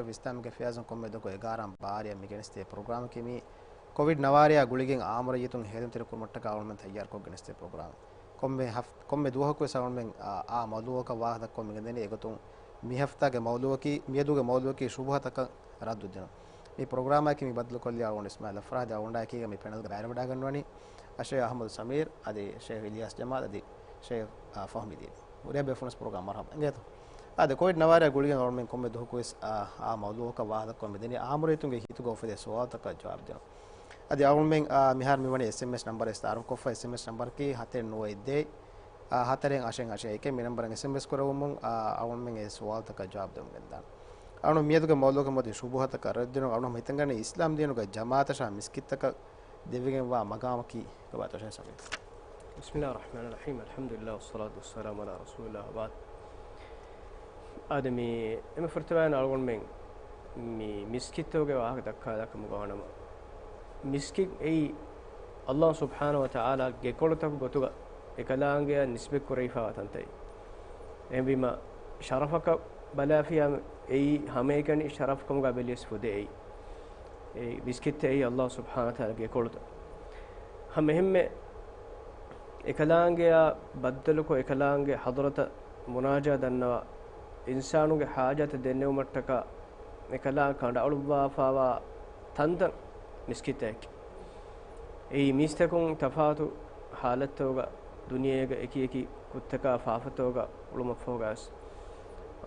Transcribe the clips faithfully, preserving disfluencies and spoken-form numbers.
އިސްލާމީ ގެފިޔާޒުން ކޮންމެ ދުވަހަކު އެގާރަ ބާރަ މި ގެނެސްދޭ ޕްރޮގްރާމަކީ މި ކޮވިޑް ނަވާރަ ގުޅިގެން އާމުރައްޔިތުން ހޭލުންތެރިކުރުމަށްޓަކާ އަޅުގަނޑުމެން ތައްޔާރުކޮށް ގެނެސްދޭ ޕްރޮގްރާމެއް. ކޮންމެ ހަފް-، ކޮންމެ ދުވަހަކުވެސް އަޅުގަނޑުމެން އާ، އާ މައުޟޫއަކަށް ވާހަކަ ދައްކަމުން މިގެންދަނީ. އެގޮތުން މި ހަފްތާގެ މައުޟޫއަކީ، މިއަދުގެ މައުޟޫއަކީ ޝުބުހަތަކަށް ރައްދު ދިނުން. މި ޕްރޮގްރާމަކީ މި ބައްދަލުކޮށްލީ އަޅުގަނޑު އިސްމާއިލް އަފްރާދު އަޅުގަނޑާއެކީގަ މި ޕެނަލްގަ ބައިވެރިވެވަޑައިގަންނަވަނީ އަށޭ އަޙްމަދު ސަމީރު އަދި ޝޭޚް އިލްޔާސް ޖަމާލް އަދި ޝޭޚް، އާ، ފަހުމީ ދީނީ. ހުރިހާ ބޭފުޅުން ޕްރޮގްރާމް މަރުޙަބާ އިނގޭތޯ. އާދެ، ކޮވިޑް ނަވާރަ ގުޅިގެން އަޅުގަނޑުމެން ކޮންމެ ދުވަހަކުވެސް، އާ، އާ މައުޟޫއަކަށް ވާހަކަ ދައްކަމުން މިދަނީ އާމުރައްޔިތުންގެ ހިތުގަ އުފެދޭ ސުވާލުތަކަށް ޖަވާބު ދިނުން. އަދި އަޅުގަނޑުމެން، އާ، މިހާރު މިވަނީ އެސްއެމްއެސް ނަންބަރެއް ތައާރަފް ކޮށްފަ. އެސްއެމްއެސް ނަންބަރަކީ ހަތެއް ނުވަ އެއް ދޭއް، އާ، ހަތަރެއް އަށެއް އަށެއް އެކެއް. މި ނަންބަރަށް އެސްއެމްއެސް ކުރެވުމުން، އާ، އަޅުގަނޑުމެން އެ ސުވާލުތަކަށް ޖަވާބު ދެމުން ގެންދާނެ. އަޅުގަނޑު މިއަދުގެ މައުޟޫއަކަށް މިއޮތީ ޝުބުހަތަކަށް ރައްދު ދިނުން. އަޅުގަނޑު ހިތަށްގަންނަވަނީ އިސްލާމް ދީނުގެ ޖަމާޢަތަށާ މިސްކިތްތަކަށް ދެވިގެންވާ މަގާމަކީ ކޮބާތޯ ޝޭޚް ސަމީރު؟ بسم الله الرحمن الرحيم، الحمد لله والصلاة والسلام على رسول الله وبعد. އާދެ، މި އެންމެ ފުރަތަމަ އަޅުގަނޑުމެން މި މިސްކިތްތަކުގެ ވާހަކަ ދައްކާލާކަމުގަ ވާނަމަ، މިސްކިތް އެއީ ﷲ ސުބްޙާނަހޫ ވަތަޢާލާ ގެކޮޅުތަކުގެ ގޮތުގަ އެކަލާނގެއަށް ނިސްބަތް ކުރެވިފައިވާ ތަންތައް. އެހެންވީމަ، ޝަރަފަކަށް ބަލާފިޔާ އެއީ ހަމައެކަނި ޝަރަފު ކަމުގަ ބެލިޔަސް ފުދޭ އެއީ. އެ މިސްކިތްތައް އެއީ ﷲ ސުބްޙާނަހޫ ވަތަޢާލާގެ ގެކޮޅުތައް. ހަމަ އެހެންމެ އެކަލާނގެއާ ބައްދަލުކޮށް، އެކަލާނގެ ޙަޟްރަތަށް މުނާޖާ ދަންނަވާ، އިންސާނުގެ ޙާޖަތަށް ދެންނެވުމަށްޓަކާ އެކަލާނގެ ކަނޑައަޅުއްވާފައިވާ ތަންތަން މިސްކިތްތަކެއް. އެއީ މީސްތަކުން ތަފާތު ޙާލަތްތަކުގަ ދުނިޔޭގަ އެކި އެކި ކުށްތަކާ ފާފަތަކުގަ އުޅުމަށްފަހުގަސް،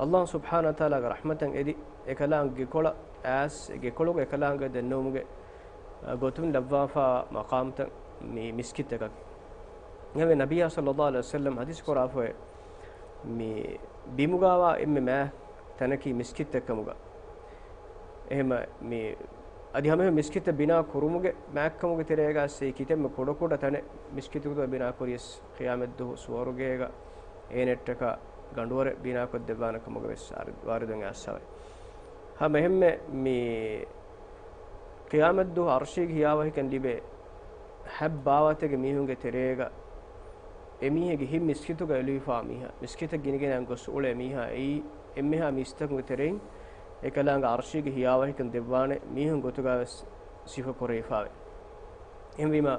ﷲ ސުބްޙާނަހޫ ވަތަޢާލާގެ ރަޙްމަތަށް އެދި އެކަލާނގެ ގެކޮޅަށް އައިސް، އެ ގެކޮޅުގަ އެކަލާނގެ ދެންނެވުމުގެ ގޮތުން ލައްވާފައިވާ މަޤާމްތައް މި މިސްކިތްތަކަކީ. އެހެންވެ، ނަބިއްޔާ ޞައްލައްލާހު ޢަލައިހި ވަސައްލަމް ޙަދީޘް ކުރާފައި، މި ބިމުގައިވާ އެންމެ މާތް ތަނަކީ މިސްކިތްތައް ކަމުގަ. އެހެންމަ މި އަދި ހަމައެހެން މިސްކިތްތައް ބިނާ ކުރުމުގެ މާތްކަމުގެ ތެރޭގައި ސޭ ކިތަންމެ ކުޑަކުޑަ ތަނެއް މިސްކިތުގެ ބިނާ ކުރިޔަސް، ޤިޔާމަތްދުވަހު ސުވަރުގޭގަ އޭނައަށްޓަކާ ގަނޑުވަރެއް ބިނާކޮށްދެއްވާނެ ކަމުގަވެސް ވާރިދުވެގެން އައިސްފައި. ހަމައެހެންމެ މި ޤިޔާމަތްދުވަހު ޢަރްޝީގެ ހިޔާވަހިކަން ލިބޭ ހަތް ބާވަތެއްގެ މީހުންގެ ތެރޭގަ އެމީހެއްގެ ހިތް މިސްކިތުގަ އެޅުވިފާ މީހާ، މިސްކިތަށް ގިނަގިނައިން ގޮސް އުޅޭ މީހާ އެއީ، އެންމެހާ މީސްތަކުންގެ ތެރެއިން އެކަލާނގެ ޢަރްޝީގެ ހިޔާވަހިކަން ދެއްވާނެ މީހުން ގޮތުގަވެސް ސިފަ ކުރެވިފާވޭ. އެހެންވީމާ،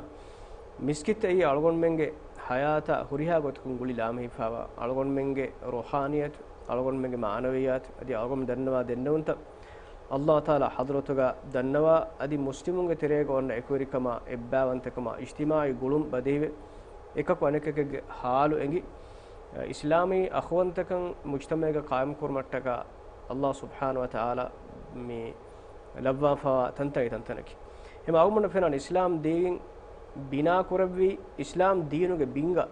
މިސްކިތް އެއީ އަޅުގަނޑުމެންގެ ޙަޔާތާ ހުރިހާ ގޮތަކުން ގުޅި ލާމެހިފާވާ، އަޅުގަނޑުމެންގެ ރޫޙާނިއްޔަތު، އަޅުގަނޑުމެންގެ މަޢުނަވިއްޔާތު އަދި އަޅުގަނޑު ދަންނަވާ ދެންނެވުންތައް، ﷲ ތަޢާލާ ޙަޟްރަތުގަ ދަންނަވާ އަދި މުސްލިމުންގެ ތެރޭގަ އޮންނަ އެކުވެރިކަމާ އެއްބައިވަންތަކަމާ އިޖްތިމާޢީ ގުޅުން ބަދެހިވެ، އެކަކު އަނެކަކެއްގެ ޙާލު އެނގި، އިސްލާމީ އަޚުވަންތަކަން މުޖްތަމަޢެއްގަ ޤާއިމްކުރުމަށްޓަކާ ﷲ ސުބްޙާނަހޫ ވަތަޢާލާ މި ލައްވާފައިވާ ތަންތަން ތަންތަނަކީ. އެހެން އަޅުގަނޑަށް ފެންނަނީ އިސްލާމް ދީން ބިނާކުރެއްވީ، އިސްލާމް ދީނުގެ ބިންގާ،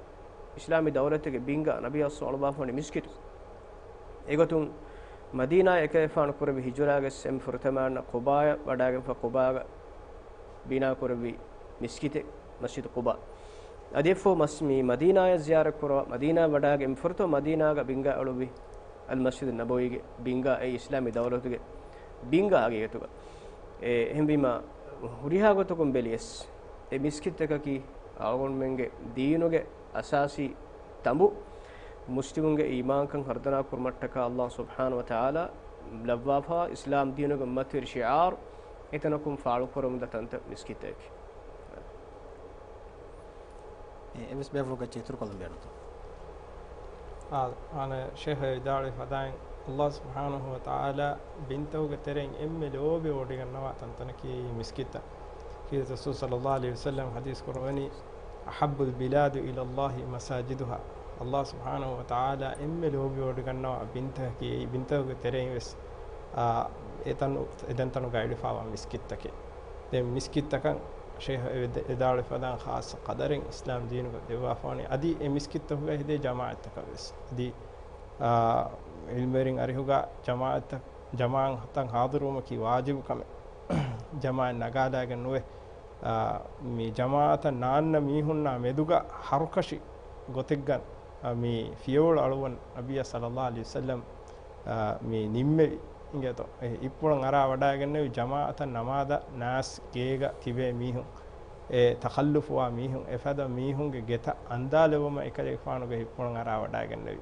އިސްލާމީ ދައުލަތުގެ ބިންގާ ނަބީ ޞައްލައްލާހު ޢަލައިހި ވަސައްލަމް މިސްކިތު. އެގޮތުން މަދީނާއަށް އެކަލޭގެފާނު ކުރެއްވި ހިޖުރާގެ އެންމެ ފުރަތަމަ އަންނަ ޤުބާއަށް ވަޑައިގެންފަ ޤުބާގަ ބިނާކުރެއްވި މިސްކިތެއް، މަސްޖިދު ޤުބާ. އަދި އެއަށްފަހު މަސް-، މި މަދީނާއަށް ޒިޔާރަތް ކުރަވާ، މަދީނާއަށް ވަޑައިގެން އެންމެ ފުރަތަމަ މަދީނާގަ ބިންގާ އެޅުއްވި އަލް މަސްޖިދު ނަބަވީގެ ބިންގާ އެއީ އިސްލާމީ ދައުލަތުގެ ބިންގާ ހަގީގަތުގަ. އެ، އެހެންވީމާ، ހުރިހާ ގޮތަކުން ބެލިޔަސް، އެ މިސްކިތްތަކަކީ އަޅުގަނޑުމެންގެ ދީނުގެ އަސާސީ ތަނބު، މުސްލިމުންގެ އީމާންކަން ހަރުދަނާ ކުރުމަށްޓަކާ ﷲ ސުބްޙާނަހޫ ވަތަޢާލާ ލައްވާފަ އިސްލާމް ދީނުގެ މަތިވެރި ޝިޢާރު އެތަނަކުން ފާޅުކުރަމުންދާ ތަންތަން މިސްކިތްތަކެއް. އެ، އެވެސް ބޭފުޅުން އެއްޗެއް އިތުރުކޮށްލަން ބޭނުންތޯ؟ އާ، އާނ ޝޭޚް ވިދާޅުވި ފަދައިން، ﷲ ސުބްޙާނަހޫ ވަތަޢާލާ ބިންތަކުގެ ތެރެއިން އެންމެ ލޯބިވެވޮޑިގަންނަވާ ތަންތަނަކީ މިސްކިތްތައް. ކީރިތި ރަސޫލު ޞައްލައްލާހު ޢަލައިހި ވަސައްލަމް ޙަދީޘް ކުރައްވަނީ، "أحب البلاد إلى الله مساجدها." ﷲ ސުބްޙާނަހޫ ވަތަޢާލާ އެންމެ ލޯބިވޮޑިގަންނަވާ ބިންތަކަކީ އެއީ ބިންތަކުގެ ތެރެއިން ވެސް، އާ، އެތަން، އެދެންތަނުގަ އެޅިފައިވާ މިސްކިތްތަކެއް. ދެން މިސްކިތްތަކަށް ޝޭޚް ވިދާޅުވި ފަދައިން ޚާއްޞަ ޤަދަރެއް އިސްލާމް ދީނުގަ ދެއްވާފަވަނީ. އަދި އެ މިސްކިތްތަކުގައި ހެދޭ ޖަމާޢަތްތަކަށް ވެސް. އަދި، އާ، ޢިލްމުވެރިން އަރިހުގަ ޖަމާޢަތްތައް، ޖަމާޢަތްތައް ޙާޟިރުވުމަކީ ވާޖިބު ކަމެއް. ޖަމާޢަތް ނަގާލާގެން ނުވެ، އާ، މި ޖަމާޢަތަށް ނާންނަ މީހުންނާ މެދުގަ ހަރުކަށި ގޮތެއްގަ، އާ، މި ފިޔަވަޅު އަޅުވަން ނަބިއްޔާ ޞައްލައްލާހު ޢަލައިހި ވަސައްލަމް، އާ، މި ނިންމެވި އިނގޭތޯ. އެ އިއްޕުޅަށް އަރާ ވަޑައިގެންނެވި ޖަމާޢަތަށް ނަމާދަށް ނާސް ގޭގަ ތިބޭ މީހުން، އެ ތަޚައްލުފުވާ މީހުން، އެފަދަ މީހުންގެ ގެތައް އަންދާލެވުމަށް އެކަލޭގެފާނުގެ އިއްޕުޅަށް އަރާ ވަޑައިގެންނެވި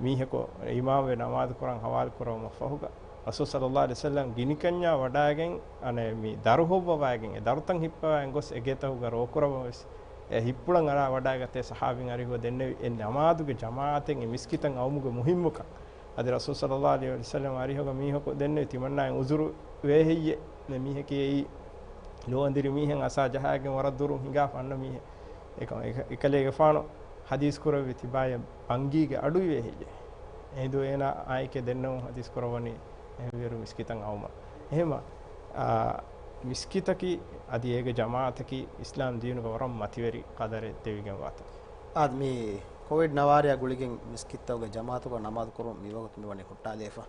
މީހަކު އިމާމްވެ ނަމާދު ކުރަން ޙަވާލު ކުރެވުމަށްފަހުގަ، ރަސޫލު ޞައްލައްލާހު ޢަލައިހި ވަސައްލަމް ގިނިކަންޏާ ވަޑާގެން، އަނެއް މި ދަރު ހޮއްވަވާގެން، އެ ދަރުތައް ހިއްޕަވާގެން ގޮސް އެ ގޭތަކުގަ ރޯކުރައްވަވެސް، އެ ހިއްޕުޅަން އަރާ ވަޑާގަތޭ ޞަޙާބީން އަރިހުގަ ދެންނެވި އެ ނަމާދުގެ ޖަމާޢަތެއް އެ މިސްކިތަށް އައުމުގެ މުހިއްމުކަން. އަދި ރަސޫލު ޞައްލައްލާހު ޢަލައިހި ވަސައްލަމް އަރިހުގަ މީހަކު ދެންނެވި ތިމަންނާއަށް ޢުޛުރު ވޭ ހެއްޔޭ؟ މި މީހަކީ އެއީ ލޯ އަނދިރި މީހެއް އަސާ ޖަހާގެން ވަރަށް ދުރުން ހިނގާފަ އަންނަ މީހެއް. އެކަމަ އެކަ-، އެކަލޭގެފާނު ޙަދީޘް ކުރެއްވި ތިބާޔަށް ބަންގީގެ އަޑު އިވޭ ހެއްޔޭ؟ އެހިނދު އޭނާ އާއެކޭ ދެންނެވުން ޙަދީޘް ކުރައްވަނީ އެހެންވިއިރު މިސްކިތަށް އައުމަށް. އެހެމަ، އާ، މިސްކިތަކީ އަދި އޭގެ ޖަމާޢަތަކީ އިސްލާމް ދީނުގަ ވަރަށް މަތިވެރި ޤަދަރެއް ދެވިގެންވާތަން. އާދެ، މި ކޮވިޑް ނަވާރަޔާ ގުޅިގެން މިސްކިތްތަކުގަ ޖަމާޢަތުގަ ނަމާދު ކުރުން މިވަގުތު މިވަނީ ހުއްޓާލައިފަ.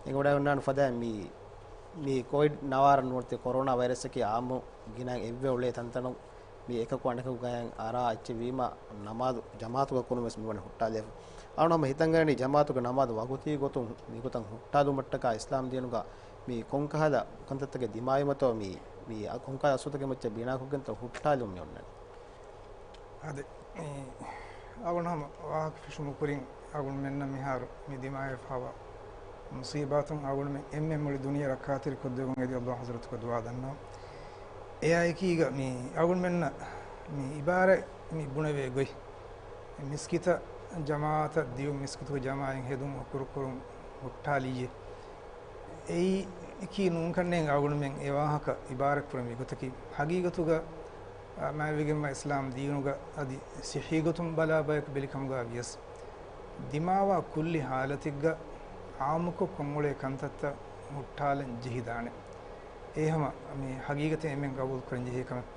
އެނގިވަޑައިގަންނާނެ ފަދައިން މި، މި ކޮވިޑް ނަވާރަ ނޫންތި ކޮރޯނާ ވައިރަސްއަކީ އާއްމު ގިނައިން އެއްވެ އުޅޭ ތަންތަނުން މި އެކަކު އަނެކަކު ގަޔަށް އަރާ އެއްޗެއް ވީމަ، ނަމާދު ޖަމާޢަތުގަ ކުރުން ވެސް މިވަނީ ހުއްޓާލައިފަ. އަޅުގަނޑު ހަމަ ހިތަށް ގަންނަނީ ޖަމާޢަތުގެ ނަމާދު ވަގުތީ ގޮތުން މިގޮތަށް ހުއްޓާލުމަށްޓަކާ އިސްލާމް ދީނުގަ މި ކޮންކަހަލަ ކަންތައްތަކެއް ދިމާވީމަތޯ މި، މި ކޮންކަހަލަ އަސްލުތަކެއް މައްޗަށް ބިނާކޮށްގެންތޯ ހުއްޓާލުން މި އޮންނަނީ. އާދެ، މި އަޅުގަނޑު ހަމަ ވާހަކަ ފެށުމުގެ ކުރިން އަޅުގަނޑުމެންނަށް މިހާރު މި ދިމާވެފަވާ މުޞީބާތުން އަޅުގަނޑުމެން އެންމެން މުޅި ދުނިޔެ ރައްކާތެރި ކޮށްދެއްވުން އެދި ﷲ ޙަޟްރަތުގަ ދުޢާ ދަންނަވަން. އެއާ އެކީގަ މި އަޅުގަނޑުމެންނަށް މި އިބާރަތް މި ބުނެވޭ ގޮތް، މިސްކިތަށް ޖަމާޢަތަށް ދިޔުން، މިސްކިތުގެ ޖަމާޢަތް ހެދުން އުކުރު ކުރުން ހުއްޓާލިއްޔޭ. އެއީ އެކީ ނޫންކަންނޭނގެ އަޅުގަނޑުމެން އެ ވާހަކަ އިބާރަތްކުރަން ވީ ގޮތަކީ. ހަގީގަތުގަ، އާ، މާތްވެގެންވާ އިސްލާމް ދީނުގަ އަދި ޞިއްޙީ ގޮތުން ބަލާ ބަޔަކު ބެލިކަމުގަ ވިޔަސް، ދިމާވާ ކުއްލި ޙާލަތެއްގަ ޢާއްމުކޮށް ކޮށްއުޅޭ ކަންތައްތައް ހުއްޓާލަން ޖެހިދާނެ. އެ ހަމަ މި ހަގީގަތެއް އެންމެން ގަބޫލު ކުރަން ޖެހޭ ކަމެއް.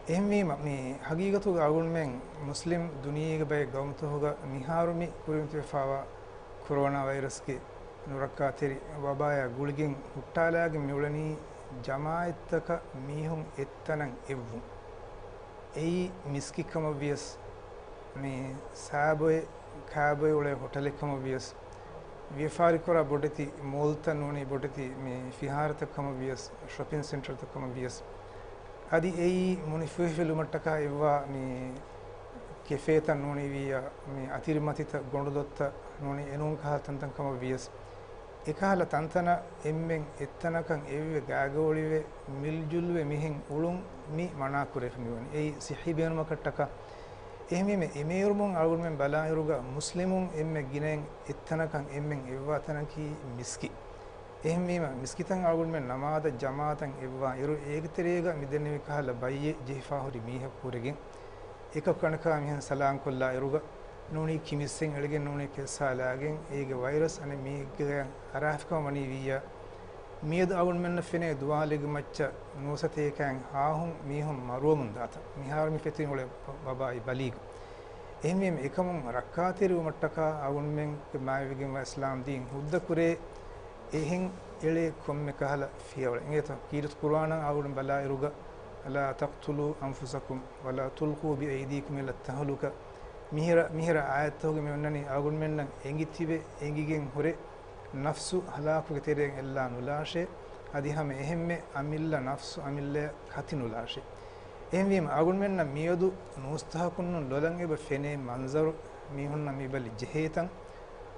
އެހެންވީމަ، މި ހަގީގަތުގަ އަޅުގަނޑުމެން މުސްލިމް ދުނިޔޭގެ ބައެއް ގައުމުތަކުގަ މިހާރު މި ކުރިމަތިވެފަވާ ކޮރޯނާ ވައިރަސްގެ ނުރައްކާތެރި ވަބާޔާ ގުޅިގެން ހުއްޓާލާގެން މިއުޅެނީ ޖަމާޢަތްތަކަށް މީހުން އެއްތަނަށް އެއްވުން. އެއީ މިސްކިތްކަމަށްވިޔަސް، މި ސާބޮއެ ކާބޮއެ އުޅޭ ހޮޓަލެއްކަމަށްވިޔަސް، ވިޔަފާރިކުރާ ބޮޑެތި މޯލްތައް ނޫނީ ބޮޑެތި މި ފިހާރަތައްކަމަށްވިޔަސް، ޝޮޕިން ސެންޓަރތައްކަމަށްވިޔަސް، އަދި އެއީ މުނިފުހެފިލުމަށްޓަކާ އެއްވާ މި ކެފޭތައް ނޫނީ ވިއްޔާ، މި އަތިރިމަތިތައް، ގޮނޑުދޮށްތައް ނޫނީ އެނޫން ކަހަލަ ތަންތަންކަމަށްވިޔަސް، އެކަހަލަ ތަންތަނަށް އެންމެން އެއްތަނަކަށް އެއްވެ ގާގައުޅިވެ މިލްޖުލްވެ މިހެން އުޅުން މި މަނާކުރެވިފަ މިވަނީ. އެއީ ޞިއްޙީ ބޭނުމަކަށްޓަކާ. އެހެންވީމަ އެމޭރުމުން އަޅުގަނޑުމެން ބަލާއިރުގަ މުސްލިމުން އެންމެ ގިނައިން އެއްތަނަކަށް އެންމެން އެއްވާ ތަނަކީ މިސްކިތް. އެހެންވީމަ މިސްކިތަށް އަޅުގަނޑުމެން ނަމާދަށް ޖަމާޢަތަށް އެއްވާ އިރު އޭގެ ތެރޭގަ މިދެންނެވި ކަހަލަ ބައްޔެއް ޖެހިފާ ހުރި މީހަކު ހުރެގެން އެކަކު އަނެކާ މިހެން ސަލާންކޮށްލާ އިރުގަ ނޫނީ ކިމިއްސެއް އެޅިގެން ނޫނީ ކެއްސާލާގެން އޭގެ ވައިރަސް އަނެއް މީހެއްގެ ގަޔަށް އަރާފިކަމަށް ވަނީ ވިއްޔާ، މިއަދު އަޅުގަނޑުމެންނަށް ފެނޭ ދުވާލެއްގެ މައްޗަށް ނުވަސަތޭކައިން ހާހުން މީހުން މަރުވަމުން ދާތަން. މިހާރު މި ފެތުރި އުޅޭ ވަބާއީ ބަލީގަ. އެހެންވީމަ އެކަމުން ރައްކާތެރިވުމަށްޓަކާ އަޅުގަނޑުމެންގެ މާތްވެގެންވާ އިސްލާމް ދީން ހުއްދަ ކުރޭ އެހެން އެޅޭ ކޮންމެ ކަހަލަ ފިޔަވަޅެއް. އިނގޭތޯ ކީރިތި ޤުރުއާނަށް އަޅުގަނޑު ބަލާއިރުގަ، "ލާ ތަޤްތުލޫ އަންފުސަކުމް ވަލާ ތުލްޤޫ ބިއައިދީކުމް އިލައް ތަހުލުކަ." މިހިރަ، މިހިރަ އާޔަތްތަކުގަ މި އޮންނަނީ އަޅުގަނޑުމެންނަށް އެނގިތިބެ އެނގިގެން ހުރެ ނަފްސު ހަލާކުގެ ތެރެއިން އެއްލާ ނުލާށޭ، އަދި ހަމަ އެހެންމެ އަމިއްލަ ނަފްސު އަމިއްލަޔަށް ކަތި ނުލާށޭ. އެހެންވީމަ އަޅުގަނޑުމެންނަށް މިއަދު ނޫސްތަހަކުންނު ލޮލަށް އެބަ ފެނޭ މަންޒަރު މީހުންނަށް މި ބަލި ޖެހޭތަން،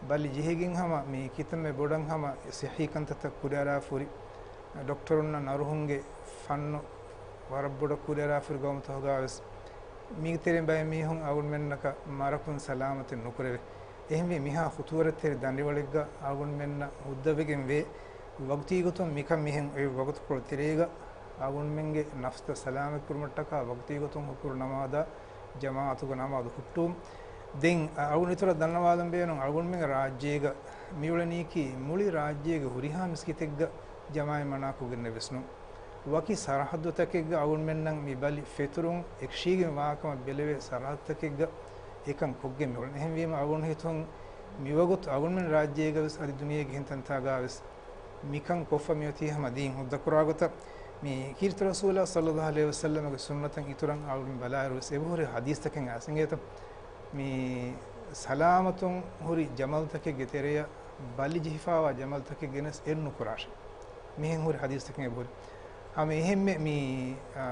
ބަލި ޖެހިގެން ހަމަ މި ކިތަންމެ ބޮޑަށް ހަމަ ސިއްހީ ކަންތައްތައް ކުރިއަރާފަ ހުރި، ޑޮކްޓަރުންނަށް ނަރުހުންގެ ފަންނު ވަރަށް ބޮޑަށް ކުރިއަރާފަ ހުރި ގައުމުތަކުގަވެސް މީގެ ތެރެއިން ބައެއް މީހުން އަޅުގަނޑުމެންނަކަށް މަރަކުން ސަލާމަތެއް ނުކުރެވޭ. އެހެންވީ މިހާ ޚުތޫރަތްތެރި ދަނޑިވަޅެއްގަ އަޅުގަނޑުމެންނަށް ހުއްދަވެގެން ވޭ، ވަގުތީގޮތުން މިކަން މިހެން އޮތް ވަގުތުކޮޅު ތެރޭގަ އަޅުގަނޑުމެންގެ ނަފްސަށް ސަލާމަތްކުރުމަށްޓަކާ ވަގުތީގޮތުން ހުކުރު ނަމާދާ ޖަމާޢަތުގެ ނަމާދު ހުއްޓުވުން. ދެން އަ، އަޅުގަނޑު އިތުރަށް ދަންނަވާލަން ބޭނުން، އަޅުގަނޑުމެންގެ ރާއްޖޭގަ މިއުޅެނީކީ މުޅި ރާއްޖޭގެ ހުރިހާ މިސްކިތެއްގަ ޖަމާޢަތް މަނާކޮށްގެންނެއް ވެސް ނޫން. ވަކި ސަރަހައްދުތަކެއްގަ އަޅުގަނޑުމެންނަށް މި ބަލި ފެތުރުން އެކަށީގެން ވާކަމަށް ބެލެވޭ ސަރަހައްދުތަކެއްގަ އެކަން ކޮށްގެން މިއުޅެނީ. އެހެންވީމަ އަޅުގަނޑު ހިތުން މިވަގުތު އަޅުގަނޑުމެން ރާއްޖޭގަވެސް އަދި ދުނިޔޭގެ އެހެން ތަންތާގަވެސް މިކަން ކޮށްފަ މިއޮތީ ހަމަ ދީން ހުއްދަ ކުރާ ގޮތަށް. މި ކީރިތި ރަސޫލާ ޞައްލައްލާހު ޢަލައިހި ވަސައްލަމަގެ ސުންނަތަށް އިތުރަށް އަޅުގަނޑު ބަލާއިރުވެސް އެބަހުރި ޙަދީޘްތަކެއް އައިސް އިނގޭތަ؟ މި ސަލާމަތުން ހުރި ޖަމަލުތަކެއްގެ ތެރެޔަށް ބަލި ޖެހިފާވާ ޖަމަލުތަކެއް ގެނެސް އެއްނުކުރާށޭ. މިހެން ހުރި ޙަދީޘްތަކެއް އެބަހުރި. ހަމަ އެހެންމެ މި، އާ،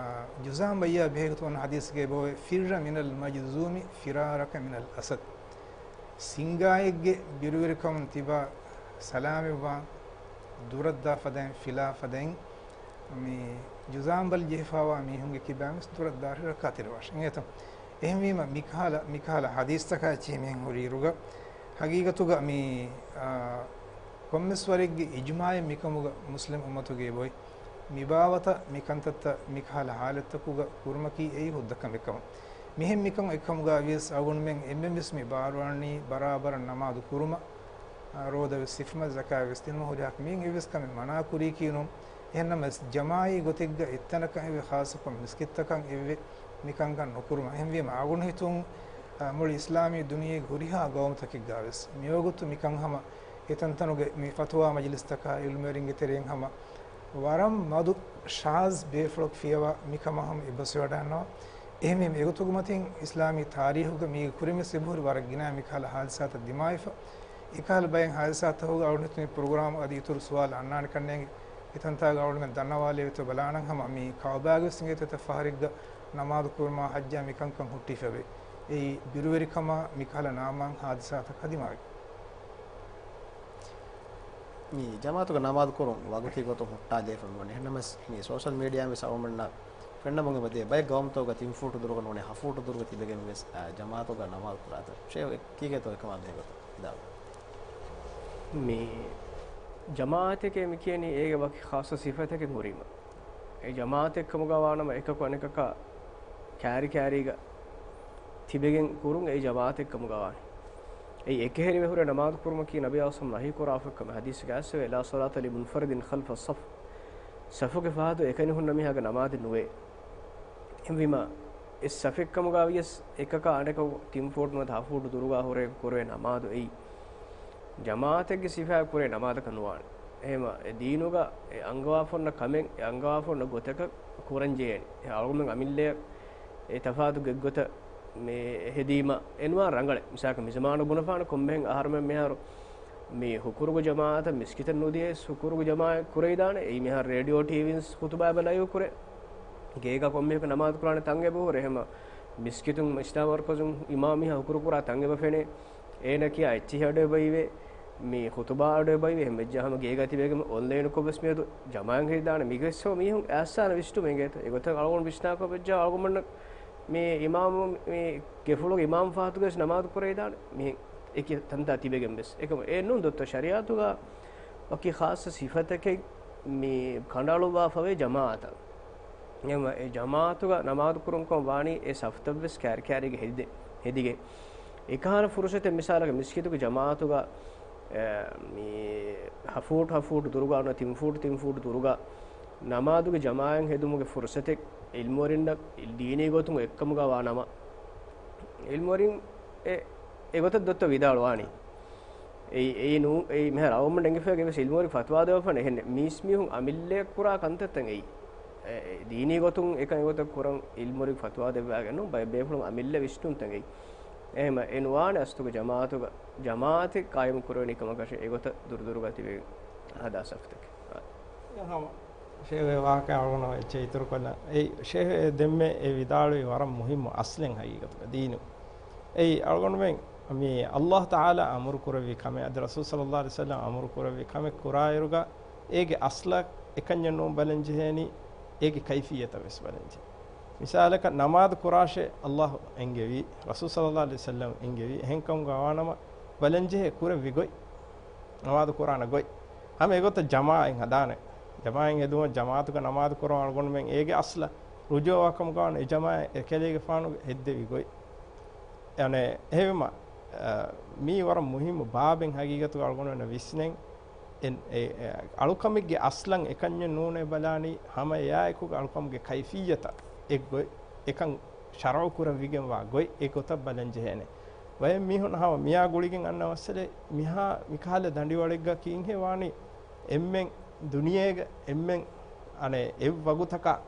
ޖުޒާމް ބައްޔާ ބެހޭގޮތުން އޮންނަ ޙަދީޘެއްގައި އެބައޮތް، "ފިއްރަ މިނަލް މަޖްޒޫމި ފިރާރަކަ މިނަލް އަސަދް." ސިންގާއެއްގެ ބިރުވެރިކަމުން ތިބާ ސަލާމަތްވާން، ދުރަށްދާ ފަދައިން، ފިލާ ފަދައިން މި ޖުޒާމް ބަލި ޖެހިފާވާ މީހުންގެ ކިބާ ވެސް ދުރަށްދާށޭ ރައްކާތެރިވާށޭ. އިނގޭތަ؟ އެހެންވީމަ މިކަހަލަ، މިކަހަލަ ޙަދީޘްތަކާ އެއްޗެހި މިހެން ހުރިއިރުގަ، ޙަޤީޤަތުގަ މި، އާ، ކޮންމެސް ވަރެއްގެ އިޖުމާޢެއް މިކަމުގަ މުސްލިމް އުއްމަތުގެ އެބޮތް. މި ބާވަތަށް މި ކަންތައްތައް މިކަހަލަ ޙާލަތްތަކުގަ ކުރުމަކީ އެއީ ހުއްދަ ކަމެއް ކަމަށް. މިހެން މިކަން އެއްކަމުގަ ވިޔަސް އަޅުގަނޑުމެން އެންމެން ވެސް މި ބާރުއަންނީ ބަރާބަރަށް ނަމާދު ކުރުމަށް، އާ، ރޯދަ ވެސް ހިފުމަށް، ޒަކާތް ވެސް ދިނުމަށް ހުރިހާ މީހުން އެއްވެސް ކަމެއް މަނާ ކުރީކީ ނޫން. އެހެންނަމަވެސް ޖަމާޢީ ގޮތެއްގަ އެއްތަނަކަށް އެވެ، ޚާއްޞަކޮށް މިސްކިތްތަކަށް އެވެ، މިކަންކަން ނުކުރުމަށް. އެހެންވީމަ އަޅުގަނޑު ހިތުން، އާ، މުޅި އިސްލާމީ ދުނިޔޭގެ ހުރިހާ ގައުމުތަކެއްގަ ވެސް މިވަގުތު މިކަން ހަމަ އެތަންތަނުގެ މި ފަތުވާ މަޖިލިސްތަކާ ޢިލްމުވެރިންގެ ތެރެއިން ހަމަ ވަރަށް މަދު ޝާޒް ބޭފުޅަކު ފިޔަވާ މިކަމަށް ހަމަ އެބަސްވެވަޑައިގަންނަވާ. އެހެންވީމަ އެގޮތުގެ މަތިން އިސްލާމީ ތާރީޚުގަ މީގެ ކުރިން ވެސް އެބަހުރި ވަރަށް ގިނަ މިކަހަލަ ޙާދިސާތައް ދިމާވެފަ. އެކަހަލަ ބައެއް ޙާދިސާތަކުގަ އަޅުގަނޑު ހިތުން މި ޕްރޮގްރާމު އަދި އިތުރު ސުވާލު އަންނާނެ ކަންނޭނގެ. އެތަންތާގަ އަޅުގަނޑުމެން ދަންނަވާލެވޭތޯ ބަލާނަން ހަމަ މި ކަޢުބާގެ ވެސް އިނގޭތޯ އެތައް ފަހަރެއްގަ ނަމާދު ކުރުމާ ޙައްޖާ މިކަންކަން ހުއްޓިފަވޭ. އެއީ ބިރުވެރިކަމާ މިކަހަލަ ނާމާން ޙާދިސާތަކާ ދިމާވި. މި ޖަމާޢަތުގަ ނަމާދު ކުރުން ވަގުތީ ގޮތުން ހުއްޓާލެވިފަ މިވަނީ. އެހެންނަމަވެސް، މި ސޯޝަލް މީޑިއާއިން ވެސް އަޅުގަނޑުމެންނަށް ފެންނަމުން އެބަދޭ ބައެއް ގައުމުތަކުގަ ތިން ފޫޓު ދުރުގަ ނޫނީ ހަ ފޫޓު ދުރުގަ ތިބެގެން ވެސް، އާ، ޖަމާޢަތުގަ ނަމާދު ކުރާތަން. ޝޭޚް ކީކޭތޯ އެކަމާ ބެހޭގޮތަށް ވިދާޅުވީ؟ މި ޖަމާޢަތެކޭ މި ކިޔަނީ އޭގެ ވަކި ޚާއްޞަ ސިފަތަކެއް ހުރީމަ. އެ ޖަމާޢަތެއްކަމުގަ ވާނަމަ އެކަކު އަނެކަކާ ކާރި ކާރީގަ ތިބެގެން ކުރުން އެއީ ޖަމާޢަތެއްކަމުގަ ވާނެ. އެއީ އެކަހެރިވެ ހުރެ ނަމާދު ކުރުމަކީ ނަބިއްޔާ ޞައްލައްލާހު ޢަލައިހި ވަސައްލަމް ނަހީ ކުރާ އެއްކަމެއް. ހަދީސްގަ އައިސްވޭ، لا صلاة لمنفرد خلف الصف. ޞަފުގެ ފަހަތު އެކަނި ހުންނަ މީހާގެ ނަމާދެއް ނުވޭ. އެހެންވީމަ، އެއް ސަފެއްކަމުގަ ވިޔަސް އެކަކާ އަނެކަކު ތިން ފޫޓު ނުވަތަ ހަ ފޫޓު ދުރުގަ ހުރެ ކުރެވޭ ނަމާދު އެއީ ޖަމާޢަތެއްގެ ސިފައަށް ކުރެވޭ ނަމާދަކަށް ނުވާނެ. އެހެމަ އެ ދީނުގަ އެ އަންގަވާފަ އޮންނަ ކަމެއް އެ އަންގަވާފަ އޮންނަ ގޮތަކަށް ކުރަން ޖެހޭނެ. އެ އަޅުގަނޑުމެން އަމިއްލައަށް އެ ތަފާތު ގޮތްގޮތަށް މި ހެދީމަ އެންވާން ރަނގަޅެއް. މިސާލަކަށް މިޒަމާނު ބުނެފާނެ ކޮންމެހެން އަހަރުމެން މިހާރު މި ހުކުރުގެ ޖަމާޢަތަށް މިސްކިތަށް ނުދިޔަ ހުކުރުގެ ޖަމާޢަތް ކުރެވިދާނެ. އެއީ މިހާރު ރޭޑިއޯ ޓީވީން ޚުތުބާ އެބަ ލައިވް ކުރޭ. ގޭގަ ކޮންމެހެން ނަމާދު ކުރާނެ ތަން އެބަ ހުރޭ. އެހެމަ މިސްކިތުން އިސްލާމް މަރުކަޒުން އިމާމް މީހާ ހުކުރު ކުރާ ތަން އެބަ ފެނޭ. އޭނަ ކިޔާ އެއްޗިހި އަޑު އެބަ އިވޭ. މި ޚުތުބާ އަޑު އެބަ އިވޭ. އެހެން ވެއްޖާ ހަމަ ގޭގަ ތިބެގެން އޮންލައިންކޮށް ވެސް މިއަދު ޖަމާޢަތް ހެދިދާނެ. މީގެ ވެސް ހަމަ މީހުން އައްސާނަ ވިސްނުމެއް އިނގޭތަ؟ އެގޮތަށް އަޅުގަނޑު ވިސްނާކޮށް ވެއްޖާ އަޅުގަނޑުމެންނަށް މި އިމާމު މި ގެފުޅުގެ އިމާމް ފަހަތުގައި ވެސް ނަމާދު ކުރެވިދާނެ. މި އެކި ތަންތާ ތިބެގެން ވެސް. އެކަމަ އެ ނޫން ދޮއްތޯ ޝަރީޢަތުގަ ވަކި ޚާއްޞަ ސިފަތަކެއް މި ކަނޑައަޅުއްވާފަވޭ ޖަމާޢަތަށް. އެހެމަ އެ ޖަމާޢަތުގަ ނަމާދު ކުރުންކަން ވާނީ އެ ސަފްތައް ވެސް ކާރި ކާރީގަ ހެދިދޭ، ހެދިގެން. އެކަހަލަ ފުރުޞަތެއް މިސާލަކަށް މިސްކިތުގެ ޖަމާޢަތުގަ، އެ، މި ހަ ފޫޓް ހަ ފޫޓް ދުރުގަ ނުވަތަ ތިން ފޫޓް ތިން ފޫޓް ދުރުގަ ނަމާދުގެ ޖަމާޢަތް ހެދުމުގެ ފުރުޞަތެއް ޢިލްމުވެރިންނަށް ދީނީ ގޮތުން އެއްކަމުގަ ވާ ނަމަ، ޢިލްމުވެރިން އެ، އެގޮތަށް ދޮއްތޯ ވިދާޅުވާނީ. އެއީ، އެއީ ނޫ، އެއީ މިހާރު އަޅުގަނޑުމެން އެނގިފައި ގެ ވެސް ޢިލްމުވެރިން ފަތުވާ ދެވިފަ ނެހެން. މީސްމީހުން އަމިއްލައަށް ކުރާ ކަންތައްތައް އެއީ. އެ، އެ، ދީނީ ގޮތުން އެކަން އެގޮތަށް ކުރަން ޢިލްމުވެރިން ފަތުވާ ދެއްވާގެން ނޫން، ބައެއް ބޭފުޅުން އަމިއްލަ ވިސްނުންތައް އެއީ. އެހެމަ އެ ނުވާނެ އަސްލުގެ ޖަމާޢަތުގަ، ޖަމާޢަތެއް ޤާއިމު ކުރެވެނީ ކަމަކަށެއް އެގޮތަށް ދުރުދުރުގަ ތިބެ ހަދާ ސަފުތަކެއް. ޝޭޚް ވާހަކަ އަޅުގަނޑު އެއްޗެއް އިތުރުކޮށްލަން. އެއީ ޝޭޚް ދެންމެ އެ ވިދާޅުވި ވަރަށް މުހިއްމު އަސްލެއް ހަގީގަތުގަ ދީނު. އެއީ އަޅުގަނޑުމެން މި ﷲ ތަޢާލާ އަމުރު ކުރެއްވި ކަމެއް، އަދި ރަސޫލު ޞައްލައްލާހު ޢަލައިހި ވަސައްލަމް އަމުރު ކުރެއްވި ކަމެއް ކުރާއިރުގަ އޭގެ އަސްލަށް އެކަންޏެއް ނޫން ބަލަން ޖެހޭނީ، އޭގެ ކައިފިއްޔަތަށް ވެސް ބަލަން ޖެހޭ. މިސާލަކަށް ނަމާދު ކުރާށޭ ﷲ އެންގެވީ، ރަސޫލު ޞައްލައްލާހު ޢަލައިހި ވަސައްލަމް އެންގެވީ، އެހެންކަމުގަ ވާނަމަ ބަލަން ޖެހޭ ކުރެއްވި ގޮތް، ނަމާދު ކުރާނެ ގޮތް. ހަމަ އެގޮތަށް ޖަމާޢަތް ހަދާނެ. ޖަމާޢަތް ހެދުމަށް ޖަމާޢަތުގަ ނަމާދު ކުރަން އަޅުގަނޑުމެން އޭގެ އަސްލަށް ރުޖޫޢަވާ ކަމުގަ ވާނެ އެ ޖަމާޢަތް އެކަލޭގެފާނުގެ ހެއްދެވި ގޮތް. އަނެއް އެހެންވީމަ، އަ، މީ ވަރަށް މުހިއްމު ބާބެއް ހަގީގަތުގަ އަޅުގަނޑުމެންނަށް ވިސްނެން. އެ، އެ، އެ، އަޅުކަމެއްގެ އަސްލަށް އެކަންޏެއް ނޫނޭ ބަލާނީ، ހަމަ އެއާއެކުގަ އަޅުކަމުގެ ކައިފިއްޔަތަށް އެއްގޮތް، އެކަން ޝަރުޢު ކުރެވިގެންވާ ގޮތް އެގޮތަށް ބަލަން ޖެހޭނެ. ބައެއް މީހުން ހަމަ މިއާ ގުޅިގެން އަންނަ މައްސަލައެއް، މިހާ މިކަހަލަ ދަނޑިވަޅެއްގަ ކީއްހޭ ވާނީ، އެންމެން ދުނިޔޭގަ އެންމެން އަނެއް އެއްވަގުތަކަށް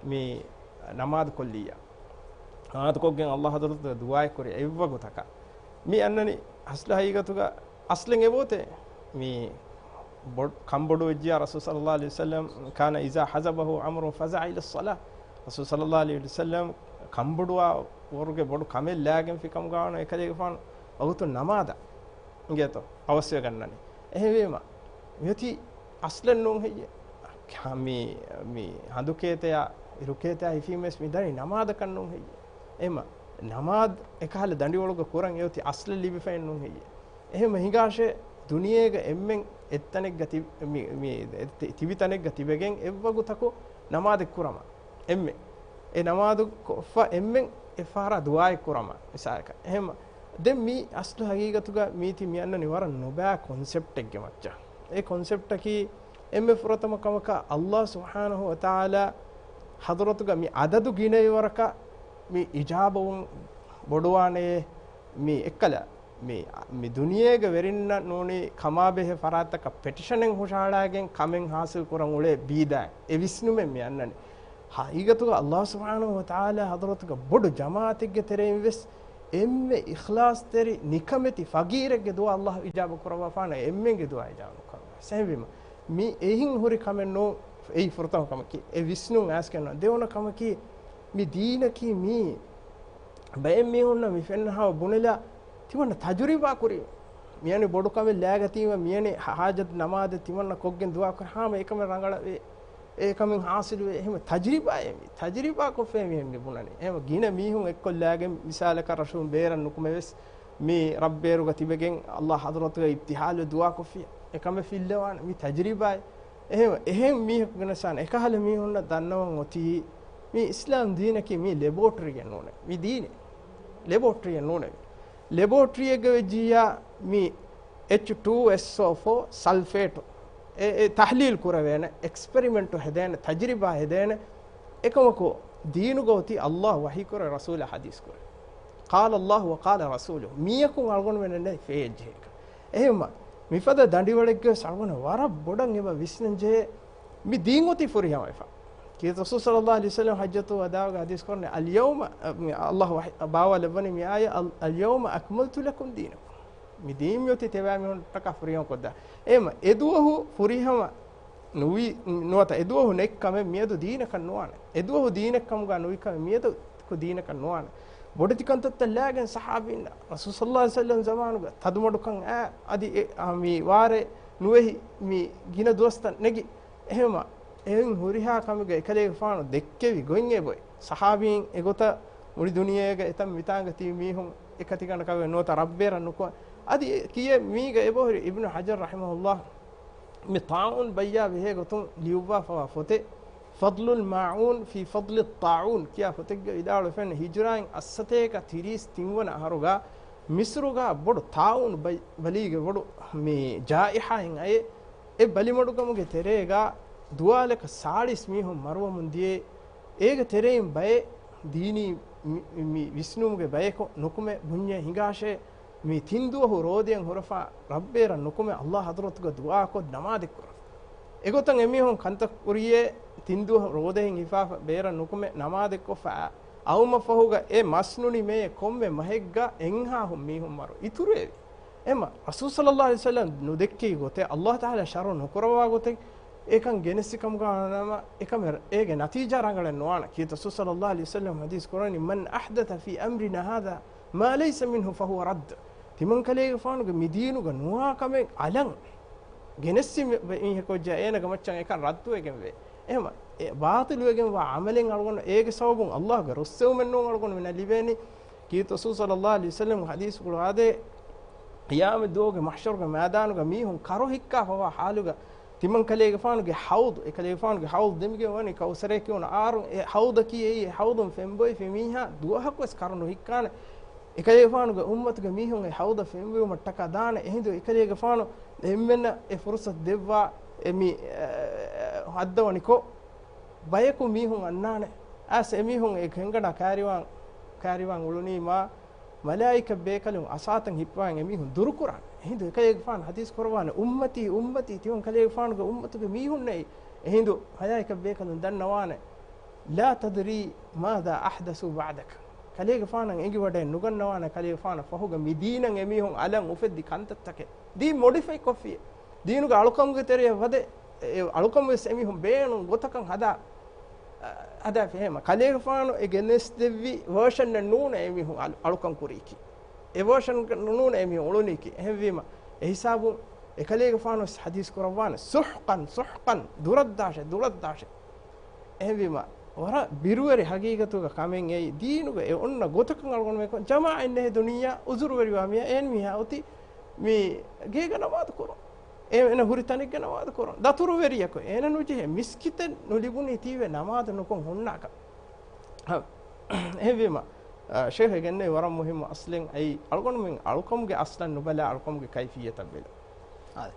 މި ނަމާދު ކޮށްލިއްޔާ. ނަމާދުކޮށްގެން ﷲ ޙަޟްރަތުގަ ދުޢާއެއް ކުރި އެއްވަގުތަކަށް. މި އަންނަނީ އަސްލު ހަގީގަތުގަ އަސްލެއް އެބައޮތޭ. މި ބޮޑު، ކަންބޮޑުވެއްޖިޔާ ރަސޫލު ޞައްލައްލާހު ޢަލައިހި ވަސައްލަމް، كان إذا حزبه أمر فزع إلى الصلاة. ރަސޫލު ޞައްލައްލާހު ޢަލައިހި ވަސައްލަމް ކަންބޮޑުވާ ވަރުގެ ބޮޑު ކަމެއް ލާގެންފި ކަމުގަ ވާނަމަ އެކަލޭގެފާނު ވަގުތު ނަމާދަށް އިނގޭތޯ އަވަސްވެގަންނަނީ. އެހެންވީމަ، މިއޮތީ އަސްލެއް ނޫން ހެއްޔެ؟ މި، މި ހަނދުކޭތެޔާ އިރުކޭތެޔާ ހިފީމެސް މި ދަނީ ނަމާދަކަށް ނޫން ހެއްޔެ؟ އެމަ ނަމާދު އެކަހަލަ ދަނޑިވަޅުގަ ކުރަން އެއޮތީ އަސްލެއް ލިބިފައެއް ނޫން ހެއްޔެ؟ އެހެމަ ހިނގާށޭ، ދުނިޔޭގަ އެންމެން އެއްތަނެއްގަ ތި-، މި، މި ތި-، ތިބި ތަނެއްގަ ތިބެގެން އެއްވަގުތަކު ނަމާދެއް ކުރަމާ. އެންމެ އެ ނަމާދު ކޮށްފަ އެންމެން އެއްފަހަރާ ދުޢާއެއް ކުރަމާ މިސާލަކަށް. އެހެމަ ދެން މީ އަސްލު ހަގީގަތުގަ މީތި މި އަންނަނީ ވަރަށް ނުބައި ކޮންސެޕްޓެއްގެ މައްޗަށް. އެ ކޮންސެޕްޓަކީ އެންމެ ފުރަތަމަ ކަމަކަށް އައްލާހު ސުބްޙާނަހު ވަތަޢާލާ ޙަޟްރަތުގަ މި އަދަދު ގިނައިވަރަކަށް މި އިޖާބަވުން ބޮޑުވާނެ މި އެއްކަލަ މި، މި ދުނިޔޭގެ ވެރިންނަށް ނޫނީ ކަމާބެހޭ ފަރާތްތަކަށް ޕެޓިޝަނެއް ހުށަހަޅާގެން ކަމެއް ޙާޞިލް ކުރަން އުޅޭ ބީދާ އެ ވިސްނުމެއް މި އަންނަނީ. ހަގީގަތުގަ އައްލާހު ސުބްޙާނަހު ވަތަޢާލާ ޙަޟްރަތުގަ ބޮޑު ޖަމާޢަތެއްގެ ތެރެއިން ވެސް އެންމެ އިޚްލާޞްތެރި ނިކަމެތި ފަގީރެއްގެ ދުޢާ އައްލާހު އިޖާބަ ކުރައްވާފާނެ އެންމެންގެ ދުޢާ އިޖާބަ ނުކުރައްވާ. އެހެންވީމަ މި އެހެން ހުރި ކަމެއް ނޫން. އެއީ ފުރަތަމަ ކަމަކީ. އެ ވިސްނުން އައިސްގެން ނޫން. ދެވަނަ ކަމަކީ މި ދީނަކީ މީ ބައެއް މީހުންނަށް މި ފެންނަހާ ބުނެލާ ތިމަންނަ ތަޖުރިބާ ކުރީ. މިޔަނި ބޮޑު ކަމެއް ލާގަތީމަ މިޔަނި ހާ-، ހާޖަތު ނަމާދެއް ތިމަންނަ ކޮށްގެން ދުޢާ ކުރި ހާމަ އެކަމެއް ރަނގަޅަވޭ، އެކަމެއް ހާސިލުވޭ. އެހެމަ ތަޖުރިބާއޭ މީ. ތަޖުރިބާ ކޮށްފައި މިހެން މި ބުނަނީ. އެހެމަ ގިނަ މީހުން އެއްކޮށްލާގެން މިސާލަކަށް ރަށުން ބޭރަށް ނުކުމެވެސް މި ރަށްބޭރުގަ ތިބެގެން އައްލާހު ޙަޟްރަތުގަ އިބްތިހާލު ދުޢާ ކޮށްފި އެކަމެއް ފިއްލަވާނެ. މި ތަޖުރިބާއޭ. އެހެން، އެހެން މީހަކު ގެނެސާނެ އެކަހަލަ މީހުންނަށް ދަންނަވަން އޮތީ މި އިސްލާމް ދީނަކީ މީ ލެބޯޓްރީއެއް ނޫނެ. މި ދީނެއް ލެބޯޓްރީއެއް ނޫނެ. ލެބޯޓްރީއެއްގަ ވެއްޖިއްޔާ މި އެޗް ޓޫ އެސް އޯ ފޯ ސަލްފޭޓު އެ، އެ ތަޙްލީލް ކުރެވޭނެ، އެކްސްޕެރިމެންޓު ހެދޭނެ، ތަޖުރިބާ ހެދޭނެ. އެކަމަކު ދީނުގަ އޮތީ އައްލާހު ވަޙީ ކުރޭ، ރަސޫލާ ޙަދީޘް ކުރޭ. قال الله وقال رسوله. މީއަކުން އަޅުގަނޑުމެންނަށް ނެތް ފޭއްޖެހޭކަށް. އެހެންމަ މިފަދަ ދަނޑިވަޅެއްގަވެސް އަޅުގަނޑު ވަރަށް ބޮޑަށް އެބަ ވިސްނަންޖެހޭ މި ދީން އޮތީ ފުރިހަމަވެފަ. ކީރިތި ރަސޫލު ޞައްލައްލާހު ޢަލައިހި ވަސައްލަމް ޙައްޖަތުލް ވަދާޢުގަ ޙަދީޘް ކުރަނީ، އަލްޔައުމަ، އަ، މި އައްލާހު ވަޙީ ބާވާލެއްވަނީ މި އާޔަތް، އަލް، اليوم أكملت لكم دينكم. މި ދީން މިއޮތީ ތެބާ މީހުންނަށްޓަކާ ފުރިހަމަ ކޮށްދާ. އެހެމަ އެދުވަހު ފުރިހަމަ ނުވި، ނުވަތަ އެދުވަހު ނެތް ކަމެއް މިއަދު ދީނަކަށް ނުވާނެ. އެދުވަހު ދީނެއްކަމުގަ ނުވި ކަމެއް މިއަދު ދީނަކަށް ނުވާނެ. ބޮޑެތި ކަންތައްތައް ލާގެން ޞަޙާބީންނަށް ރަސޫލު ޞައްލައްލާހު ޢަލައިހި ވަސައްލަމް ޒަމާނުގަ ތަދުމަޑުކަން އައި، އަދި އެ، އާ، މި ވާރޭ ނުވެހި މި ގިނަ ދުވަސްތައް ނެގި. އެހެމަ އެއިން ހުރިހާ ކަމެއްގަ އެކަލޭގެފާނު ދެއްކެވި ގޮތް އެބޮތް. ޞަޙާބީން އެގޮތަށް މުޅި ދުނިޔޭގަ އެތަން މިތާނގަ ތިބި މީހުން އެކަތިގަނޑަކަށް ނުވަތަ ރަށްބޭރަށް ނުކުމެ. އަދި އެ ކިޔޭ މީގަ އެބަހުރި އިބްނު ޙަޖަރު ރަޙިމަހުﷲ މި ޠާޢޫން ބައްޔާ ބެހޭ ގޮތުން ލިޔުއްވާފަވާ ފޮތެއް، فضل الماعون في فضل الطاعون ކިޔާ ފޮތެއްގަ ވިދާޅުވެފައި، ހިޖުރާއިން އައްސަތޭކަ ތިރީސް ތިންވަނަ އަހަރުގަ މިސްރުގަ ބޮޑު ޠާޢޫން ބައި-، ބަލީގެ ބޮޑު މި ޖާއިޙާއެއް އައި، އެ ބަލިމަޑުކަމުގެ ތެރޭގަ ދުވާލަކަށް ސާޅީސް މީހުން މަރުވަމުން ދިޔައީ. އޭގެ ތެރެއިން ބައެއް ދީނީ މި، މި ވިސްނުމުގެ ބަޔަކު ނުކުމެ ބުންޏޭ ހިނގާށޭ، މި ތިން ދުވަހު ރޯދައިން ހުރަފާ ރަށްބޭރަށް ނުކުމެ އައްލާހު ޙަޟްރަތުގަ ދުޢާކޮށް ނަމާދެއްކުރަން. އެގޮތަށް އެމީހުން ކަންތައް ކުރިޔޭ ތިން ދުވަހު ރޯދައިން ހިފާފަ ބޭރަށް ނުކުމެ ނަމާދެއްކޮށްފަ އައުމަށްފަހުގަ އެ މަސް ނުނިމޭ ކޮންމެ މަހެއްގަ އެއްހާހުން މީހުން މަރު އިތުރުވެވި. އެމަ ރަސޫލު ޞައްލައްލާހު ޢަލައިހި ވަސައްލަމް ނުދެއްކެވި ގޮތެއް، އައްލާހު ތަޢާލާ ޝަރުޢު ނުކުރައްވާ ގޮތެއް އެކަން ގެނެސްފި ކަމުގަ ނަމަ، އެކަމެއް އޭގެ ނަތީޖާ ރަނގަޅެއް ނުވާނެ. ކީރިތި ރަސޫލު ޞައްލައްލާހު ޢަލައިހި ވަސައްލަމް ޙަދީޘް ކުރަނީ، من أحدث في أمرنا هذا ما ليس منه فهو رد. ތިމަން ކަލޭގެފާނުގެ މި ދީނުގަ ނުވާ ކަމެއް އަލަން ގެނެސްފި މި-، މީހަކު ވެއްޖެއްޔާ އޭނަގެ މައްޗަށް އެކަން ރައްދުވެގެން ވޭ. އެހެމަ އެ ބާޠިލުވެގެންވާ ޢަމަލެއް އަޅުގަނޑު އޭގެ ސަބަބުން އައްލާހުގެ ރުއްސެވުމެއް ނޫން އަޅުގަނޑުމެންނަށް ލިބޭނީ. ކީރިތި ރަސޫލު ޞައްލައްލާހު ޢަލައިހި ވަސައްލަމްގެ ޙަދީޘްފުޅު އާދޭ، ޤިޔާމަތް ދުވަހުގެ މަޙްޝަރުގެ މައިދާނުގަ މީހުން ކަރު ހިއްކާފަވާ ޙާލުގަ ތިމަން ކަލޭގެފާނުގެ ޙައުޟު، އެކަލޭގެފާނުގެ ޙައުޟު ދެމިގެން ވަނީ ކައުސަރޭ ކިޔުނު އާރުން، އެ ޙައުޟަކީ އެއީ އެ ޙައުޟުން ފެންބޮއިފި މީހާ ދުވަހަކުވެސް ކަރު ނުހިއްކާނެ. އެކަލޭގެފާނުގެ އުއްމަތުގެ މީހުން އެ ޙައުޟަށް ފެންވެވުމަށްޓަކާ ދާނެ. އެހިނދު އެކަލޭގެފާނު އެންމެންނަށް އެ ފުރުޞަތު ދެއްވާ އެ މި، އަ، ހައްދަވަނިކޮށް، ބަޔަކު މީހުން އަންނާނެ. އައިސް އެމީހުން އެ ގެންގަނޑާ ކާރިވާން، ކާރިވާން އުޅުނީމާ، މަލާއިކަ ބޭކަލުން އަސާތަން ހިއްޕަވާން އެމީހުން ދުރުކުރާނެ. އެހިނދު އެކަލޭގެފާނު ޙަދީޘް ކުރައްވާނެ، އުއްމަތީ، އުއްމަތީ، ތިމަން ކަލޭގެފާނުގެ އުއްމަތުގެ މީހުންނޭ. އެހިނދު މަލާއިކަ ބޭކަލުން ދަންނަވާނެ، لا تدري ماذا أحدثوا بعدك. ކަލޭގެފާނަށް އެނގިވަޑައެއް ނުގަންނަވާނެ، ކަލޭގެފާނަށް ފަހުގަ މި ދީނަށް އެމީހުން އަލަން އުފެއްދި ކަންތައްތަކެއް. ދީން މޮޑިފައި ކޮށްފިއޭ. ދީނުގެ އަޅުކަމުގެ ތެރެއަށް ވަދެ، އެ އަޅުކަމުވެސް އެމީހުން ބޭނުން ގޮތަކަށް ހަދާ، ހަދާފި. އެހެމަ ކަލޭގެފާނު އެ ގެނެސްދެއްވި ވާޝަންއެއް ނޫނޭ އެމީހުން އަޅު-، އަޅުކަން ކުރީކީ. އެ ވާޝަން ނޫނޭ އެމީހުން އުޅުނީކީ. އެހެންވީމަ، އެ ހިސާބުން އެކަލޭގެފާނުވެސް ޙަދީޘް ކުރައްވާނެ، ސުޙްޤަން، ސުޙްޤަން، ދުރަށްދާށޭ، ދުރަށްދާށޭ. އެހެންވީމަ، ވަރަށް ބިރުވެރި ހަގީގަތުގަ ކަމެއް އެއީ، ދީނުގަ އެ އޮންނަ ގޮތަކަށް އަޅުގަނޑުމެން ކޮށް، ޖަމާޢަތް ނެހޭ ދުނިޔެއާ އުޒުރުވެރިވާ މީހާ، އެހެން މީހާ އޮތީ މި ގޭގަ ނަމާދު ކުރަން. އެ އޭނަ ހުރި ތަނެއްގަ ނަމާދު ކުރަން. ދަތުރުވެރިޔަކު އޭނަ ނުޖެހޭ، މިސްކިތެއް ނުލިބުނީ ތީވެ ނަމާދު ނުކޮށް ހުންނާކަށް. ހަ، އެހެންވީމަ، އަ، ޝޭޚް ގެންނެވި ވަރަށް މުހިއްމު އަސްލެއް އެއީ، އަޅުގަނޑުމެން އަޅުކަމުގެ އަސްލަށް ނުބަލާ، އަޅުކަމުގެ ކައިފިއްޔަތަށް ބެލުން. އާދެ.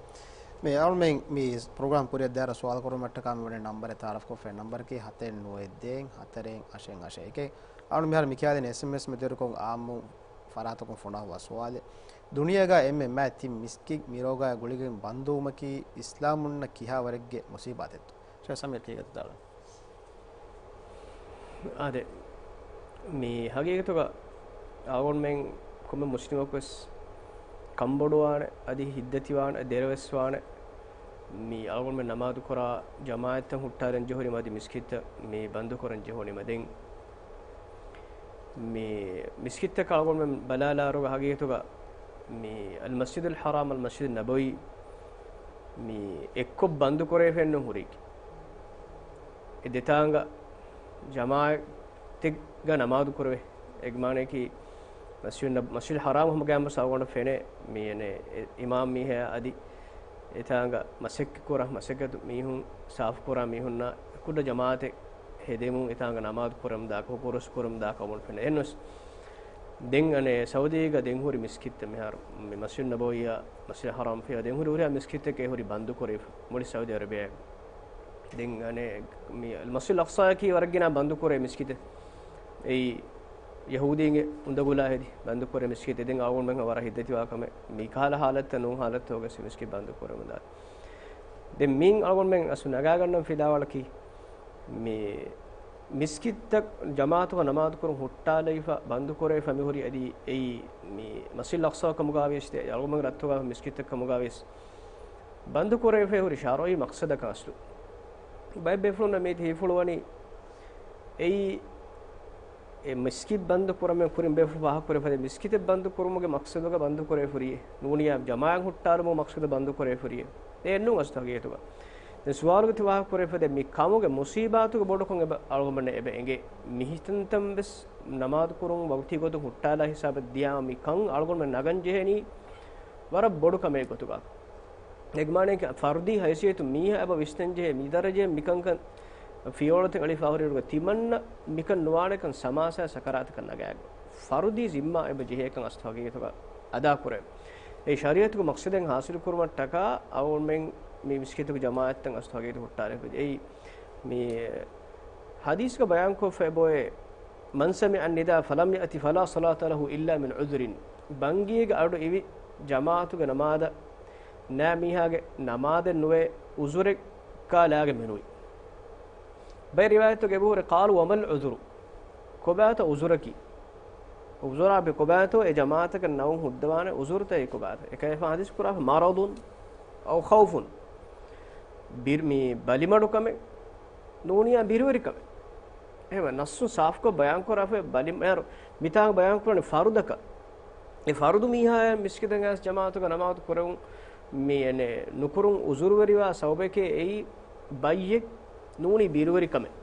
މި އަޅުމެން މި ޕްރޮގްރާމް ކުރިއަށް ދާއިރު ސުވާލު ކުރުމަށްޓަކާ މި ވަނީ ނަންބަރެއް ތައާރަފް ކޮށްފައި. ނަންބަރަކީ ހަތެއް ނުވައެއް ދޭއް ހަތަރެއް އަށެއް އަށެއް. އެކެއް އަޅު މިހާރު މި ކިޔާދިން އެސްއެމްއެސް މެ ދެރުކޮށް އާއްމު ފަރާތަކުން ފޮނުއްވާ ސުވާލެއް. ދުނިޔޭގަ އެންމެ މާތް ތިން މިސްކިތް މި ރޯގާ ގުޅިގެން ބަންދުވުމަކީ އިސްލާމުންނަށް ކިހާ ވަރެއްގެ މުސީބާތެއްތޯ؟ ޝޭޚް ސަމީރް ކީގަތު ދާޅުން. އާދެ، މި ހަގީގަތުގަ އަޅުގަނޑުމެން ކޮންމެ މުސްލިމަކުވެސް ކަންބޮޑުވާނެ، އަދި ހިތްދަތިވާނެ، ދެރަވެސްވާނެ. މި އަޅުގަނޑުމެން ނަމާދުކުރާ ޖަމާޢަތްތައް ހުއްޓާލަން ޖެހުނީމަ އަދި މިސްކިތްތައް މި ބަންދުކުރަން ޖެހުނީމަ ދެން މި މިސްކިތްތަކަށް އަޅުގަނޑުމެން ބަލާލާއިރުގަ ހަގީގަތުގަ މި އަލްމަސްޖިދުލް ޙަރާމް، އަލްމަސްޖިދު ނަބަވީ މި އެއްކޮށް ބަންދުކުރެވިފައެއްނު ހުރީކީ. އެ ދެތާނގަ ޖަމާޢަތެއްގަ ނަމާދު ކުރެވޭ. އޭގެ މާނަޔަކީ މަސްޖިދު ނަބް-، މަސްޖިދުލް ޙަރާމް ހަމަ ގަޔާމަސް އަޅުގަނޑަށް ފެނޭ މި އެނެ އެ އިމާމް މީހާ އަދި އެތާނގަ މަސައްކަތް ކުރާ، މަސައްކަތު މީހުން ސާފު ކުރާ މީހުންނާ ކުޑަ ޖަމާޢަތެއް ހެދެމުން އެތާނގަ ނަމާދު ކުރަމުންދާކަށް، ހުކުރުސް ކުރަމުންދާކަށް އަޅުގަނޑު ފެނޭ. އެހެންވެސް ދެން އަނެއް ސައުދީގަ ދެން ހުރި މިސްކިތްތައް މިހާރު މި މަސްޖިދު ނަބަވިއްޔާ، މަސްޖިދު ޙަރާމް ފިޔާ ދެން ހުރި ހުރިހާ މިސްކިތްތަކެއް ހުރި ބަންދު ކުރެވިފަ މުޅި ސައުދީ އަރަބިއާގަ. ދެން އަނެއް މި މަސްޖިދުލް އަޤްޞާއަކީ ވަރަށް ގިނަ ބަންދު ކުރޭ މިސްކިތެއް. އެއީ ޔަހޫދީންގެ އުނދަގުލާ ހެދި ބަންދު ކުރޭ މިސްކިތެއް. ދެން އަޅުގަނޑުމެން ވަރަށް ހިތްދަތިވާ ކަމެއް މި ކަހަލަ ހާލަތަށް ނޫން ހާލަތަށް އޮވެސް މިސްކިތް ބަންދު ކުރަމުންދާ. ދެން މިއިން އަޅުގަނޑުމެން އަސްލު ނަގާގަންނަން ފިލާވަޅަކީ މި މިސްކިތްތައް ޖަމާޢަތުގަ ނަމާދު ކުރުން ހުއްޓާލައިފަ، ބަންދު ކުރެވިފަ މި ހުރި އަދި އެއީ މި މަސްޖިދުލް އަޤްޞާ ކަމުގަވިޔަސް އަޅުގަނޑުމެން ރައްތުގަ މިސްކިތްތައް ކަމުގަވިޔަސް ބަންދު ކުރެވިފަ ހުރި ޝަރުޢީ މަޤްޞަދަކަށް އަސްލު. ބައެއް ބޭފުޅުންނަށް މީތި ހީފުޅުވަނީ އެއީ އެ މިސްކިތް ބަންދު ކުރަމެން ކުރިން ބޭފުޅުން ފާހަގަ ކުރެވިފަ މިސްކިތެއް ބަންދު ކުރުމުގެ މަޤްޞަދުގަ ބަންދު ކުރެވިފަ ހުރި ނޫނިއްޔާ ޖަމާޢަތް ހުއްޓާލުމުގެ މަޤްޞަދު ބަންދު ކުރެވިފަ ހުރި. އެއްނޫން އަސްލު ހަގީގަތުގަ. ދެން ސުވާލުގަ ތި ވާހަކަ ކުރެވިފަ ދެ މި ކަމުގެ މުސީބާތުގެ ބޮޑުކަން އެބަ އަޅުގަނޑަށް އެބަ އެނގޭ. މި ހިތަންތަން ވެސް ނަމާދު ކުރުން ވަގުތީ ގޮތުން ހުއްޓާލާ ހިސާބަށް ދިޔާ މި ކަން އަޅުގަނޑުމެން ނަގަން ޖެހެނީ ވަރަށް ބޮޑު ކަމެއް ގޮތުގަ. އޭގެ މާނައަކީ ފަރުދީ ހައިސިއްޔަތު މީހާ އެބަ ވިސްނަން ޖެހޭ މި ދަރަޖައިން މިކަންކަން ފިޔަވަޅުތައް އަޅިފަ ހުރިއިރުގަ ތިމަންނަ މިކަން ނުވާނެކަން ސަމާސާ ސަކަރާތަކަށް ނަގާގެ. ފަރުދީ ޒިންމާ އެބަ ޖެހޭކަން އަސްލު ހަގީގަތުގަ އަދާކުރޭ. އެ ޝަރީޢަތުގެ މަޤްޞަދެއް ހާސިލު ކުރުމަށްޓަކާ އަޅުގަނޑުމެން މި މިސްކިތުގެ ޖަމާޢަތްތައް އަސްލު ހަގީގަތު ހުއްޓާލެ އެއީ މި ޙަދީޘްގަ ބަޔާންކޮށްފައި އެބައޮތް، من سمع النداء فلم يأت فلا صلاة له إلا من عذر. ބަންގީގެ އަޑު އިވި ޖަމާޢަތުގެ ނަމާދަށް ނާ މީހާގެ ނަމާދެއް ނުވޭ ޢުޛުރެއްކާ ލާގެ މެނުވީ. ބައެއް ރިވާޔަތުގަ އެބަހުރި، قالوا وما العذر؟ ކޮބާތަ ޢުޛުރަކީ؟ ޢުޛުރާ ބެ ކޮބާތޯ އެ ޖަމާޢަތަކަށް ނައުން ހުއްދަވާނެ ޢުޛުރުތައް އެ ކޮބާތަ؟ އެކަލޭފާނު ޙަދީޘް ކުރާފަ، مرض أو خوف. ބިރު-، މި ބަލިމަޑުކަމެއް ނޫނިއްޔާ ބިރުވެރިކަމެއް. އެހެންވެ، ނައްޞުން ސާފުކޮށް ބަޔާންކުރާފައި ބަލި-، މިހާރު މިތާނގަ ބަޔާންކުރަނީ ފަރުދަކަށް. އެ ފަރުދު މީހާޔަށް މިސްކިތަށް އައިސް ޖަމާޢަތުގަ ނަމާދު ކުރެވުން މި އެނެ ނުކުރުން ޢުޛުރުވެރިވާ ސަބަބެކޭ އެއީ ބައްޔެއް ނޫނީ ބިރުވެރިކަމެއް.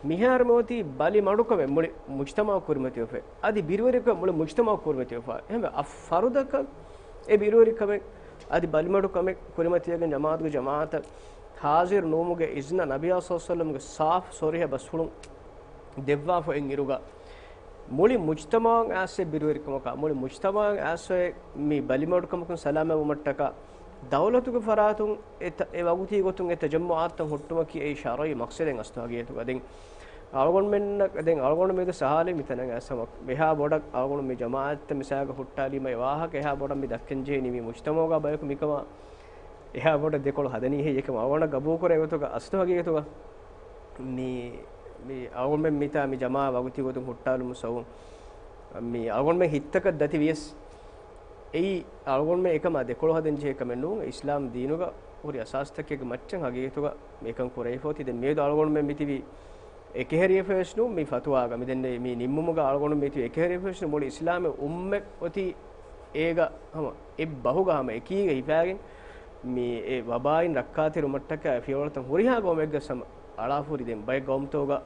މިހާރު މިއޮތީ ބަލިމަޑުކަމެއް މުޅި މުޖްތަމަޢު ކުރިމަތިވެފަ. އަދި ބިރުވެރިކަމެއް މުޅި މުޖްތަމަޢު ކުރިމަތިވެފަ. އެހެންވެ، އަ، ފަރުދަކަށް އެ ބިރުވެރިކަމެއް އަދި ބަލިމަޑުކަމެއް ކުރިމަތިވެގެން ޖަމާޢަތުގެ ޖަމާޢަތަށް ޙާޟިރު ނުވުމުގެ އިޒްނަ ނަބިއްޔާ ޞައްލަﷲ ޢަލައިހި ވަސައްލަމްގެ ސާފު ޞަރީޙަ ބަސްފުޅުން ދެއްވާފަ އިން އިރުގަ، މުޅި މުޖްތަމަޢަށް އައިސް އެ ބިރުވެރިކަމަކާ، މުޅި މުޖްތަމަޢަށް އައިސް އެ މި ބަލިމަޑުކަމަކުން ސަލާމަތްވުމަށްޓަކާ، ދައުލަތުގެ ފަރާތުން އެ ތަ-، އެ ވަގުތީ ގޮތުން އެ ތަޖައްމުޢާތްތައް ހުއްޓުމަކީ އެއީ ޝަރުޢީ މަޤްޞަދެއް އަސްލު ހަގީގަތުގަ. ދެން އަޅުގަނޑުމެންނަށް، ދެން އަޅުގަނޑު މިއަދު ސަހާލެއް މިތަނަށް އައިސް ހަމަ އެހާ ބޮޑަށް އަޅުގަނޑު މި ޖަމާޢަތްތައް މިސާލަކަށް ހުއްޓާލީމަ އެ ވާހަކަ އެހާ ބޮޑަށް މި ދައްކަން ޖެހެނީ މި މުޖްތަމަޢުގަ ބަޔަކު މިކަމާ އެހާ ބޮޑަށް ދެކޮޅު ހަދަނީ ހެއްޔެކަމަށް އަޅުގަނޑަށް ގަބޫލުކުރޭ ގޮތުގަ އަސްލު ހަގީގަތުގަ މި، މި އަޅުގަނޑުމެން މިތާ މި ޖަމާޢަތް ވަގުތީ ގޮތުން ހުއްޓާލުމު ސަބަބުން މި އަޅުގަނޑުމެން ހިތްތަކަށް ދަތި ވިޔަސް، އެއީ އަޅުގަނޑުމެން އެކަމާ ދެކޮޅު ހަދަން ޖެހޭ ކަމެއް ނޫން. އިސްލާމް ދީނުގަ ހުރި އަސާސްތަކެއްގެ މައްޗަށް ހަގީގަތުގަ މިކަން ކުރެވިފަ އޮތީ. ދެން މިއަދު އަޅުގަނޑުމެން މިތިބީ އެކަހެރިވެފަވެސް ނޫން މި ފަތުވާގަ. މި ދެންނެވި މި ނިންމުމުގަ އަޅުގަނޑު މިތިބީ އެކަހެރިވެފަވެސް ނޫން. މުޅި އިސްލާމީ އުއްމަތް އޮތީ އޭގަ ހަމަ އެއްބަހުގަ ހަމަ އެކީގަ ހިފާގެން މި އެ ވަބާއިން ރައްކާތެރިވުމަށްޓަކާ ފިޔަވަޅުތައް ހުރިހާ ގައުމެއްގަ ސަމަ އަޅާފުރި ދެން ބައެއް ގައުމުތަކުގަ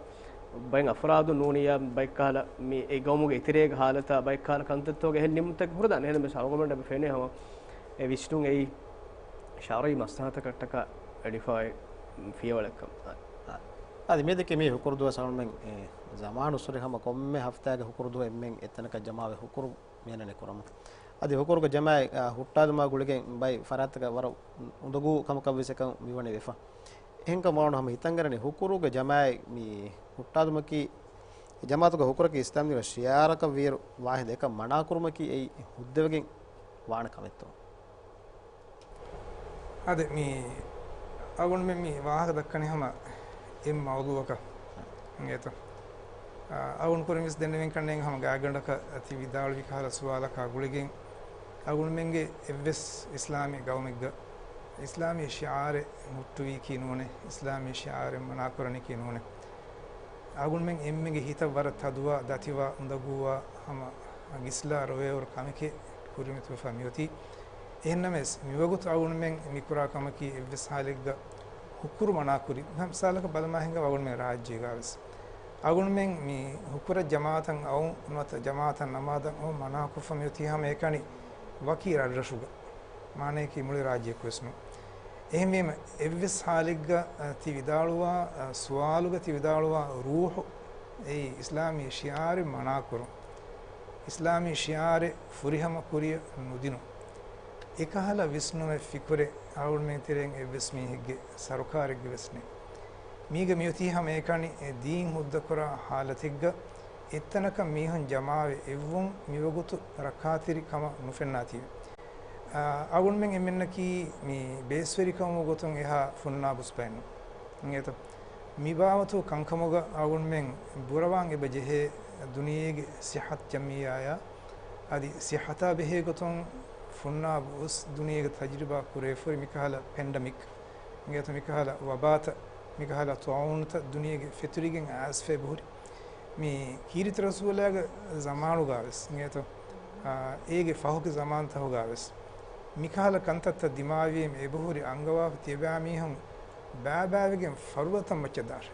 ބައެއް އަފްރާދު ނޫނިއްޔާ ބައެއްކަހަލަ މި އެ ގައުމުގެ އެތެރޭގެ ހާލަތާ ބައެއްކަހަލަ ކަންތައްތަކުގެ އެހެން ނިމުމުތަކެއް ހުރެދާނެ. އެހެންނަމަވެސް އަޅުގަނޑަށް އެބަ ފެނޭ ހަމަ އެ ވިސްނުން އެއީ ޝަރުއީ މަސްލަހަތަކަށްޓަކާ އެޅިފައި ފިޔަވަޅެއްކަން. އަދި މިއަދަކީ މި ހުކުރު ދުވަސް އަޅުމެން އެ ޒަމާނުއްސުރެ ހަމަ ކޮންމެ ހަފްތާގެ ހުކުރު ދުވަހު އެންމެން އެތަނަކަށް ޖަމާވެ ހުކުރު މިހެނެއް ކުރަމު. އަދި ހުކުރުގެ ޖަމާއަތް، އާ، ހުއްޓާލުމާ ގުޅިގެން ބައެއް ފަރާތްތަކަށް ވަރަށް އުނދަގޫ ކަމަކަށްވެސް އެކަން މިވަނީ ވެފަ. އެހެންކަމުން ހަމަ ހިތަށްއަރަނީ ހުކުރުގެ ޖަމާއަތް މި ހުއްޓާލުމަކީ، ޖަމާއަތުގެ ހުކުރަކީ އިސްލާމްދީނުގެ ޝިޢާރަކަށް ވީއިރު ވާހިނދެއް އެކަން މަނާކުރުމަކީ އެއީ ހުއްދަވެގެން ވާނެ ކަމެއްތޯ؟ އަދި މި އަޅުގަނޑުމެން މި ވާހަކަ ދައްކަނީ ހަމަ އެއް މައުޟޫޢަކަށް އިނގޭތޯ. އަ، އަޅުގަނޑު ކުރިން ވެސް ދެންނެވިން ކަންނޭނގެ ހަމަ ގާތްގަނޑަކަށް ތި ވިދާޅުވި ކަހަލަ ސުވާލަކާ ގުޅިގެން އަޅުގަނޑުމެންގެ އެއްވެސް އިސްލާމީ ގައުމެއްގަ އިސްލާމީ ޝިޢާރެއް ހުއްޓުވީކީ ނޫނޭ، އިސްލާމީ ޝިޢާރެއް މަނާކުރަނީކީ ނޫނޭ. އަޅުގަނޑުމެން އެންމެންގެ ހިތަށް ވަރަށް ތަދުވާ، ދަތިވާ، އުނދަގޫވާ ހަމަ ގިސްލާ ރޮވޭއިރު ކަމެކޭ ކުރިމަތިވެފަ މިއޮތީ. އެހެންނަމަވެސް، މިވަގުތު އަޅުގަނޑުމެން މިކުރާ ކަމަކީ އެއްވެސް ހާލެއްގަ ހުކުރު މަނާކުރި، މި މިސާލަކަށް ބަލަމާ ހިނގާ އަޅުގަނޑުމެން ރާއްޖޭގަވެސް އަޅުގަނޑުމެން މި ހުކުރަށް ޖަމާޢަތަށް އައުން ނުވަތަ ޖަމާޢަތަށް ނަމާދަށް އައުން މަނާކޮށްފަ މިއޮތީ ހަމައެކަނި ވަކި ރަށްރަށުގަ. މާނަޔަކީ މުޅި ރާއްޖެއަކުވެސް ނޫން. އެހެންވީމަ، އެއްވެސް ހާލެއްގަ، އަ، ތި ވިދާޅުވާ، އަ، ސުވާލުގަ ތި ވިދާޅުވާ ރޫޙު، އެއީ އިސްލާމީ ޝިޢާރެއް މަނާކުރުން، އިސްލާމީ ޝިޢާރެއް ފުރިހަމަ ކުރިއަށް ނުދިނުން. އެކަހަލަ ވިސްނުމެއް ފިކުރެއް އަޅުގަނޑުމެން ތެރެއިން އެއްވެސް މީހެއްގެ ސަރުކާރެއްގެ ވެސް ނެތް. މީގަ މިއޮތީ ހަމައެކަނި އެ ދީން ހުއްދަކުރާ ހާލަތެއްގަ އެއްތަނަކަށް މީހުން ޖަމާވެ އެއްވުން މިވަގުތު ރައްކާތެރި ކަމަށް ނުފެންނާތީވެ. އާ، އަޅުގަނޑުމެން އެންމެންނަކީ މި ބޭސްވެރިކަމުގެ ގޮތުން އެހާ ފުންނާބުސް ބައެއްނޫން. އިނގޭތޯ؟ މި ބާވަތު ކަންކަމުގަ އަޅުގަނޑުމެން ބުރަވާން އެބަ ޖެހޭ ދުނިޔޭގެ ސިއްހަތު ޖަމްޢިއްޔާއާ އަދި ސިއްހަތާ ބެހޭ ގޮތުން ފުންނާބު އުސް ދުނިޔޭގަ ތަޖުރިބާ ކުރެވިފައި މިކަހަލަ ޕެންޑަމިކް، އިނގޭތޯ، މިކަހަލަ ވަބާތައް، މިކަހަލަ ޠާޢޫނުތައް ދުނިޔޭގެ ފެތުރިގެން އައިސްފަ އެބަހުރި. މި ކީރިތި ރަސޫލާގެ ޒަމާނުގަވެސް އިނގޭތޯ، އާ، އޭގެ ފަހުގެ ޒަމާންތަކުގަވެސް މިކަހަލަ ކަންތައްތައް ދިމާވީމަ އެބަހުރި އަންގަވާފަ ތިޔަބައިމީހުން ބައިބައިވެގެން ފަރުބަދަތައް މައްޗަށް ދާށޭ.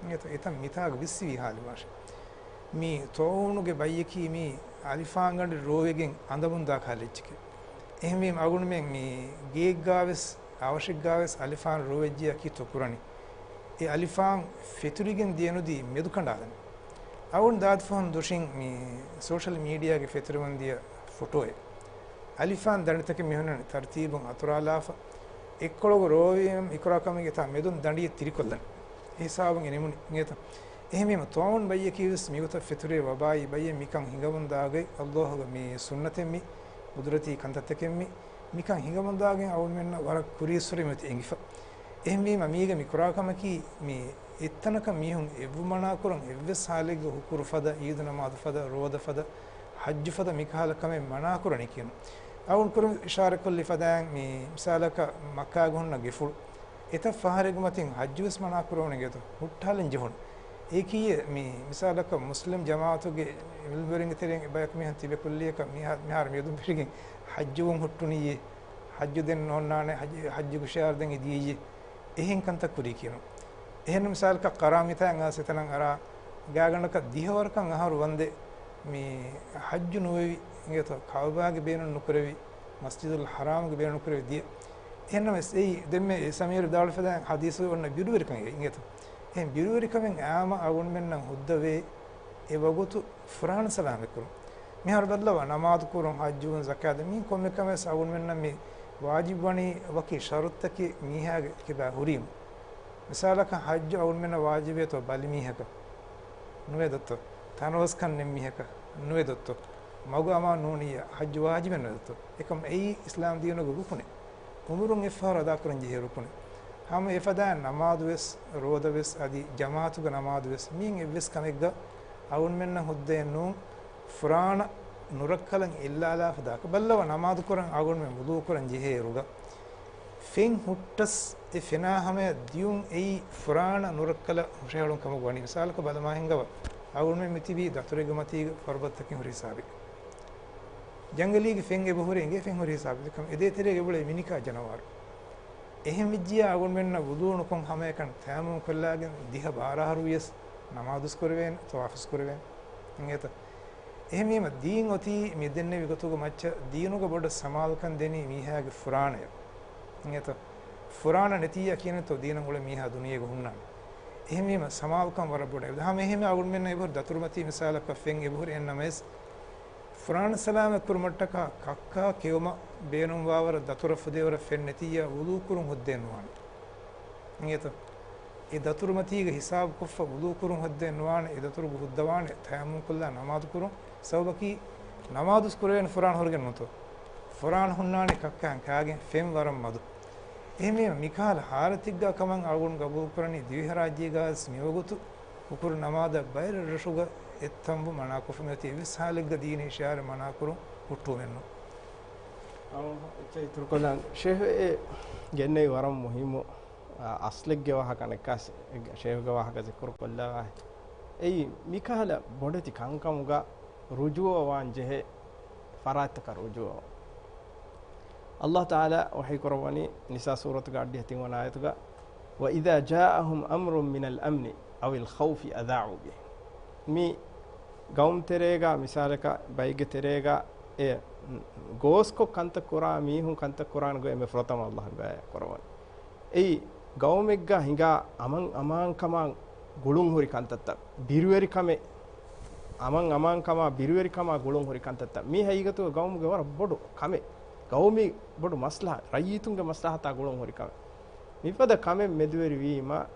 އިނގޭތޯ، އެތައް މިތާގަ ވިއްސިވީ ހާލު ވާށޭ. މި ޠާޢޫނުގެ ބައްޔަކީ މި އަލިފާންގަނޑެއް ރޯވެގެން އަނދަމުންދާ ކަހަލަ އެއްޗެކޭ. އެހެންވީމަ އަޅުގަނޑުމެން މި ގެއެއްގަވެސް އަވަށެއްގަވެސް އަލިފާން ރޯވެއްޖިއްޔާ ކީއްތޯ ކުރަނީ؟ އެ އަލިފާން ފެތުރިގެން ދިޔަނުދީ މެދު ކަނޑާލަނީ. އަޅުގަނޑު ދާދިފަހުން ދުށިން މި ސޯޝަލް މީޑިއާގެ ފެތުރެވެން ދިޔަ ފޮޓޯއެއް. އަލިފާން ދަނޑިތަކެއް މިހުންނަނީ ތަރުތީބުން އަތުރާލާފަ، އެއްކޮޅަކު ރޯވީމަ އިކުރާ ކަމެއްގެ ތާ މެދުން ދަނޑިއެއް ތިރިކޮށްލަނީ. އެ ހިސާބުން އެ ނިމުނީ އިނގޭތަ؟ އެހެންވީމަ ޠާޢޫން ބައްޔަކީވެސް މިގޮތަށް ފެތުރޭ ވަބާއީ ބައްޔެއް މިކަން ހިނގަމުންދާގޮތް ﷲ ގެ މި ސުންނަތެއް މި، ޤުދުރަތީ ކަންތައްތަކެއް މި، މިކަން ހިނގަމުންދާގޮތް އަޅުގަނޑުމެންނަށް ވަރަށް ކުރީއްސުރެ މިއޮތީ އެނގިފަ. އެހެންވީމަ މީގަ މި ކުރާ ކަމަކީ މި އެއްތަނަކަށް މީހުން އެއްވުން މަނާކުރަން އެއްވެސް ހާލެއްގަ ހުކުރު ފަދަ، އީދު ނަމާދު ފަދަ، ރޯދަ ފަދަ، ޙައްޖު ފަދަ މިކަހަލަ ކަމެއް މަނާކުރަނީ ކިޔަން. އަޅުގަނޑު ކުރިން އިޝާރަތްކޮށްލި ފަދައިން މި މިސާލަކަށް މައްކާގަ ހުންނަ ގެފުޅު އެތައް ފަހަރެއްގެ މަތިން ޙައްޖުވެސް މަނާކުރެވުނު އިނގޭތޯ ހުއްޓާލަން ޖެހުނު. އެއީ ކީއް މި މިސާލަކަށް މުސްލިމް ޖަމާޢަތުގެ އިލްމުވެރިންގެ ތެރެއިން އެބަޔަކު މީހުން ތިބެ ކުއްލިއަކަށް މިހާ-، މިހާރު މިއަދުން ފެށިގެން ޙައްޖުވުން ހުއްޓުނިއްޔޭ، ޙައްޖު ދެން ނޯންނާނެ، ޙައްޖު، ޙައްޖުގެ ޝިޢާރު ދެން އެ ދިޔައްޔޭ، އެހެން ކަންތައް ކުރީ ކިޔަނު. އެހެން މިސާލަކަށް ޤަރާ މިތާ އައިސް އެތަނަށް އަރާ ގާތްގަނޑަކަށް ދިހަވަރަކަށް އަހަރު ވަންދެ މި ޙައްޖު ނުވެވި އިނގޭތޯ، ކަޢުބާގެ ބޭނުން ނުކުރެވި، މަސްޖިދުލް ޙަރާމްގެ ބޭނުން ނުކުރެވި ދިޔަ. އެހެންނަމަވެސް އެއީ ދެންމެ އެ ސަމީރު ވިދާޅުވެފަދައިން ޙަދީޘު އޮންނަ ބިރުވެރިކަމެއް އިނގޭތޯ. އެހެން ބިރުވެރިކަމެއް އާމަ އަޅުގަނޑުމެންނަށް ހުއްދަވޭ އެ ވަގުތު ފުރާނަ ސަލާމަތްކުރުން. މިހާރު ބައްލަވާ، ނަމާދު ކުރުން، ޙައްޖުވުން، ޒަކާތް ދޭން، މީ ކޮންމެ ކަމެއް ވެސް އަޅުގަނޑުމެންނަށް މި ވާޖިބުވަނީ ވަކި ޝަރުޠުތަކެއް މީހާގެ ކިބާ ހުރީމަ. މިސާލަކަށް ޙައްޖު އަޅުގަނޑުމެންނަށް ވާޖިބޭތޯ ބަލިމީހަކަށް؟ ނުވޭ ދޯތޯ. ތަނަވަސްކަން ނެތް މީހަކަށް؟ ނުވޭ ދޯތޯ. މަގު އަމާން ނޫނިއްޔާ ޙައްޖު ވާޖިބެއް ނުވޭ ދޯތޯ. އެކަމަކު އެއީ އިސްލާމް ދީނުގެ ރުކުނެއް. އުމުރުން އެއްފަހަރު އަދާކުރަން ޖެހޭ ރުކުނެއް. ހަމަ އެފަދައިން ނަމާދުވެސް، ރޯދަވެސް، އަދި ޖަމާޢަތުގެ ނަމާދުވެސް، މިއިން އެއްވެސް ކަމެއްގަ އަޅުގަނޑުމެންނަށް ހުއްދައެއް ނޫން، ފުރާނަ ނުރައްކަލަށް އެއްލާލާފަ ދާކަށް. ބައްލަވާ، ނަމާދު ކުރަން އަޅުގަނޑުމެން ވުޟޫ ކުރަން ޖެހޭއިރުގަ ފެން ހުއްޓަސް އެ ފެނާ ހަމަޔަށް ދިޔުން އެއީ ފުރާނަ ނުރައްކަލަށް ހުށަހެޅުން ކަމަކު ވަނީ. މިސާލަކަށް ބަލަމާ ހިނގަވާ، އަޅުގަނޑުމެން މިތިބީ ދަތުރެއްގެ މަތީގަ ފަރުބަދަތަކެއް ހުރި ހިސާބެއް. ޖަންގަލީގެ ފެން އެބަހުރި އިނގޭ ފެން ހުރި ހިސާބެއް ކަމަށް. އެ ދޭތެރޭގަ އެބައުޅޭ މިނިކާ ޖަނަވާރު. އެހެން ވެއްޖިއްޔާ އަޅުގަނޑުމެންނަށް ވުޟޫ ނުކޮށް ހަމައެކަނި ތަޔައްމުމް ކޮށްލާގެން ދިހަ ބާރަ އަހަރު ވިޔަސް ނަމާދުސް ކުރެވޭނެ، ޠަވާފުސް ކުރެވޭނެ. އިނގޭތަ؟ އެހެންވީމަ ދީން އޮތީ މި ދެންނެވި ގޮތުގަ މައްޗަށް ދީނުގަ ބޮޑަށް ސަމާލުކަން ދެނީ މީހާގެ ފުރާނަޔަށް. އިނގޭތަ؟ ފުރާނަ ނެތިއްޔާ ކިޔަނެތޯ ދީނަށް އުޅެ މީހާ ދުނިޔޭގަ ހުންނާނެ. އެހެންވީމަ ސަމާލުކަން ވަރަށް ބޮޑަށް. އެބަ ހަމަ އެހެންވެ އަޅުގަނޑުމެންނަށް އެބަހުރި ދަތުރުމަތީ މިސާލަކަށް ފެން އެބަހުރި އެހެންނަމަވެސް، ފުރާނަ ސަލާމަތް ކުރުމަށްޓަކާ ކައްކާ ކެއުމަށް ބޭނުންވާވަރަށް ދަތުރަށް ފުދޭވަރަށް ފެން ނެތިއްޔާ ވުޟޫ ކުރުން ހުއްދައެއް ނުވާނެ. އިނގޭތަ؟ އެ ދަތުރުމަތީގަ ހިސާބުކޮށްފަ ވުޟޫ ކުރުން ހުއްދައެއް ނުވާނެ، އެ ދަތުރުގަ ހުއްދަވާނެ، ތަޔައްމުމް ކޮށްލާ ނަމާދު ކުރުން. ސަބަބަކީ ނަމާދުސް ކުރެވޭނެ ފުރާނަ ހުރެގެން ނުތޯ. ފުރާނަ ހުންނާނެ ކައްކާ ކާގެން ފެން ވަރަށް މަދު. އެހެންވީމަ މިކަހަލަ ހާލަތެއްގަ ކަމަށް އަޅުގަނޑު ގަބޫލުކުރަނީ ދިވެހިރާއްޖޭގަވެސް މިވަގުތު ހުކުރު ނަމާދަށް ބައެއް ރަށްރަށުގަ އެއްތަންވުން މަނާކޮށްފަ މިއޮތީ އެއްވެސް ހާލެއްގަ ދީނީ ޝައިއަރެއް މަނާކުރުން ހުއްޓުވުމެއްނޫން. އައު، އެއްޗެއް އިތުރުކޮށްލާން. ޝޭހް އެ ގެންނެވި ވަރަށް މުހިއްމު، އަ، އަސްލެއްގެ ވާހަކަ ނެއްކާސް، ޝޭހްގެ ވާހަކަ ޒިކުރު ކޮށްލާ. އެއީ މިކަހަލަ ބޮޑެތި ކަންކަމުގަ ރުޖޫއަވާން ޖެހޭ ފަރާތްތަކަށް ރުޖޫއަވާ. އައްލާހު ތަޢާލާ ވަޙީ ކުރައްވަނީ ނިސާ ސޫރަތުގެ އަށްޑިހަ ތިންވަނަ އާޔަތުގަ، "وَإِذَا جَاءَهُمْ أَمْرٌ مِّنَ الْأَمْنِ أَوِ الْخَوْفِ أَذَاعُوا بِهِ." މި ގައުމު ތެރޭގަ މިސާލަކަށް ބައެއްގެ ތެރޭގަ އެ ގޯސްކޮށް ކަންތައް ކުރާ މީހުން ކަންތައް ކުރާނެ ގޮތް އެންމެ ފުރަތަމަ އައްލާހު ބަޔާން ކުރައްވަނީ. އެއީ ގައުމެއްގަ ހިނގާ އަމަން އަމާންކަމާ ގުޅުން ހުރި ކަންތައްތައް، ބިރުވެރިކަމެއް، އަމަން އަމާންކަމާ ބިރުވެރިކަމާ ގުޅުން ހުރި ކަންތައްތައް. މީ ހަގީގަތުގަ ގައުމުގެ ވަރަށް ބޮޑު ކަމެއް. ގައުމީ ބޮޑު މަސްލަހަ، ރައްޔިތުންގެ މަސްލަހަތާ ގުޅުން ހުރި ކަމެއް. މިފަދަ ކަމެއް މެދުވެރިވީމަ،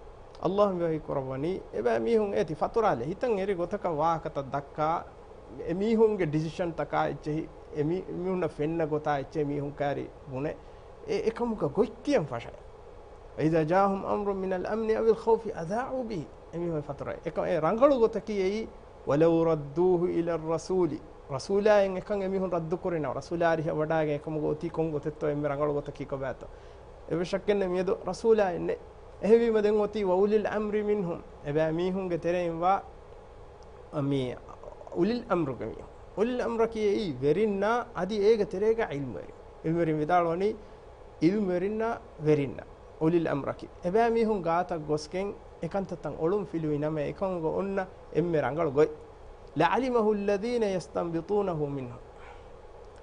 އައްލާހު ވަޙީ ކުރައްވަނީ، އެބައި މީހުން އޭތި ފަތުރާލެ ހިތަށް އެރި ގޮތަކަށް ވާހަކަތައް ދައްކާ، އެމީހުންގެ ޑިސިޝަންތަކާ އެއްޗެހި، އެމީ-، މީހުންނަށް ފެންނަ ގޮތާ އެއްޗެހި މީހުން ކާރި ބުނެ، އެ އެކަމުގަ ގޮތްކިޔަން ފަށައި. "وَإِذَا جَاءَهُمْ أَمْرٌ مِّنَ الْأَمْنِ أَوِ الْخَوْفِ أَذَاعُوا بِهِ." އެމީހުން ފަތުރައި. އެކަ-، އެ ރަނގަޅު ގޮތަކީ އެއީ، "وَلَوْ رَدُّوهُ إِلَى الرَّسُولِ." ރަސޫލާއިން އެކަން އެމީހުން ރައްދު ކުރިނަމަ، ރަސޫލާ އަރިހަށް ވަޑާގެން އެކަމުގަ އޮތީ ކޮން ގޮތެއްތޯ އެންމެ ރަނގަޅު ގޮތަކީ ކޮބާތޯ؟ އެއްވެސް ޝައްކެއް ނެތް މިއަދު ރަސޫލާއިން ނެތް. އެހެންވީމަ ދެން އޮތީ "وَأُولِي الْأَمْرِ مِنْهُمْ." އެބައި މީހުންގެ ތެރެއިން ވާ މި އުލިލް އަމްރުގެ މީހުން. އުލިލް އަމްރަކީ އެއީ ވެރިންނާ އަދި އޭގެ ތެރޭގަ ޢިލްމުވެރިން. ޢިލްމުވެރިން ވިދާޅުވަނީ ޢިލްމުވެރިންނާ ވެރިންނަށް. އުލިލް އަމްރަކީ. އެބައި މީހުން ގާތަށް ގޮސްގެން އެކަންތައްތައް އޮޅުން ފިލުވި ނަމަ އެކަމުގަ އޮންނަ އެންމެ ރަނގަޅު ގޮތް. "لَعَلِمَهُ الَّذِينَ يَسْتَنبِطُونَهُ مِنْهُمْ."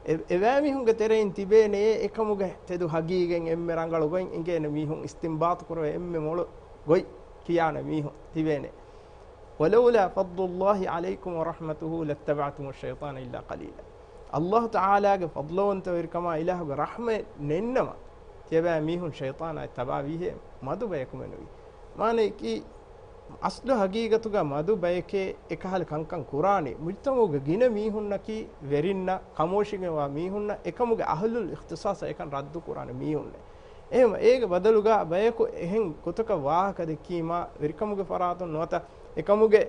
އެ-، އެބައިމީހުންގެ ތެރެއިން ތިބޭނެޔޭ އެކަމުގެ ތެދު ހަގީގަތް އެންމެ ރަނގަޅު ގޮތް އެނގޭނެ މީހުން، އިސްތިންބާޠު ކުރެވޭ އެންމެ މޮޅު ގޮތް ކިޔާނެ މީހުން ތިބޭނެ. "وَلَوْلَا فَضْلُ اللَّهِ عَلَيْكُمْ وَرَحْمَتُهُ لَاتَّبَعْتُمُ الشَّيْطَانَ إِلَّا قَلِيلًا." އައްލާހު ތަޢާލާގެ ފަޟްލުވަންތަވެރިކަމާ އިލާހުގެ ރަޙްމަތް ނެތްނަމަ، ތިޔަބައި މީހުން ޝައިޠާނާއި ތަބާވީހޭ މަދު ބަޔަކު މެނުވީ. މާނައަކީ، އަސްލު ހަގީގަތުގަ މަދު ބަޔެކޭ އެކަހަލަ ކަންކަން ކުރާނީ، މުޖްތަމަޢުގެ ގިނަ މީހުންނަކީ ވެރިންނަށް ކަމޯށިގެންވާ މީހުންނަށް، އެކަމުގެ އަހުލުލް އިޚްތިޞާޞަށް އެކަން ރައްދު ކުރާނެ މީހުންނޭ. އެހެން އޭގެ ބަދަލުގަ ބަޔަކު އެހެން ގޮތަކަށް ވާހަކަ ދެއްކީމާ، ވެރިކަމުގެ ފަރާތުން ނުވަތަ އެކަމުގެ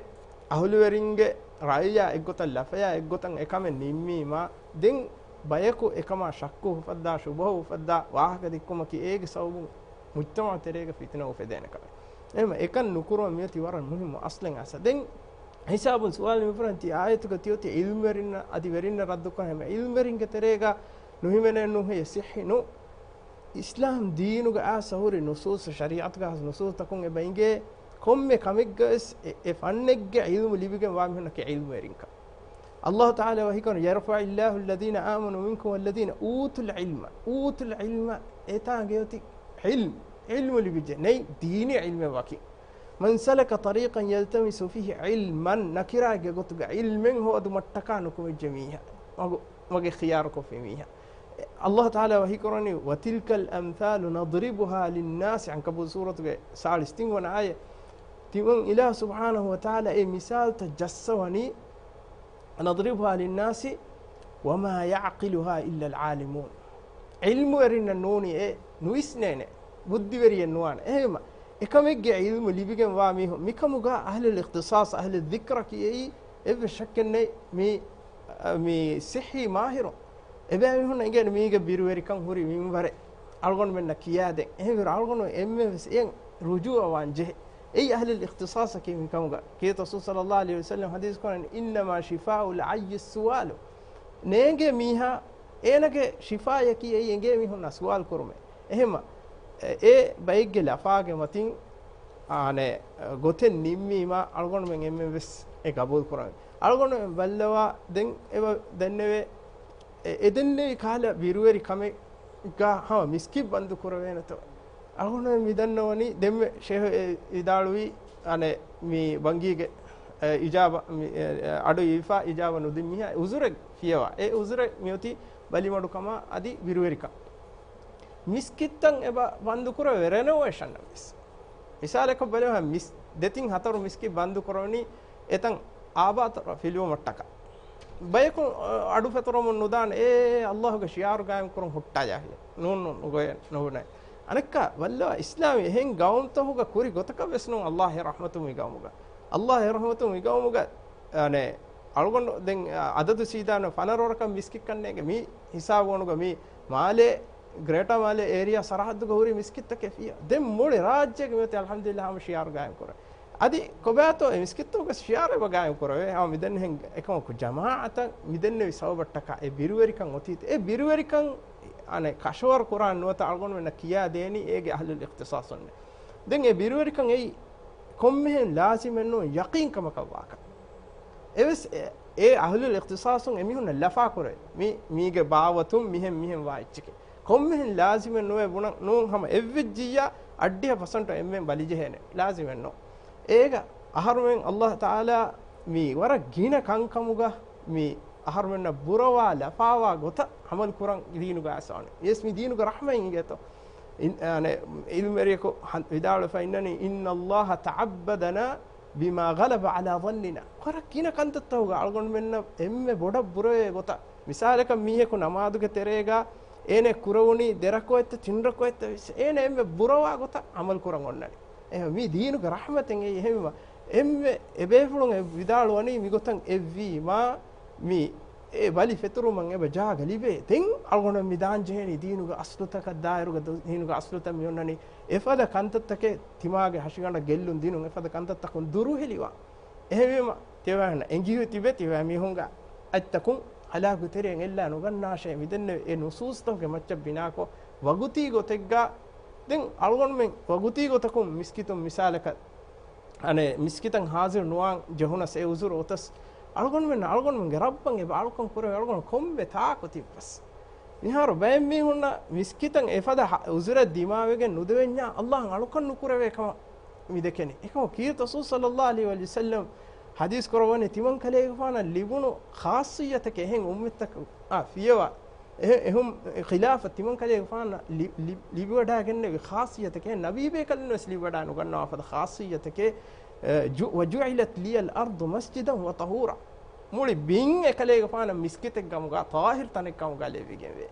އަހުލުވެރިންގެ ރައުޔާ އެއްގޮތަށް ލަފަޔާ އެއްގޮތަށް އެކަމެއް ނިންމީމާ، ދެން ބަޔަކު އެކަމާ ޝައްކު އުފައްދާ، ޝުބުހަ އުފައްދާ، ވާހަކަ ދެއްކުމަކީ އޭގެ ސަބަބުން މުޖްތަމަޢު ތެރޭގަ ފިތުނަ އުފެދޭނެ ކަމެއް. އެހެން އެކަން ނުކުރުމަށް މިއޮތީ ވަރަށް މުހިއްމު އަސްލެއް އައިސް. ދެން ހިސާބުން ސުވާލު މިފުރަން ތި އާޔަތުގަ ތިއޮތީ ޢިލްމުވެރިންނަށް އަދި ވެރިންނަށް ރައްދުކޮށް ހަމަ ޢިލްމުވެރިންގެ ތެރޭގަ ނުހިމެނޭ ނުހެޔެ ޞިއްޙި ނޫން. އިސްލާމް ދީނުގަ އާސަ ހުރި ނުޞޫޞު، ޝަރީޢަތުގަ އާސަ ނުޞޫޞުތަކުން އެބަ އިނގޭ ކޮންމެ ކަމެއްގަވެސް އެ، އެ ފަންނެއްގެ ޢިލްމު ލިބިގެން ވާ މީހުންނަކީ ޢިލްމުވެރިންކަން. އައްލާހު ތަޢާލާ ވަޙީކުރަން، "يَرْفَعِ اللَّهُ الَّذِينَ آمَنُوا مِنْكُمْ وَالَّذِينَ أُوتُوا الْعِلْمَ." އޫތުލް ޢިލްމަ، އެތާނގެ އޮތީ ޢިލްމު، ޢިލްމު ލިބިއްޖެ، ނެތް ދީނީ ޢިލްމެއް ވަކި. "مَنْ سَلَكَ طَرِيقًا يَلْتَمِسُ فِيهِ عِلْمًا." ނަކިރާގެ ގޮތުގަ ޢިލްމެއް ހޯދުމަށްޓަކާ ނުކުމެއްޖެ މީހާ، މަގު، މަގެއް ޚިޔާރުކޮށްފި މީހާ. އެ، އައްލާހު ތަޢާލާ ވަޙީކުރަނީ، "وَتِلْكَ الْأَمْثَالُ نَضْرِبُهَا لِلنَّاسِ." ޢަންކަބޫތު ސޫރަތުގެ ސާޅީސް ތިންވަނަ އާޔަތް. ތިމަން އިލާހު ސުބްޙާނަހު ވަތަޢާލާ އެ މިސާލުތައް ޖައްސަވަނީ، "نَضْرِبُهَا لِلنَّاسِ وَمَا يَعْقِلُهَا إِلَّا الْعَالِمُونَ." ޢިލްމުވެރިންނަށް ނޫނީ އެ ނުވިސްނޭނެ، ބުއްދިވެރިއެއް ނުވާނެ. އެހެންވީމަ، އެކަމެއްގެ ޢިލްމު ލިބިގެންވާ މީހުން، މިކަމުގަ އަހްލުލް އިޚްތިޞާޞް، އަހްލުލް ޛިކްރަކީ އެއީ އެއްވެސް ޝައްކެއް ނެތް މި، މި ޞިއްޙީ މާހިރުން. އެބައިމީހުންނަށް އެނގޭނެ މީގެ ބިރުވެރިކަން ހުރި މިންވަރެއް އަޅުގަނޑުމެންނަށް ކިޔާދޭން. އެހެންވީމަ އަޅުގަނޑު އެންމެވެސް އެއަށް ރުޖޫޢަވާން ޖެހޭ. އެއީ އަހްލުލް އިޚްތިޞާޞަކީ މިކަމުގަ. ކީރިތި ރަސޫލު ޞައްލައްލާހު ޢަލައިހި ވަސައްލަމަ ޙަދީޘް ކުރަނީ، "إِنَّمَا شِفَاءُ الْعَيِّ السُّؤَالُ." ނޭނގޭ މީހާ އޭނަގެ ޝިފާޔަކީ އެއީ އެނގޭ މީހުންނާ ސުވާލު ކުރުމޭ. އެހެންމަ، އެ، އެ ބައެއްގެ ލަފާގެ މަތިން، އާނެ، ގޮތެއް ނިންމީމާ، އަޅުގަނޑުމެން އެންމެން ވެސް އެ ގަބޫލު ކުރަން. އަޅުގަނޑުމެން ބައްލަވާ، ދެން އެބަ ދެންނެވޭ، އެ، އެ ދެންނެވި ކަހަލަ ބިރުވެރި ކަމެއްގަ ހަމަ މިސްކިތް ބަންދު ކުރެވޭނެތޯ؟ އަޅުގަނޑުމެން މިދަންނަވަނީ ދެންމެ ޝޭހް އެ ވިދާޅުވީ، އަނެ މި ވަންގީގެ، އެ، އިޖާބަ، މި، އެ، އެ، އަޑު އިވިފާ އިޖާބަ ނުދިން މީހާ އުޒުރެއް ފިޔަވާ. އެ އުޒުރެއް މިއޮތީ ބަލިމަޑުކަމާ އަދި ބިރުވެރިކަން. މިސްކިތްތައް އެބަ ބަންދުކުރެވޭ ރެނޮވޭޝަން ވެސް. މިސާލަކަށް ބަލަހަ މިސް-، ދެތިން ހަތަރު މިސްކިތް ބަންދު ކުރަނީ އެތަން އާބާތަށް ފިލުވުމަށްޓަކާ. ބަޔަކު، އަ، އަޑު ފެތުރަމުން ނުދާނެ، އޭ، އައްލާހުގެ ޝިޢާރު ގާއިމް ކުރަން ހުއްޓާޔާ ހިޔެ. ނޫން، ނޫން، ނުގޮޔެ، ނުބުނެ. އަނެއްކާ، ވައްލާ އިސްލާމީ އެހެން ގައުމުތަކުގަ ކުރި ގޮތަކަށް ވެސް ނޫން އައްލާހު ރަޙްމަތު މި ގައުމުގަ. އައްލާހު ރަޙްމަތު މި ގައުމުގަ، އަނެ، އަޅުގަނޑު ދެން، އަ، އަދަދު ސީދާނު ފަނަރަ ވަރަކަށް މިސްކިތް ކަންނޭނގެ މި ހިސާބު އޮނުގަ މި މާލޭ، ގްރޭޓާ މާލޭ އޭރިއާ ސަރަހައްދުގަ ހުރި މިސްކިތްތަކެއް ފިޔަ. ދެން މުޅި ރާއްޖޭގެ މިއޮތީ އަލްޙަމްދުލިއްލާހް ހަމަ ޝިޢާރު ގާއިމް ކުރަން. އަދި ކޮބާތޯ އެ މިސްކިތްތަކުގަ ޝިޢާރު އެބަ ގާއިމް ކުރެވޭ؟ ހަމަ މިދެންނެވިހެން އެކަމަކު ޖަމާޢަތަށް މިދެންނެވި ސަބަބަށްޓަކާ އެ ބިރުވެރިކަން އޮތީތަ؟ އެ ބިރުވެރިކަން އަނެއް ކަށަވަރު ކުރާން ނުވަތަ އަޅުގަނޑުމެންނަށް ކިޔާ ދޭނީ އޭގެ އަހްލުލް އިޚްތިޞާޞުންނޭ. ދެން އެ ބިރުވެރިކަން އެއީ ކޮންމެހެން ލާޒިމެއް ނޫން ޔަޤީން ކަމަކަށް ވާކަން. އެވެސް އެ، އެ އަހްލުލް އިޚްތިޞާޞުން އެމީހުންނަށް ލަފާ ކުރޭ. މި، މީގެ ބާވަތުން މިހެން، މިހެން ވާ އެއްޗެކޭ. ކޮންމެހެން ލާޒިމެއް ނުވޭ ބުނަން ނޫން ހަމަ އެއްވެއްޖިއްޔާ އައްޑިހަ ޕަސަންޓު އެންމެން ބަލިޖެހޭނެ. ލާޒިމެއް ނޫން. އޭގަ އަހަރުމެން އައްލާހު ތަޢާލާ މި ވަރަށް ގިނަ ކަންކަމުގަ މި އަހަރުމެންނަށް ބުރަވާ ލަފާވާ ގޮތަށް ޢަމަލު ކުރަން ދީނުގަ އައިސްވާނެ. ޔެސް މި ދީނުގެ ރަޙްމަތް އިނގޭތޯ. އިން-، އަނެ، ޢިލްމުވެރިޔަކު ހަން-، ވިދާޅުވެފަ އިންނަނީ، "إن الله تعبدنا بما غلب على ظننا." ވަރަށް ގިނަ ކަންތައްތަކުގަ އަޅުގަނޑުމެންނަށް އެންމެ ބޮޑަށް ބުރަވޭ ގޮތަށް. މިސާލަކަށް މީހަކު ނަމާދުގެ ތެރޭގަ އޭނަ ކުރެވުނީ ދެ ރަކުޢަތްތަ ތިން ރަކުޢަތްތަ ވެސް އޭނަ އެންމެ ބުރަވާ ގޮތަށް ޢަމަލު ކުރަން އޮންނަނީ. އެހެން މީ ދީނުގެ ރަޙްމަތެއް އެއީ. އެހެންވީމަ އެންމެ އެބޭފުޅުން އެ ވިދާޅުވަނީ މިގޮތަށް އެއްވީމާ މި އެ ބަލި ފެތުރުމަށް އެބަ ޖާގަ ލިބޭ. ދެން އަޅުގަނޑު މި ދާން ޖެހޭނީ ދީނުގެ އަސްލުތަކަށް ދާއިރުގަ ދު-، ދީނުގެ އަސްލުތައް މި އޮންނަނީ. އެފަދަ ކަންތައްތަކެއް ތިމާގެ ހަށިގަނޑަށް ގެއްލުން ދިނުން އެފަދަ ކަންތައްތަކުން ދުރުހެލިވާ. އެހެންވީމަ، ތިޔަބައިމީހުންނަށް އެނގި ތިބެ ތިޔަބައިމީހުންގެ އަތްތަކުން ހަލާކުގެ ތެރެއިން އެއްލާ ނުގަންނާށޭ. މިދެންނެވި އެ ނުޞޫޞްތަކުގެ މައްޗަށް ބިނާކޮށް، ވަގުތީ ގޮތެއްގަ، ދެން އަޅުގަނޑުމެން ވަގުތީ ގޮތަކުން މިސްކިތުން މިސާލަކަށް، އަނެއް މިސްކިތަށް ހާޒިރު ނުވާން ޖެހުނަސް އެ ޢުޛުރު އޮތަސް، އަޅުގަނޑުމެން، އަޅުގަނޑުމެންގެ ރައްބަށް އެބަ އަޅުކަން ކުރެވޭ އަޅުގަނޑު ކޮންމެ ތާކު ތިއްބަސް. މިހާރު ބައެއް މީހުންނަށް މިސްކިތަށް އެފަދަ ހަ-، ޢުޛުރެއް ދިމާވެގެން ނުދެވެންޏާ އައްލާހަށް އަޅުކަން ނުކުރެވޭ ކަމަށް މި ދެކެނީ. އެކަމަކު ކީރިތި ރަސޫލު ޞައްލައްލާހު ޢަލައިހި ވަސައްލަމް ޙަދީޘް ކުރައްވަނީ ތިމަން ކަލޭގެފާނަށް ލިބުނު ޚާއްޞިއްޔަތަކެއް އެހެން އުއްމަތްތަކަށް ފިޔަވާ. އެހެ-، އެހުން ޚިލާފަށް ތިމަން ކަލޭގެފާނަށް ލި-، ލި-، ލިބިވަޑައިގެންނެވި ޚާއްޞިއްޔަތަކެއް ނަބީބޭކަލުން ވެސް ލިބިވަޑައި ނުގަންނަވާ ފަދަ ޚާއްޞިއްޔަތަކެއް، އެ، ޖު-، "وجعلت لي الأرض مسجدا وطهورا." މުޅި ބިން އެކަލޭގެފާނަށް މިސްކިތެއް ކަމުގަ، ޠާހިރު ތަނެއް ކަމުގަ ލެއްވިގެންވޭ.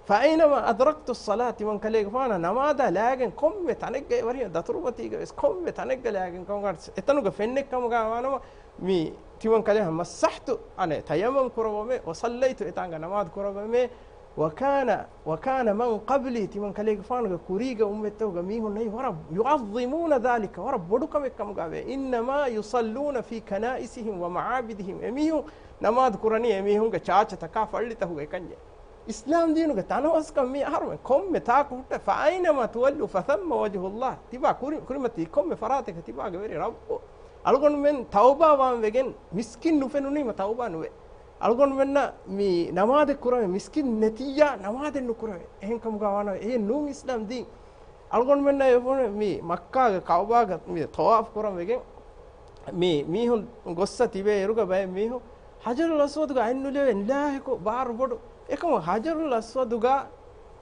"فأينما أدركت الصلاة" ތިމަން ކަލޭގެފާނަށް ނަމާދާ ލާގެން ކޮންމެ ތަނެއްގަ ވަރިޔަ ދަތުރުމަތީގަ ވެސް ކޮންމެ ތަނެއްގަ ލާގެން ކަމުގަ އެތަނުގަ ފެންނެއް ކަމުގަ ވާނަމަ މި ތިމަން ކަލޭ މައްސަޙްތު އަނެ ތަޔައްމަމް ކުރައްވަމޭ، ވަޞައްލައްތު އެތާނގަ ނަމާދު ކުރައްވަމޭ، "وكان، وكان من قبلي" ތިމަން ކަލޭގެފާނުގެ ކުރީގެ އުއްމަތްތަކުގެ މީހުންނަށް ވަރަށް "يعظمون ذلك" ވަރަށް ބޮޑު ކަމެއް ކަމުގަވޭ، "إنما يصلون في كنائسهم ومعابدهم" އެމީހުން ނަމާދު ކުރަނީ އެމީހުންގެ ޗާޗަތަކާ ފައްޅިތަކުގަ އެކަންޏެ. އިސްލާމް ދީނުގެ ތަނަވަސްކަން މީ އަހަރުމެން ކޮންމެ ތާކު ހުއްޓަ "فأينما تولوا فثم وجه الله" ތިބާ ކުރި-، ކުރިމަތީ ކޮންމެ ފަރާތެއްގަ ތިބާގެ ވެރި ރައްބު. އަޅުގަނޑުމެން ތައުބާވާން ވެގެން މިސްކިތް ނުފެނުނީމަ ތައުބާ ނުވޭ. އަޅުގަނޑުމެންނަށް މި ނަމާދެއް ކުރަމެ މިސްކިތް ނެތިއްޔާ ނަމާދެއް ނުކުރެވޭ. އެހެން ކަމުގަ ވާނަމަ އެ ނޫން އިސްލާމް ދީން. އަޅުގަނޑުމެންނަށް އެ މި މައްކާގެ ކައުބާގަ މި ޠަވާފް ކުރަން ވެގެން މި މީހުން ގޮއްސަ ތިބޭ އިރުގަ ބައެއް މީހުން ޙަޖަރުލް އަސްވަދުގަ އަތް ނުލެވެން ލާހިކު ބާރު ބޮޑު. އެކަމު ޙަޖަރުލް އަސްވަދުގަ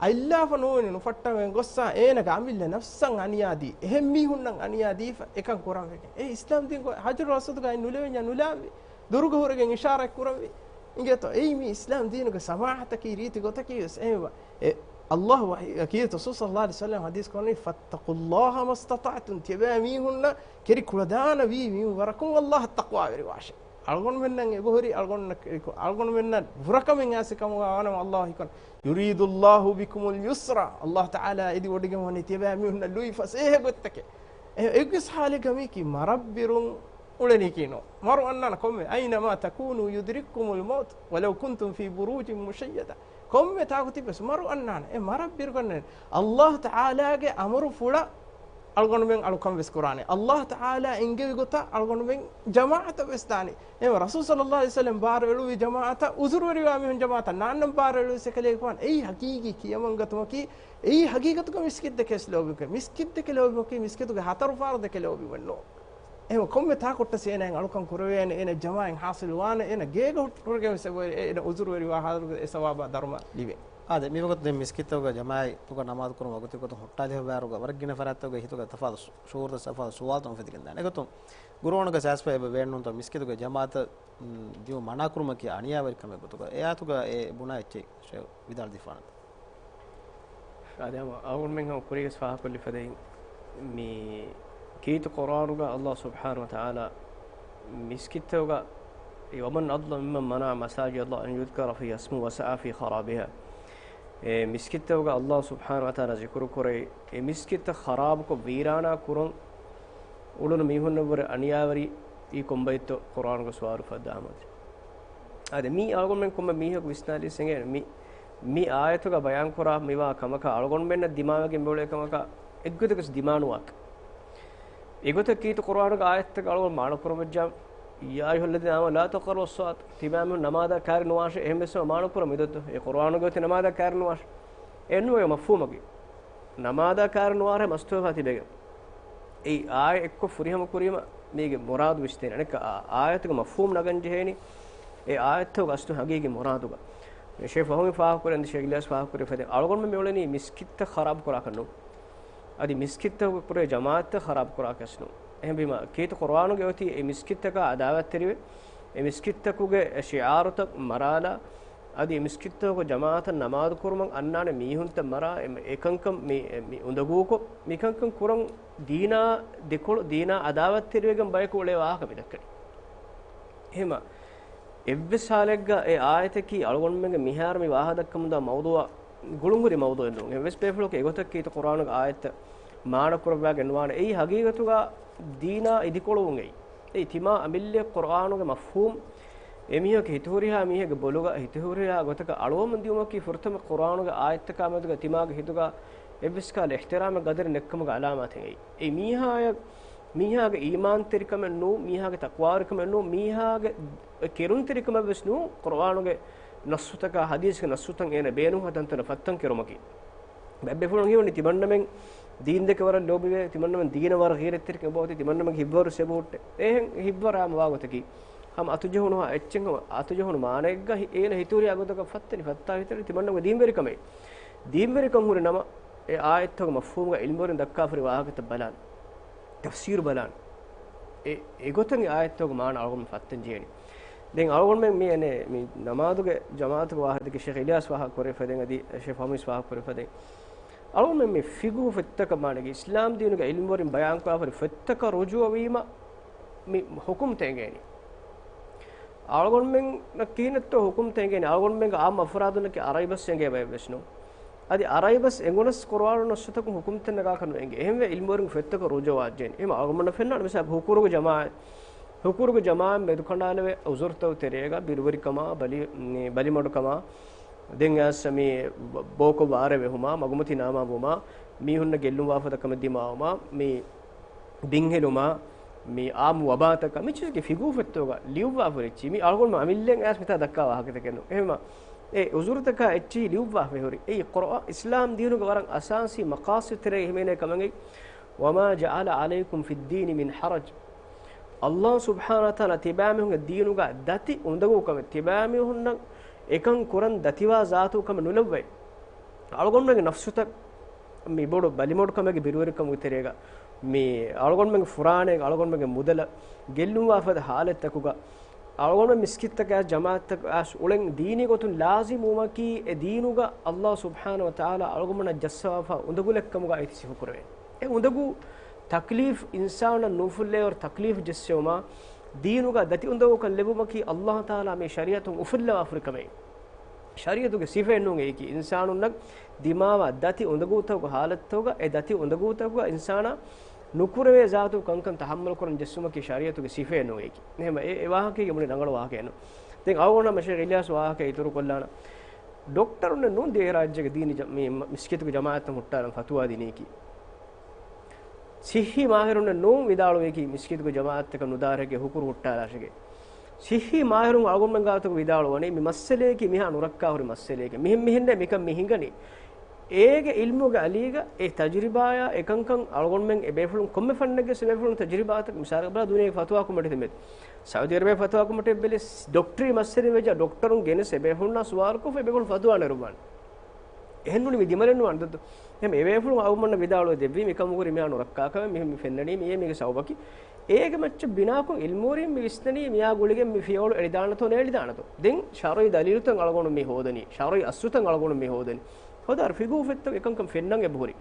އަތްލާފަ ނޫނީ ނުފައްޓަވެން ގޮއްސާ އޭނަގެ އަމިއްލަ ނަފްސަށް އަނިޔާދީ، އެހެން މީހުންނަށް އަނިޔާދީފަ އެކަން ކުރަން ވެގެން. އެ އިސްލާމް ދީން ގޮ-، ޙަޖަރުލް އަސްވަދުގަ އަތް ނުލެވެންޏާ ނުލާވި. ދުރުގަ ހުރެގެން އިޝާރާތް ކުރަންވީ. އިނގޭތޯ، އެއީ މީ އިސްލާމް ދީނުގެ ސަމާޙަތަކީ ރީތި ގޮތަކީ ވެސް އެހެންވާ. އެ ﷲ ވަޙީ، ކީރިތި ރަސޫލު ޞައްލައްލާހު ޢަލައިހި ވަސައްލަމް ޙަދީޘް ކުރަނީ، "فاتقوا الله ما استطعتم" ތިޔަބައިމީހުންނަށް ކެރި ކުޅަދާނަވީ މި ވަރަކުން ﷲ އަށް ތަޤްވާވެރިވާށޭ. އަޅުގަނޑުމެންނަށް އެބަހުރި، އަޅުގަނޑުމެންނަށް ބުރަކަމެއް އާސި ކަމުގަ ވާނަމަ ﷲ ހިކަން، "يريد الله بكم اليسر" ﷲ ތަޢާލާ އެދި ވޮޑިގެން ވަނީ ތިޔަބައިމީހުންނަށް ލުއި ފަސޭހަ ގޮތްތަކެއް. އެ-، އެއްވެސް ޙާލެއްގަ މީކީ މަރަށް ބިރުން އުޅެނީކީ ނޫން. މަރު އަންނާނެ ކޮންމެ، أينما تكونوا يدرككم الموت ولو كنتم في بروج مشيدة. ކޮންމެ ތާކު ތިއްބަސް މަރު އަންނާނެ. އެ މަރަށް ބިރުގަންނަން. އައްލާހު ތަޢާލާގެ އަމުރު ފުޅަށް އަޅުގަނޑުމެން އަޅުކަން ވެސް ކުރާނެ. އައްލާހު ތަޢާލާ އެންގެވި ގޮތަށް އަޅުގަނޑުމެން ޖަމާޢަތަށް ވެސް ދާނެ. އެހެން ރަސޫލު ޞައްލައްލާހު ޢަލައިހި ވަސައްލަމް ބާރު އެޅުއްވި ޖަމާޢަތަށް، ޢުޛުރުވެރިވާ މީހުން ޖަމާޢަތަށް ނާންނަން ބާރު އެޅުއްވި އެކަލޭގެފާނު. އެއީ ޙަޤީޤީ ކިޔަމަންގަތުމަކީ، އެއީ ޙަޤީޤަތުގަ މިސްކިތް ދެކެ ވެސް ލޯބިވުމަކީ، މިސްކިތުގެ ހަތަރު ފާރު ދެކެ ލޯބިވަން ނޫން. އެހެން ކޮންމެ ތާކު ހުއްޓަސް އޭނައިން އަޅުކަން ކުރެވޭނެ، އޭނަ ޖަމާޢަތް ޙާޞިލުވާނެ، އޭނަ ގޭގަ ހުއްޓުރެގެން ވެސް އެބަ އޭނަ ޢުޛުރުވެރިވާ ޙާލުގަ އެ ސަވާބާ ދަރުމަ ލިބޭ. އާދެ، މިވަގުތު ދެން މިސްކިތްތަކުގަ ޖަމާޢަތުގަ ނަމާދު ކުރުމަށް ވަގުތު ގޮތުން ހުއްޓާލި ހިބާރުގަ ވަރަށް ގިނަ ފަރާތްތަކުގަ ހިތުގަ ތަފާތު ޝުޢޫރުތައް، ތަފާތު ސުވާލުތައް އުފެދިގެން ދާނެ. އެގޮތުން ގުރުއާނުގަ ސާސްފަ އެބަ ބޭނުންތަ މިސްކިތުގަ ޖަމާޢަތަށް، މް، ދިޔުން މަނާ ކުރުމަކީ އަނިޔާވެރިކަމެއް ގޮތުގަ. އެ އާޔަތުގަ އެ ބުނާ އެއްޗެއް ޝޭޚް ވިދާޅު ދީފާނަންތަ؟ އާދެ، ހަމަ އަޅުގަނޑުމެން ހަމަ ކުރީގަސް ފާހަގަކޮށްލި ފަދައިން، މި ކީރިތި ޤުރްއާނުގަ ﷲ ސުބްޙާނަހޫ ވަތަޢާލާ މިސްކިތްތަކުގަ، އެ، "ومن أظلم ممن منع مساجد الله أن يذكر فيها اسمه وسعى في خرابها." އެ މިސްކިތްތަކުގަ ﷲ ސުބްޙާނަހޫ ވަތަޢާލާ ޒިކުރު ކުރެވި، އެ މިސްކިތްތައް ޚަރާބުކޮށް ވީރާނާ ކުރަން އުޅުނު މީހުންނަށްވުރެ އަނިޔާވެރި ކޮންބައިތޯ ޤުރްއާނުގަ ސުވާލު ފައްދާ ހަމަ. އާދެ، މީ އަޅުގަނޑުމެން ކޮންމެ މީހަކު ވިސްނާލީސް އެނގޭނެ. މި، މި އާޔަތުގަ ބަޔާންކުރާ މިވާ ކަމަކަށް އަޅުގަނޑުމެންނަށް ދިމާވެގެން މިއުޅޭ ކަމަކަށް އެއްގޮތަކަސް ދިމާނުވާތި. އެގޮތަށް ކީރިތި ޤުރްއާނުގެ އާޔަތްތަކަށް އަޅުގަނޑު މާނަކުރަމަށްޖާ، "يا أيها الذين آمنوا لا تقربوا الصلاة." ތިމާމީހުން ނަމާދާ ކާރި ނުވާށޭ، އެހެން ވެސް މާނަކުރަމު މިދޮތު. އެ ޤުރްއާނުގެ އޮތީ ނަމާދާ ކާރި ނުވާށޭ. އެންނުވޭ މަފްހޫމަކީ. ނަމާދާ ކާރި ނުވާށޭ މަސްތުވެފާ ތިބެގެން. އެއީ އާޔަތް އެއްކޮށް ފުރިހަމަ ކުރީމަ މީގެ މުރާދު ވިސްނޭނެ. އަނެއްކާ އާ، އާޔަތުގެ މަފްހޫމް ނަގަން ޖެހޭނީ އެ އާޔަތްތަކުގެ އަސްލު ހަގީގީ މުރާދުގަ. ޝޭޚް ފަހުމީ ފާހަގަކުރެއްވި، ޝޭޚް އިލްޔާސް ފާހަގަކުރެއްވި ފަދައިން އަޅުގަނޑުމެން މިއުޅެނީ މިސްކިތްތައް ޚަރާބު ކުރާކަށް ނޫން. އަދި މިސްކިތްތަކުގަ ކުރޭ ޖަމާޢަތްތައް ޚަރާބު ކުރާކަށް ނޫން. އެހެންވީމަ ކީރިތި ޤުރްއާނުގެ އޮތީ އެ މިސްކިތްތަކާ އަދާވަތްތެރިވެ، އެ މިސްކިތްތަކުގެ ޝިޢާރުތައް މަރާލާ، އަދި އެ މިސްކިތްތަކުގަ ޖަމާޢަތަށް ނަމާދު ކުރުމަށް އަންނާނެ މީހުންތައް މަރާ، އެ، އެކަންކަން މި، އެ، މި އުނދަގޫކޮށް، މިކަންކަން ކުރަން ދީނާ ދެކޮޅު، ދީނާ އަދާވަތްތެރިވެގެން ބަޔަކު އުޅޭ ވާހަކަ މި ދައްކަނީ. އެހެމަ އެއްވެސް ހާލެއްގަ އެ އާޔަތަކީ އަޅުގަނޑުމެންގެ މިހާރު މި ވާހަކަ ދައްކަމުންދާ މައުޟޫޢަށް ގުޅުންހުރި މައުޟޫޢެއް ނޫން. އެއްވެސް ބޭފުޅަކު އެގޮތަށް ކީރިތި ޤުރްއާނުގެ އާޔަތްތައް މާނަ ކުރައްވާގެން ނުވާނެ. އެއީ ހަގީގަތުގަ ދީނާ އިދިކޮޅުވުން އެއީ. އެއީ ތިމާ އަމިއްލައަށް ޤުރްއާނުގެ މަފްހޫމް، އެމީހަކު ހިތުހުރިހާ މީހެއްގެ ބޮލުގަ ހިތުހުރިހާ ގޮތަކަށް އަޅުވަމުން ދިޔުމަކީ ފުރަތަމަ ޤުރްއާނުގެ އާޔަތްތަކާ މެދުގަ ތިމާގެ ހިތުގަ އެއްވެސްކަހަލަ އިޙްތިރާމެއް ގަދަރެއް ނެތްކަމުގެ ޢަލާމާތެއް އެއީ. އެއީ މީހާޔަށް، މީހާގެ އީމާންތެރިކަމެއް ނޫން، މީހާގެ ތަޤްވާވެރިކަމެއް ނޫން، މީހާގެ ކެރުންތެރިކަމެއް ވެސް ނޫން، ޤުރްއާނުގެ ނައްޞުތަކާ ޙަދީޘްގެ ނައްޞުތައް އޭނަ ބޭނުންހާ ތަންތަނަށް ފައްތަން ކެރުމަކީ. ބައެއް ބޭފުޅުން ހީވަނީ ތިމަންނަމެން ދީން ދެކެ ވަރަށް ލޯބިވޭ، ތިމަންނަމެން ދީނަށް ވަރަށް ޣީރަތްތެރިކަން އެބައޮތީ، ތިމަންނަމެން ހިތްވަރު ސެބުހުއްޓޭ. އެހެން ހިތްވަރާ މަ ވާގޮތަކީ ހަމަ އަތުޖެހުނުހާ އެއްޗެއް ހަމަ އަތުޖެހުނު މާނައެއްގަ ހި-، އޭނަ ހިތުހުރިހާ ގޮތަކަށް ފައްތަނި ފައްތާ ހިތަނި ތިމަންނަމެން ދީންވެރިކަމެއް. ދީންވެރިކަން ހުރި ނަމަ އެ އާޔަތްތަކުގެ މަފްހޫމުގަ ޢިލްމުވެރިން ދައްކާފައި ވާހަކަތައް ބަލާން. ތަފްސީރު ބަލާން. އެ، އެގޮތަށް އެ އާޔަތްތަކުގެ މާނަ އަޅުގަނޑު ފައްތަން ޖެހޭނީ. ދެން އަޅުގަނޑުމެން މި އަނެއް މި ނަމާދުގެ ޖަމާޢަތުގެ ވާހަކަ ދެކެ ޝޭޚް އިލްޔާސް ފާހަގަ ކުރެ ފަދައިން އަދި ޝޭޚް ފަހުމީސް ފާހަގަ ކުރެ ފަދައިން. އަޅުގަނޑުމެން މި ފިޤުހު ފޮތްތަކަށް މާނަ އިސްލާމް ދީނުގެ ޢިލްމުވެރިން ބަޔާންކުރާފައި ފޮތްތަކަށް ރުޖޫޢަވީމަ މި ޙުކުމްތައް އެނގޭނީ. އަޅުގަނޑުމެންނަށް ކިހިނެއްތޯ ޙުކުމްތައް އެނގޭނީ. އަޅުގަނޑުމެންގެ ޢާއްމު އަފްރާދުންނަކީ ޢަރަބި ބަސް އެނގޭ ބައެއްވެސް ނޫން. އަދި ޢަރަބި ބަސް އެނގުނަސް ޤުރުއާނު ނައްޞުތަކުން ޙުކުމްތައް ނަގާކަށް ނުއެނގޭ. އެހެންވެ، ޢިލްމުވެރިންގެ ފޮތްތަކަށް ރުޖޫޢަވާ ޖެހޭނީ. އެހެން އަޅުގަނޑަށް ފެންނާނެ މިސާލަކަށް ހުކުރުގެ ޖަމާޢަތް، ހުކުރުގެ ޖަމާޢަތް މެދުކަނޑާލެވޭ ޢުޛުރުތައް ތެރޭގަ ބިރުވެރިކަމާ، ބަލި-، މި ބަލިމަޑުކަމާ، ދެން އައިސް މި ބޯކޮށް ވާރޭ ވެހުމާ، މަގުމަތީ ނާމާ ވުމާ، މީހުންނަށް ގެއްލުންވާ ފަދަ ކަމެއް ދިމާވުމާ، މި ބިންހެލުމާ، މި އާއްމު ވަބާތަކާ މި ޗިޒުގެ ފިޤުހު ފޮތްތަކުގަ ލިޔުއްވާފަ ހުރި އެއްޗިހި. މި އަޅުގަނޑު އަމިއްލައަށް އައިސް މިތާ ދައްކާ ވާހަކަތަކެއް ނޫން. އެހެންވީމަ، އެ ޢުޛުރުތަކާ އެއްޗިހި ލިޔުއްވާފަ ހުރި. އެއީ ޤުރުއާ-، އިސްލާމް ދީނުގެ ވަރަށް އަސާސީ މަޤާޞިދު ތެރޭގަ ހިމެނޭ ކަމަކީ، "وما جعل عليكم في الدين من حرج." ﷲ ސުބްޙާނަހޫ ވަތަޢާލާ ތިބާމީހުންގެ ދީނުގަ ދަތި އުނދަގޫކަމެއް، ތިބާމީހުންނަށް އެކަން ކުރަން ދަތިވާ ޒާތު ކަމެއް ނުލައްވައި. އަޅުގަނޑުމެންގެ ނަފްސުތައް މި ބޮޑު ބަލިމަޑުކަމެއްގެ ބިރުވެރިކަމުގެ ތެރޭގަ، މި އަޅުގަނޑުމެންގެ ފުރާނައިން އަޅުގަނޑުމެންގެ މުދަލަށް ގެއްލުންވާ ފަދަ ޙާލަތްތަކުގަ، އަޅުގަނޑުމެން މިސްކިތްތަކާ ޖަމާޢަތްތަކާ އުޅެން ދީނީ ގޮތުން ލާޒިމް ވުމަކީ، އެ ދީނުގަ ﷲ ސުބްޙާނަހޫ ވަތަޢާލާ އަޅުގަނޑުމެންނަށް ޖައްސަވާފަ އުނދަގުލެއްކަމުގަ އެތި ސިފަކުރެވޭ. އެ އުނދަގޫ ތަކްލީފް، އިންސާނަށް ނުއުފުއްލޭވަރު ތަކްލީފް ޖެއްސެވުމާ، ދީނުގަ ދަތި އުނދަގޫކަން ލެއްވުމަކީ، ﷲ ތަޢާލާ މި ޝަރީޢަތުން އުފުއްލަވާފަ ހުރި ކަމެއް. ޝަރީޢަތުގެ ސިފައެއް ނޫން އެއީކީ، އިންސާނުންނަށް ދިމާވާ ދަތި އުނދަގޫތަކުގެ ޙާލަތްތަކުގަ، އެ ދަތި އުނދަގޫތަކުގަ އިންސާނާ ނުކުރެވޭ ޒާތު ކަންކަން ތަޙައްމަލު ކުރަން ޖެއްސުމަކީ ޝަރީޢަތުގެ ސިފައެއް ނޫން އެކި. އެހެންވެ، އެ، އެ ވާހަކައިގެ މުޅި ރަނގަޅު ވާހަކައެއް ނޫން. ދެން އަޅުގަނޑު މަށޭ އިލްޔާސް ވާހަކަ އިތުރު ކޮށްލާނަ. ޑޮކްޓަރުންނެއް ނޫން ދިޔަ ރާއްޖޭގެ ދީނީ ޖަ-، މި މަ-، މިސްކިތުގެ ޖަމާޢަތްތައް ހުއްޓާލަން ފަތުވާ ދިނީކީ. ޞިއްޙީ މާހިރުންނެއް ނޫން ވިދާޅުވީކީ މިސްކިތުގެ ޖަމާޢަތްތަކަށް ނުދާށޭ، ހުކުރު ހުއްޓާލާށޭ. ޞިއްޙީ މާހިރުން އަޅުގަނޑުމެން ގާތުގަ ވިދާޅުވަނީ މި މައްސަލަޔަކީ މިހާ ނުރައްކާ ހުރި މައްސަލަޔަކީ. މިހެން މިހެންނޭ މިކަން މި ހިނގަނީ. އޭގެ އިލްމުގެ އަލީގަ އެ ތަޖުރިބާޔާ އެކަންކަން އަޅުގަނޑުމެން އެބޭފުޅުން ކޮންމެ ފަންނެއްގެ އެބޭފުޅުން ތަޖުރިބާތައް މިސާލަކަށް ބަލާ ދުނިޔޭގެ ފަތުވާ ކޮމިޓީ މެދު. ސައުދީ އަރަބޭ ފަތުވާ ކޮމިޓީ ބެލި ޑޮކްޓަރީ މައްސަލަ ވެއްޖާ ޑޮކްޓަރުން ގެނެސް އެބޭފުޅުންނާ ސުވާލުކޮށްފަ އެބޭފުޅުން ފަތުވާ ނެރުއްވާނެ. އެހެންނޫނީ މި ދިމަލެއް ނުވާނެ ދޯ. އެހެން އެބޭފުޅުން އަޅުގަނޑަށް ވިދާޅުވެ ދެއްވީ މިކަމުގުރި މިއާ ނުރައްކާކަމެއް މިހެން މި ފެންނަނީ މިއޭ މީގެ ސަބަބަކީ. އޭގެ މައްޗަށް ބިނާކޮށް އިލްމުވެރިން މި ވިސްނަނީ މިއާ ގުޅިގެން މި ފިޔަވަޅު އެޅިދާނެތޯ ނޭޅިދާނެތޯ. ދެން ޝަރުޢީ ދަލީލުތައް އަޅުގަނޑު މި ހޯދަނީ. ޝަރުޢީ އަސްލުތައް އަޅުގަނޑު މި ހޯދަނީ. ހޯދާ ފިގުހު ފޮތްތައް އެކަންކަން ފެންނަން އެބަހުރި.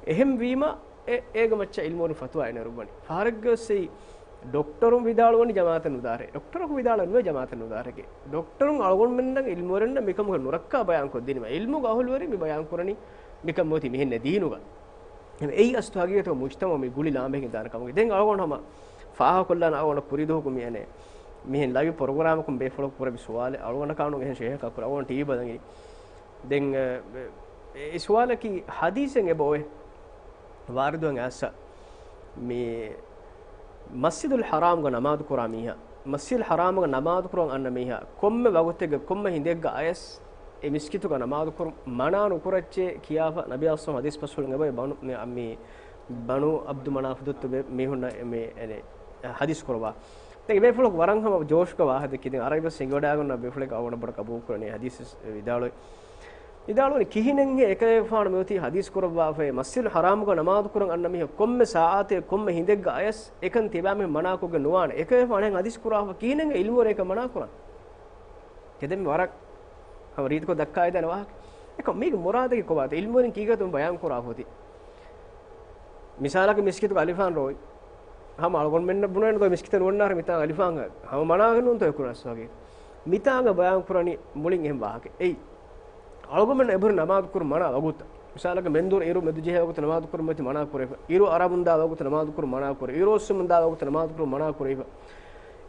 އެހެން ވީމަ އެ، އޭގެ މައްޗަށް އިލްމުވެރިން ފަތުވާ އެނެރުއްވަނީ. ފަހަރެއްގަ ވެސް އެއީ ޑޮކްޓަރުން ވިދާޅުވަނީ ޖަމާޢަތަށް ނުދާށޭ. ޑޮކްޓަރަކު ވިދާޅުވަނީ ނުވޭ ޖަމާޢަތަށް ނުދާށޭ. ޑޮކްޓަރުން އަޅުގަނޑުމެންނަށް އިލްމުވެރިންނަށް މިކަމުގެ ނުރައްކާ ބަޔާންކޮށްދިނީމަ. އިލްމުގެ އަހުލުވެރިން މި ބަޔާންކުރަނީ މިކަން މިއޮތީ މިހެންނޭ ދީނުގަ. އެއީ އަސްލު ހަގީގަތުގަ މުޖްތަމަޢު މި ގުޅި ލާމެހިގެން ދާނެ ކަމުގެ. ދެން އަޅުގަނޑު ހަމަ ފާހަގަކޮށްލާނަ އަޅުގަނޑަށް ކުރީ ދުވަހަކު މި އަނެއް މިހެން ލައިވް ޕްރޮގްރާމަކުން ބޭފުޅަކު ކުރެއްވި ސުވާލެއް. އަޅުގަނޑަކާ ނޫން އެހެން ޝޭހަކާ ކުރެ އަޅުގަނޑު ޓީވީ ބަލަން އިނީ. ދެން، އެ، އެ، އެ ސުވާލަކީ ޙަދީޘެއް އެބައޮތް ވާރިދުވަން އައިސް މި މަސްޖިދުލް ޙަރާމްގަ ނަމާދު ކުރާ މީހާ، މަސްޖިދުލް ޙަރާމްގަ ނަމާދު ކުރަން އަންނަ މީހާ، ކޮންމެ ވަގުތެއްގަ ކޮންމެ ހިނދެއްގަ އަޔަސް އެ މިސްކިތުގަ ނަމާދު ކުރުން މަނާ ނުކުރައްޗޭ ކިޔާފަ ނަބީ އަސްލަމް ޙަދީޘް ބަސްފުޅުން އެބައޮތް ބަނު، މި، މި ބަނޫ ޢަބްދު މަނާފް ދުއްތު ބެ-، މީހުންނަށް މި އެނެ ޙަދީޘް ކުރައްވާ. ދެން އެބޭފުޅަކު ވަރަށް ހަމަ ޖޯޝުގަ ވާހަކަ ދެއްކި. ދެން އަރަބި ބަސް ހިނގިވަޑައިގަންނަ ބޭފުޅެއް އަޅުގަނޑަށް ބޮޑަށް ޤަބޫލު ކުރަނީ ޙަދީޘް ވިދާޅުވި. ވިދާޅުވަނީ ކިހިނެއްހޭ އެކަލޭގެފާނު މިއޮތީ ޙަދީޘް ކުރައްވާފައި މަސްޖިދުލް ޙަރާމުގަ ނަމާދު ކުރަން އަންނަ މީހަކު ކޮންމެ ސާޢާތެއް ކޮންމެ ހިނދެއްގަ އަޔަސް އެކަން ތިބާމީހުން މަނާކޮށްގެން ނުވާނެ. އެކަލޭގެފާނު އެހެން ޙަދީޘް ކުރާފަ ކިހިނެއްހޭ އިލްމުވެރިން އެކަން މަނާ ކުރަން. ތެދެން މި ވަރަށް ހަމަ ރީތިކޮށް ދައްކާދޭނެ ވާހަކަ. އެކަމް މީގެ މުރާދަކީ ކޮބާތަ؟ އިލްމުވެރިން ކީކޭތޯ ބަޔާން ކުރާފަ އޮތީ؟ މިސާލަކަށް މިސްކިތުގަ އަލިފާން ރޯވި. ހަމަ އަޅުގަނޑުމެންނަށް ބުނެވޭނެ ދޯ މިސްކިތަށް ނުވަންނާރެ މިތާނގަ އަލިފާން ހަމަ މަނާގެ ނޫންތޯ އެ ކުރަން އަސްވާގެ. މިތާނގަ ބަޔާން ކުރަނީ މުޅިން އެހެން ވާހަކަ. އެއީ އަޅުގަނޑުމެން އެބަހުރި ނަމާދު ކުރު މަނާ ވަގުތަށް. މިސާލަކަށް މެންދުރު އިރު މެދުޖެހޭ ވަގުތު ނަމާދު ކުރު މަތި މަނާ ކުރެފަ. އިރު އަރަބުން ދާ ވަގުތު ނަމާދު ކުރު މަނާ ކުރެ. އިރު އޮއްސުމުން ދާ ވަގުތު ނަމާދު ކުރު މަނާ ކުރެފަ.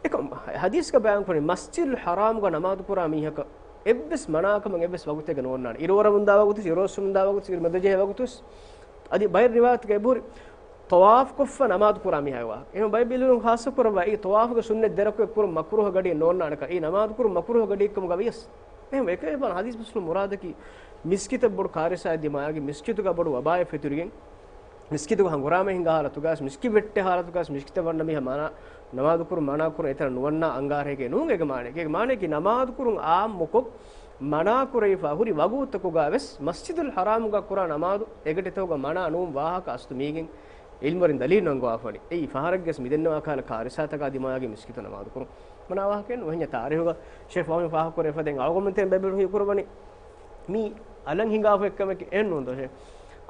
އެކަމް ޙަދީޘްގަ ބަޔާން ކުރަނީ މަސްޖިދުލް ޙަރާމްގަ ނަމާދު ކުރާ މީހަކަށް އެއްވެސް މަނާކަމެއް އެއްވެސް ވަގުތެއްގަ ނޯންނާނެ. އިރު އަރަބުން ދާ ވަގުތު، އިރު އޮއްސުމުން ދާ ވަގުތު، އިރު މެދުޖެހޭ ވަގުތު. އަދި ބައެއް ރިވާޔަތުގަ އެބަހުރި ޠަވާފު ކޮށްފަ ނަމާދު ކުރާ މީހާގެ ވާހަކަ. އެހެން ބައެއް ޢިލްމުވެރިން ޚާއްޞަ ކުރައްވާ އެއީ ޠަވާފުގެ ސުންނަތް ދެ ރަކުޢަތް ކުރުން މަކްރޫހަ ގަޑިއެއް ނޯންނާނެކަން. އެއީ ނަމާދު ކުރުން މަކްރޫހަ ގަޑިއެއްކަމުގަ ވިޔަސް. އެހެން އެކަލޭގެފާނު ޙަދީޘް ބަސްފުޅު މުރާދަކީ މިސްކިތަށް ބޮޑު ކާރިސާއެއް ދިމާވެގެން މިސްކިތުގަ ބޮޑު ވަބާއެއް ފެތުރިގެން މިސްކިތުގަ ހަނގުރާމަ ހިނގާ ހާލަތުގައި، މިސްކިތް ވެއްޓޭ ހާލަތުގައި، މިސްކިތަށް ވަންނަ މީހާ މަނާ، ނަމާދު ކުރުން މަނާ ކުރުން އެތަނަށް ނުވަންނާ އަންގާރޭގެ ނޫން. އޭގެ މާނައަކީ، އޭގެ މާނައަކީ ނަމާދު ކުރުން ޢާއްމުކޮށް މަނާ ކުރެވިފަ ހުރި ވަގުތުތަކުގަ ވެސް މަސްޖިދުލް ޙަރާމުގަ ކުރާ ނަމާދު އެގަޑިތަކުގަ މަނާ ނޫން ވާހަކަ އަސްލު މީގެން ޢިލްމުވެރިން ދަލީލު ނަންގަވާފަ ވަނީ. އެއީ ފަހަރެއްގެސް މިދެންނެވާ ކަހަލަ ކާރިސާތަކާ ދިމާވެގެން މިސްކިތަށް ނަމާދު ކުރުން މަނާ ވާހަކައެއް ނޫން. އެހެންޏާ ތާރީހުގަ ޝޭޚް ފަހުމީ ފާހަގަކުރެވިފަ ދެން އަޅުގަނޑުމެން ތެރެއިން ބައެއް ބޭފުޅުން ހީކުރައްވަނީ މީ އަލަށް ހިނގާފަ އެއްކަމެކޭ. އެހެން ނޫން ދޯ ޝޭޚް.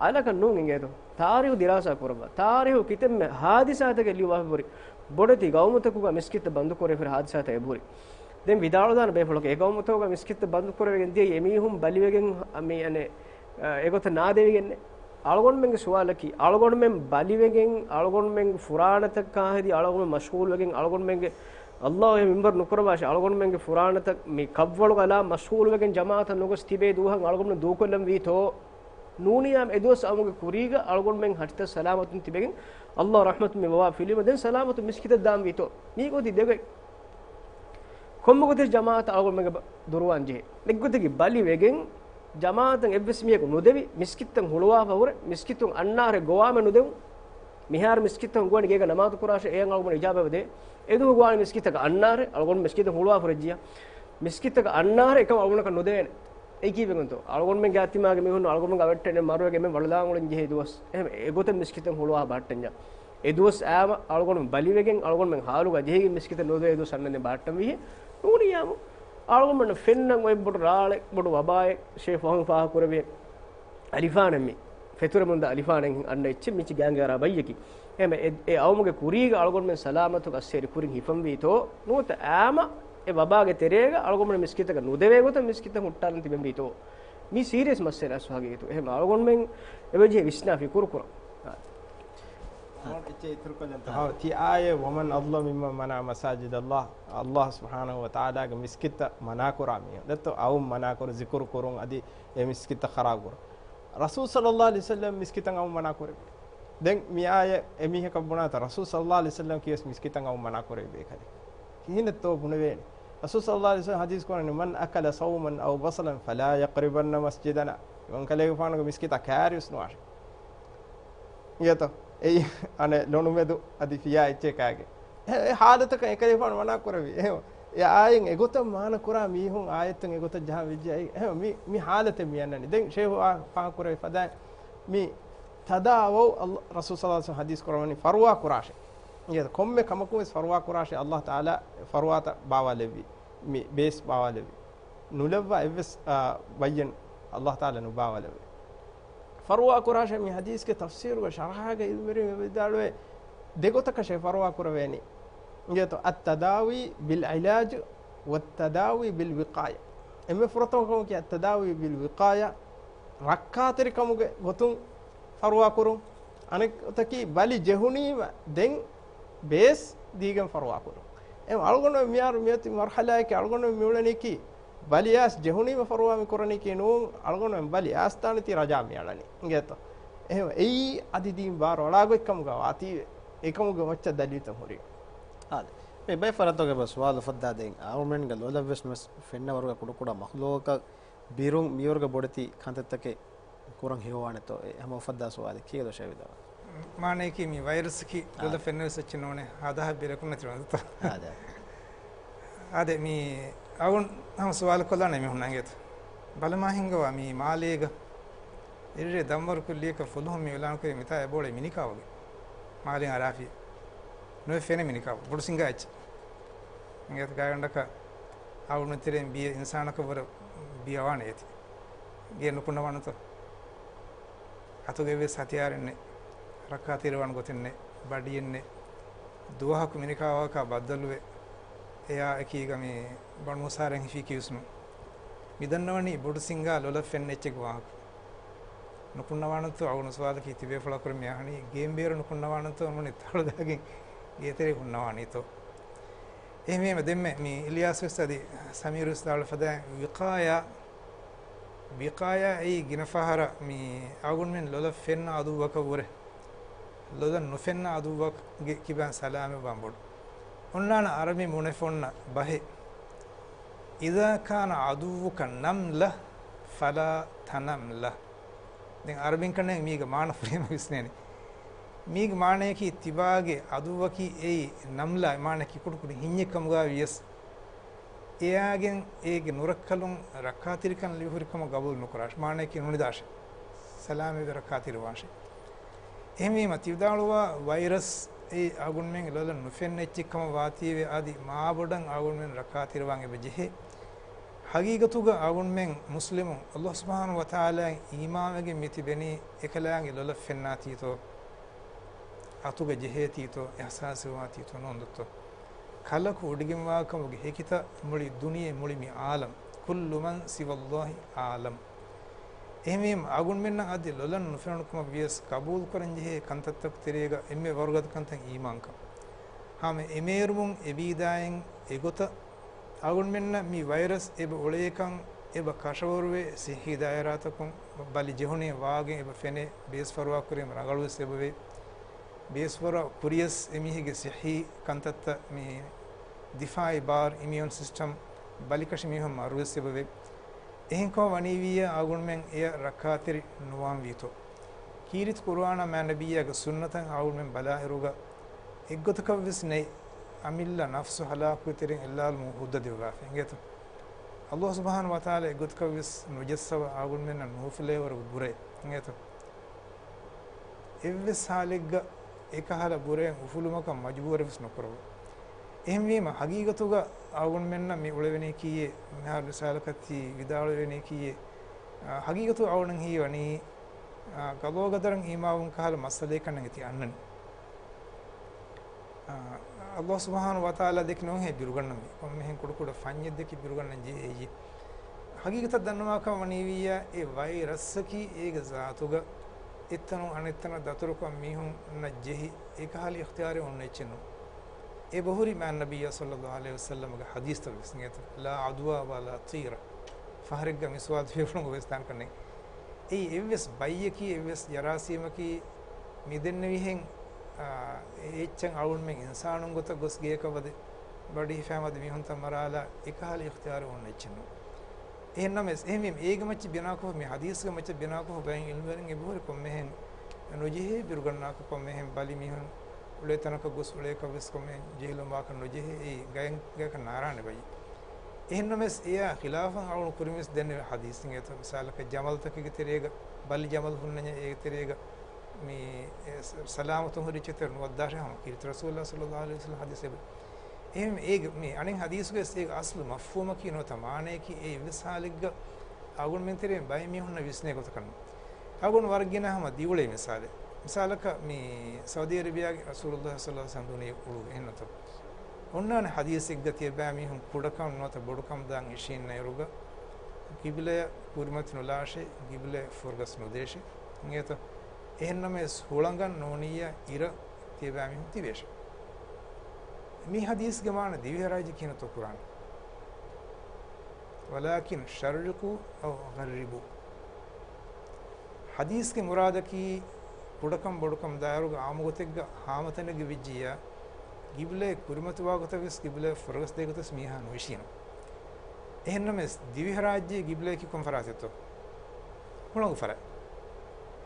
އަލަކަށް ނޫން އިނގޭތޯ. ތާރީހު ދިރާސާ ކުރައްވާ. ތާރީހު ކިތަންމެ ހާދިސާތަކެއް ލިޔުއްވާފަ ހުރި. ބޮޑެތި ގައުމުތަކުގަ މިސްކިތްތައް ބަންދު ކުރެވިފަ ހުރި ހާދިސާތައް އެބަހުރި. ދެން ވިދާޅުވެދާނެ ބޭފުޅަކު އެ ގައުމުތަކުގަ މިސްކިތްތައް ބަންދު ކުރެވިގެން ދިޔައީ އެމީހުން ބަލިވެގެން މި އަނެއް، އެގޮތަށް ނާދެވިގެންނެއް. އަޅުގަނޑުމެންގެ ސުވާލަކީ، އަޅުގަނޑުމެން ބަލިވެގެން، އަޅުގަނޑުމެންގެ ފުރާނަތަކާ ހެދި، އަޅުގަނޑުމެން މަޝްޣޫލްވެގެން، އަޅުގަނޑުމެންގެ ﷲ އެ މިންބަރު ނުކުރައްވާށޭ، އަޅުގަނޑުމެންގެ ފުރާނަތައް މި ކަށްވަޅުގަ ލާ މަޝްޣޫލްވެގެން ޖަމާޢަތަށް ނުގޮސް ތިބޭ ދުވަހަށް އަޅުގަނޑުމެން ދޫކޮށްލަން ވީތޯ؟ ނޫނިއްޔާމު އެދުވަސް އައުމުގެ ކުރީގަ އަޅުގަނޑުމެން ހަށިތައް ސަލާމަތުން ތިބެގެން ﷲ ރަޙްމަތުން މި ވަބާ ފިލީމަ ދެން ސަލާމަތުން މިސްކިތަށް ދާން ވީތޯ؟ މީގެ އޮތީ ދެގޮތް. ކޮންމެ ގޮތެއް ޖަމާޢަތަށް އަޅުގަނޑުމެންގެ ބަ-، ދުރުވާން ޖެހޭ. އެއްގޮތަކީ ބަލިވެގެން ޖަމާޢަތަށް އެއްވެސް މީހަކު ނުދެވި، މިސްކިތަށް ހުޅުވާފަ ހުރެ، މިސްކިތުން އަންނާރެ ގޮވާމެ ނުދެވުން. މިހާރު މިސްކިތަށް ގޮވަނީ ގޭގަ ނަމާދު ކުރާށޭ، އެޔަށް އަޅުގަނޑު އިޖާބަ ދޭ. އެދުވަހު ގޮވާނީ މިސްކިތަކަށް އަންނާރެ، އަޅުގަނޑު މިސްކިތުން ހުޅުވާފަ ހުރެއްޖިޔާ. މިސްކިތަކަށް އަންނާރެ އެކަމަށް އަޅުގަނޑަކަށް ނުދެވޭނެ. އެއީ ކީއްވެގެންތޯ؟ އަޅުގަނޑުމެންގެ އަތިމާގެ މީހުން އަޅުގަނޑުމެން އަވަށްޓެނެ މަރުވެގެން މެން ވަޅުލާން އުޅެން ޖެހޭ ދުވަސް. އެހެން އެގޮތަށް މިސްކިތަށް ހުޅުވާ ބަހައްޓަންޏާ. އެ ދުވަސް އާމަ އަޅުގަނޑު ބަލިވެގެން އަޅުގަނޑުމެން ހާލުގަ ޖެހިގެން މިސްކިތަށް ނުދެވޭ ދުވަސް އަންނަން ދެން ބަހައްޓަން ވީހޭ. ނޫނިއްޔާމު އަޅުގަނޑުމެންނަށް ފެންނަން އޮތް ބޮޑު ރާޅެއް، ބޮޑު ވަބާއެއް ޝޭޚް ފަހުމީ ފާހަގަކުރެއްވި އަލިފާނެއް މި. ފެތުރެމުންދާ އަލިފާނެއް އަންނަ އެއްޗެއް މިޗި ގާނގޭ އަރާ ބައްޔަކީ. އެހެން އެ، އެ އައުމުގެ ކުރީގަ އަޅުގަނޑުމެން ސަލާމަތުގަ އައްސޭރި ކުރިން ހިފަންވީތޯ؟ ނުވަތަ އާމަ އެ ވަބާގެ ތެރޭގަ އަޅުގަނޑުމެން މިސްކިތަކަށް ނުދެވޭ ގޮތަށް މިސްކިތަށް ހުއްޓާލަން ތިބެންވީތޯ؟ މީ ސީރިއަސް މައްސަލައެއް ހަގީގަތު. އެހެން އަޅުގަނޑުމެން އެބަޖެހޭ ވިސްނާ ފިކުރު ކުރަން. އެއްޗެއް އިތުރުކޮށްލަން ތަ. ހާ، ތި އާޔަތް، "ومن أظلم ممن منع مساجد الله." ﷲ ސުބްޙާނަހޫ ވަތަޢާލާގެ މިސްކިތްތައް މަނާކުރާ މީހުން. ދެއްތޯ، އައުން މަނާކުރު، ޒިކުރު ކުރުން، އަދި އެ މިސްކިތްތައް ޚަރާބުކުރުން. ރަސޫލު ޞައްލައްލާހު ޢަލައިހި ވަސައްލަމް މިސްކިތަށް އައުން މަނާކުރެއްވި. ދެން މި އާޔަތް އެމީހަކަށް ބުނާތަ، ރަސޫލު ޞައްލައްލާހު ޢަލައިހި ވަސައްލަމް ކިޔަސް މިސްކިތަށް އައުން މަނާކުރެއްވި ކަލެ. ކިހިނެއްތޯ ބުނެވޭނެ؟ ރަސޫލު ޞައްލައްލާހު ޢަލައިހި ވަސައްލަމް ޙަދީޘް ކުރަނީ، "من أكل صوما أو بصلا فلا يقربن مسجدنا." އިމާމް ކަލޭގެފާނުގެ މިސްކިތަށް ކާރިއުސް ނުވާށޭ. އިނގޭތޯ؟ އެއީ އަނެއް ލޮނުމެދު އަދި ފިޔާ އެއްޗެއް ކާގެ. އެ، އެ ޙާލަތަކަށް އެކަލޭފާނު މަނާ ކުރެވި. އެހެން އެ އާޔަތް އެގޮތަށް މާނަ ކުރާ މީހުން އާޔަތުން އެގޮތަށް ޖަހަން ވެއްޖެ. އެ، އެހެން މި، މި ޙާލަތެއް މި އަންނަނީ. ދެން ޝޭހު އާ ފާހަގަ ކުރެވި ފަދައިން މި ތަދާވައު އައްލާ، ރަސޫލު ޞައްލައްލާހު ޢަލައިހި ވަސައްލަމް ޙަދީޘް ކުރަމުނީ ފަރުވާ ކުރާށޭ. އިނގޭތޯ؟ ކޮންމެ ކަމަކުން ވެސް ފަރުވާ ކުރާށޭ، އައްލާހު ތަޢާލާ ފަރުވާތައް ބާވާލެއްވި. މި ބޭސް ބާވާލެއްވި. ނުލައްވާ އެއްވެސް، އާ، ބައްޔެއް އައްލާހު ތަޢާލާ ނުބާވާލެއްވި. ފަރުވާ ކުރާށޭ. މި ޙަދީޘްގެ ތަފްސީރުގަ ޝަރަޙާގަ ޢިލްމުވެރިން ވިދާޅުވޭ ދެގޮތަކަށޭ ފަރުވާ ކުރެވޭނީ. އިނގޭތޯ؟ التداوي بالعلاج والتداوي بالوقاية. އެންމެ ފުރަތަމަ ކަމަކީ التداوي بالوقاية، ރައްކާތެރިކަމުގެ ގޮތުން ފަރުވާ ކުރުން. އަނެއް ގޮތަކީ ބަލި ޖެހުނީމަ ދެން ބޭސް ދީގެން ފަރުވާ ކުރުން. އެ އަޅުގަނޑު މިއާރު މިއޮތީ މަރުޙަލާއެކޭ އަޅުގަނޑު މިއުޅެނީކީ ބަލި އައިސް ޖެހުނީމަ ފަރުވާ މި ކުރަނީކީ ނޫން، އަޅުގަނޑުމެން ބަލި އައިސް ދާނެތީ ރަޖާ މި އަޅަނީ. އިނގޭތޯ؟ އެހެން އެއީ އަދި ދީން ބާރު އަޅާ ގޮތްކަމުގަ ވާތީވެ. އެކަމުގެ މައްޗަށް ދަލީލުތައް ހުރި. އާދެ. މި ބައެއް ފަރާތްތަކުގަ ސުވާލު އުފައްދާ ދެން އަޅުގަނޑުމެންގެ ލޮލަށްވެސް ނުވެސް ފެންނަ ވަރުގަ ކުޑަކުޑަ މަޚްލޫޤަކަށް ބިރުން މިވަރުގަ ބޮޑެތި ކަންތައްތަކެއް ކުރަން ހެޔޮވާނެތޯ؟ އެ ހަމަ އުފައްދާ ސުވާލެއް. ކީއްވެލޯ ޝޭހް ވިދާޅު. މާނަޔަކީ މި ވައިރަސަކީ އާ. ލޮލަށް ފެންނަވެސް އެއްޗެއް ނޫނޭ. ހާދަހާ ބިރަކުން ނެތި ވަންތަ. އާދެ. އާދެ، މި އަޅުގަނޑު ހަމަ ސުވާލު ކޮށްލާނެ މީހުން އިނގޭތަ؟ ބަލަމާ ހިނގަވާ މި މާލޭގަ އިރުރޭ ދަންވަރު ކުއްލިއަކަށް ފުލުހުން މި އިޢުލާނު ކުރި މިތާ އެބައުޅޭ މިނިކާ ވަގެ. މާލެ އަރާފި. ނުވެ ފެނެ މިނިކާ ބޮޑު ސިނގާ އެއްޗެއް. އިނގޭތަ ގާތްގަނޑަކަށް އަޅުގަނޑު ތެރެއިން ބިޔަ އިންސާނަކަށް ވުރެ ބިޔަ ވާނެ އޭތި. ގެ ނުކުންނަވާނެތޯ. އަތުގައިވެސް ހަތިޔާރެއް ނެތް، ރައްކާތެރިވާން ގޮތެއް ނެތް، ބަޑިއެއް ނެތް. ދުވަހަކު މިނިކާ ވާހަކަ ބައްދަލުވެ، އެޔާ އެކީގަ މި ބަނޫސާރައިން ހިފީކީވެސް ނޫން. މި ދަންނަވަނީ ބޮޑު ސިންގާ ލޮލަށް ފެންނަ އެއްޗެއްގެ ވާހަކަ. ނުކުންނަވާނެތޯ އަޅުގަނޑު ސުވާލަކީ ތިބޭފުޅާ ކުރިން މި އަހަނީ، ގޭން ބޭރު ނުކުންނަވާނެތޯ ނޫނީ ތަޅުދާގެން ގޭތެރޭ ހުންނަވާނީތޯ. އެހެންވީމަ ދެންމެ މި އިލްޔާސް ވެސް އަދި ސަމީރު ވެސް ދާޅު ފަދައިން ވިޤާޔާ، ވިޤާޔާ އެއީ ގިނަ ފަހަރަށް މި އަޅުގަނޑުމެން ލޮލަށް ފެންނަ އަދުއްވަކަށް ވުރެ، ލޮލަށް ނުފެންނަ އަދުއްވަކުގެ ކިބައިން ސަލާމަތްވާން ބޮޑު. އޮންނާނެ އަރަބިން ބުނެފަ އޮންނަ ބަހެއް. إذا كان عدوك نملة فلا تنم له. ދެން އަރަބިން ކަންނޭނގެ މީގެ މާނަ ފުރިހަމަ ވިސްނޭނެ. މީގެ މާނަޔަކީ ތިބާގެ އަދުއްވަކީ އެއީ ނަމްލާ، މާނަޔަކީ ކުޑަކުޑަ ހިންޏެއް ކަމުގަ ވިޔަސް، އެޔާގެން އޭގެ ނުރައްކަލުން ރައްކާތެރިކަން ލިބިހުރި ކަމަށް ގަބޫލު ނުކުރާށި. މާނަޔަކީ ނުނިދާށޭ. ސަލާމަތްވެ ރައްކާތެރިވާށޭ. އެހެންވީމަ ތި ވިދާޅުވާ ވައިރަސް އެއީ އަޅުގަނޑުމެންގެ ލޮލަށް ނުފެންނަ އެއްޗެއް ކަމަށް ވާތީވެ އަދި މާބޮޑަށް އަޅުގަނޑުމެން ރައްކާތެރިވާން އެބަ ޖެހޭ. ހަގީގަތުގަ އަޅުގަނޑުމެން މުސްލިމުން އައްލާހު ސުބްޙާނަހޫ ވަތަޢާލާއަށް އީމާންވެގެން މި ތިބެނީ އެކަލާނގެ ލޮލަށް ފެންނާތީތޯ، އަތުގަ ޖެހޭތީތޯ، އިޙްސާސްވާތީތޯ ނޯންދޮއްތޯ. ކަލަކު ވޮޑިގެންވާ ކަމުގެ ހެކިތައް މުޅި ދުނިޔެ މުޅި މި ޢާލަމް، كل من سوى الله عالم. އެހެންވީމަ އަޅުގަނޑުމެންނަށް އަދި ލޮލަށް ނުފެނުނު ކަމަށް ވިޔަސް ޤަބޫލުކުރަންޖެހޭ ކަންތައްތަކު ތެރޭގަ އެންމެ ވަރުގަދަ ކަންތައް އީމާންކަން. ހަމަ އެމޭރުމުން އެބީދާއިން އެގޮތަށް އަޅުގަނޑުމެންނަށް މި ވައިރަސް އެބަ އުޅޭކަން އެބަ ކަށަވަރުވެ، ސިއްޙީ ދާއިރާތަކުން ބަލި ޖެހުނީ ވާގެން އެބަ ފެނޭ، ބޭސް ފަރުވާ ކުރީމަ ރަނގަޅުވެސް އެބަވޭ. ބޭސް ފަރުވާ ކުރިޔަސް އެމީހެއްގެ ސިއްޙީ ކަންތައްތައް މި ދިފާޢީ ބާރު، އިމިއުން ސިސްޓަމް، ބަލިކަށި މީހުން މަރުވެސް އެބަވޭ. އެހެންކަމަށް ވަނީވިއްޔާ އަޅުގަނޑުމެން އެޔަށް ރައްކާތެރި ނުވާންވީތޯ؟ ކީރިތި ޤުރުއާނާ މާތް ނަބިއްޔާގެ ސުންނަތަށް އަޅުގަނޑުމެން ބަލާއިރުގަ އެއްގޮތަކަށްވެސް ނެތް އަމިއްލަ ނަފްސު ހަލާކުގެ ތެރެއިން އެއްލާލުމުގެ ހުއްދަ ދެއްވާފަ އިނގޭތޯ؟ އައްލާހު ސުބްޙާނަހޫ ވަތަޢާލާ އެއްގޮތަކަށްވެސް ނުޖައްސަވާ އަޅުގަނޑުމެންނަށް ނުހުފިލޭވަރުގެ ބުރައެއް އިނގޭތޯ؟ އެއްވެސް ހާލެއްގަ އެކަހަލަ ބުރައެއް އުފުލުމަކަށް މަޖުބޫރެއްވެސް ނުކުރައްވާ. އެހެންވީމަ، ހަގީގަތުގަ އަޅުގަނޑުމެންނަށް މި އުޅެވެނީކީއެއް، މިހާރު ރިސާލަކަށް ތި ވިދާޅުވެވެނީކީއެއް، އާ، ހަގީގަތު އަޅުގަނޑަށް ހީވަނީ، އާ، ޤަޟާ ޤަދަރަށް އީމާންވުން ކަހަލަ މައްސަލައެއް ކަންނޭނގެ ތި އަންނަނީ. އާ، އައްލާހު ސުބްޙާނަހޫ ވަތަޢާލާ ދެކެ ނޫންހޭ ބިރުގަންނަންވީ. ކޮންމެހެން ކުޑަކުޑަ ފަންޏެއް ދެކެ ބިރުގަންނަން ޖެހޭ. ހަގީގަތަށް ދަންނަވާކަށް ވަނީވިއްޔާ، އެ ވައިރަސްއަކީ އޭގެ ޒާތުގަ އެއްތަނުން އަނެއްތަނަށް ދަތުރުކޮށް މީހުންނަށް ޖެހި އެކަހަލަ އިޚްތިޔާރެއް އޮންނަ އެއްޗެއް ނޫން. އެ ބަހުރި މާތް ނަބިއްޔާ ޞައްލައްލާހު ޢަލައިހި ވަސައްލަމްގެ ޙަދީޘްތައް ވެސް އިނގޭތޯ، لا عدوى ولا طيرة. ފަހަރެއްގަ މިސްވާކު ފިޔަފުޅުން ގޮވެސް ދާން ކަންނޭނގެ. އެއީ އެއްވެސް ބައްޔަކީ، އެއްވެސް ޖަރާސީމަކީ މި ދެންނެވިހެން، އާ، އެ އެއްޗެއް އަޅުގަނޑުމެން އިންސާނުން ގޮތަށް ގޮސް ގޭކަށް ވަދެ ބަޑި ހިފާ މަދު މީހުންތައް މަރާލާ އެކަހަލަ އިޚްތިޔާރެއް އޮންނަ އެއްޗެއް ނޫން. އެހެންނަމަވެސް، އެހެންވީމަ އޭގެ މައްޗަށް ބިނާކޮށް، މި ޙަދީޘްގެ މައްޗަށް ބިނާކޮށް ބައެއް ޢިލްމުވެރިން އެބަހުރި ކޮންމެހެން ނުޖެހޭ ބިރުގަންނާކަށް، ކޮންމެހެން ބަލި މީހުން އުޅޭ ތަނަކަށް ގޮސް އުޅޭކަށް ވެސް ކޮންމެހެން ޖެހިލުން ވާކަށް ނުޖެހޭ، އެއީ ގަޔަށް، ގަޔަކަށް ނާރާނެ ބައްޔެއް. އެހެންނަމަވެސް، އެއާ ޚިލާފަށް އަޅުގަނޑު ކުރިން ވެސް ދެންނެވި ޙަދީޘް އިނގޭތޯ، މިސާލަކަށް ޖަމަލުތަކެއްގެ ތެރޭގަ ބަލި ޖަމަލު ހުންނަންޏާ އޭގެ ތެރޭގަ މި، އެ، ސަ-، ސަލާމަތުން ހުރި އެއްޗެއް ތެރެ ނުވައްދާށޭ ހަމަ ކީރިތި ރަސޫލުﷲ ޞައްލައްލާހު ޢަލައިހި ވަސައްލަމް ޙަދީޘް އެބަ. އެހެން އޭގެ މި އަނެއް ޙަދީޘްގެ އޭގެ އަސްލު މަފްހޫމަކީ ނުވަތަ މާނަޔަކީ އެ އެއްވެސް ޙާލެއްގަ އަޅުގަނޑުމެން ތެރެއިން ބައެއް މީހުންނަށް ވިސްނޭ ގޮތަކަށް ނޫން. އަޅުގަނޑު ވަރަށް ގިނަ ހަމަ ދިއުޅޭ މިސާލެއް. މިސާލަކަށް މި ސައުދީ އަރަބިޔާގެ ރަސޫލުﷲ ޞައްލައްލާހު ޢަލައިހި ވަސައްލަމް ދުނިޔެ އުޅުއްވި އެހެންނުތޯ. އޮންނާނެ ޙަދީޘެއްގަ ތިޔަބައިމީހުން ކުޑަކަން ނުވަތަ ބޮޑުކަން ދާން އިށީންނަ އިރުގަ ގިބްލަޔަށް ކުރިމަތި ނުލާށޭ، ގިބްލަޔަށް ފުރަގަސް ނުދޭށޭ. އިނގޭތޯ؟ އެހެންނަމަވެސް ހުޅަނގަށް ނޫނިއްޔާ އިރަށް ތިޔަބައިމީހުން ތިބޭށޭ. މި ޙަދީޘްގެ މާނަ ދިވެހިރާއްޖެ ކިހިނެއްތޯ ކުރާނީ؟ ولكن شرقوا أو غربوا. ޙަދީޘްގެ މުރާދަކީ ކުޑަކަން ބޮޑުކަން ދާއިރުގަ އާއްމުގޮތެއްގަ ހާމަތަނެއްގަ ވެއްޖިއްޔާ، ގިބްލަޔަށް ކުރިމަތިވާ ގޮތަށް ވެސް ގިބްލަޔަށް ފުރަގަސް ދޭ ގޮތަށް ވެސް މީހާ ނުއިށީނު. އެހެންނަމަވެސް، ދިވެހިރާއްޖޭ ގިބްލަޔަކީ ކޮން ފަރާތެއްތޯ؟ ހުޅަނގު ފަރާތް.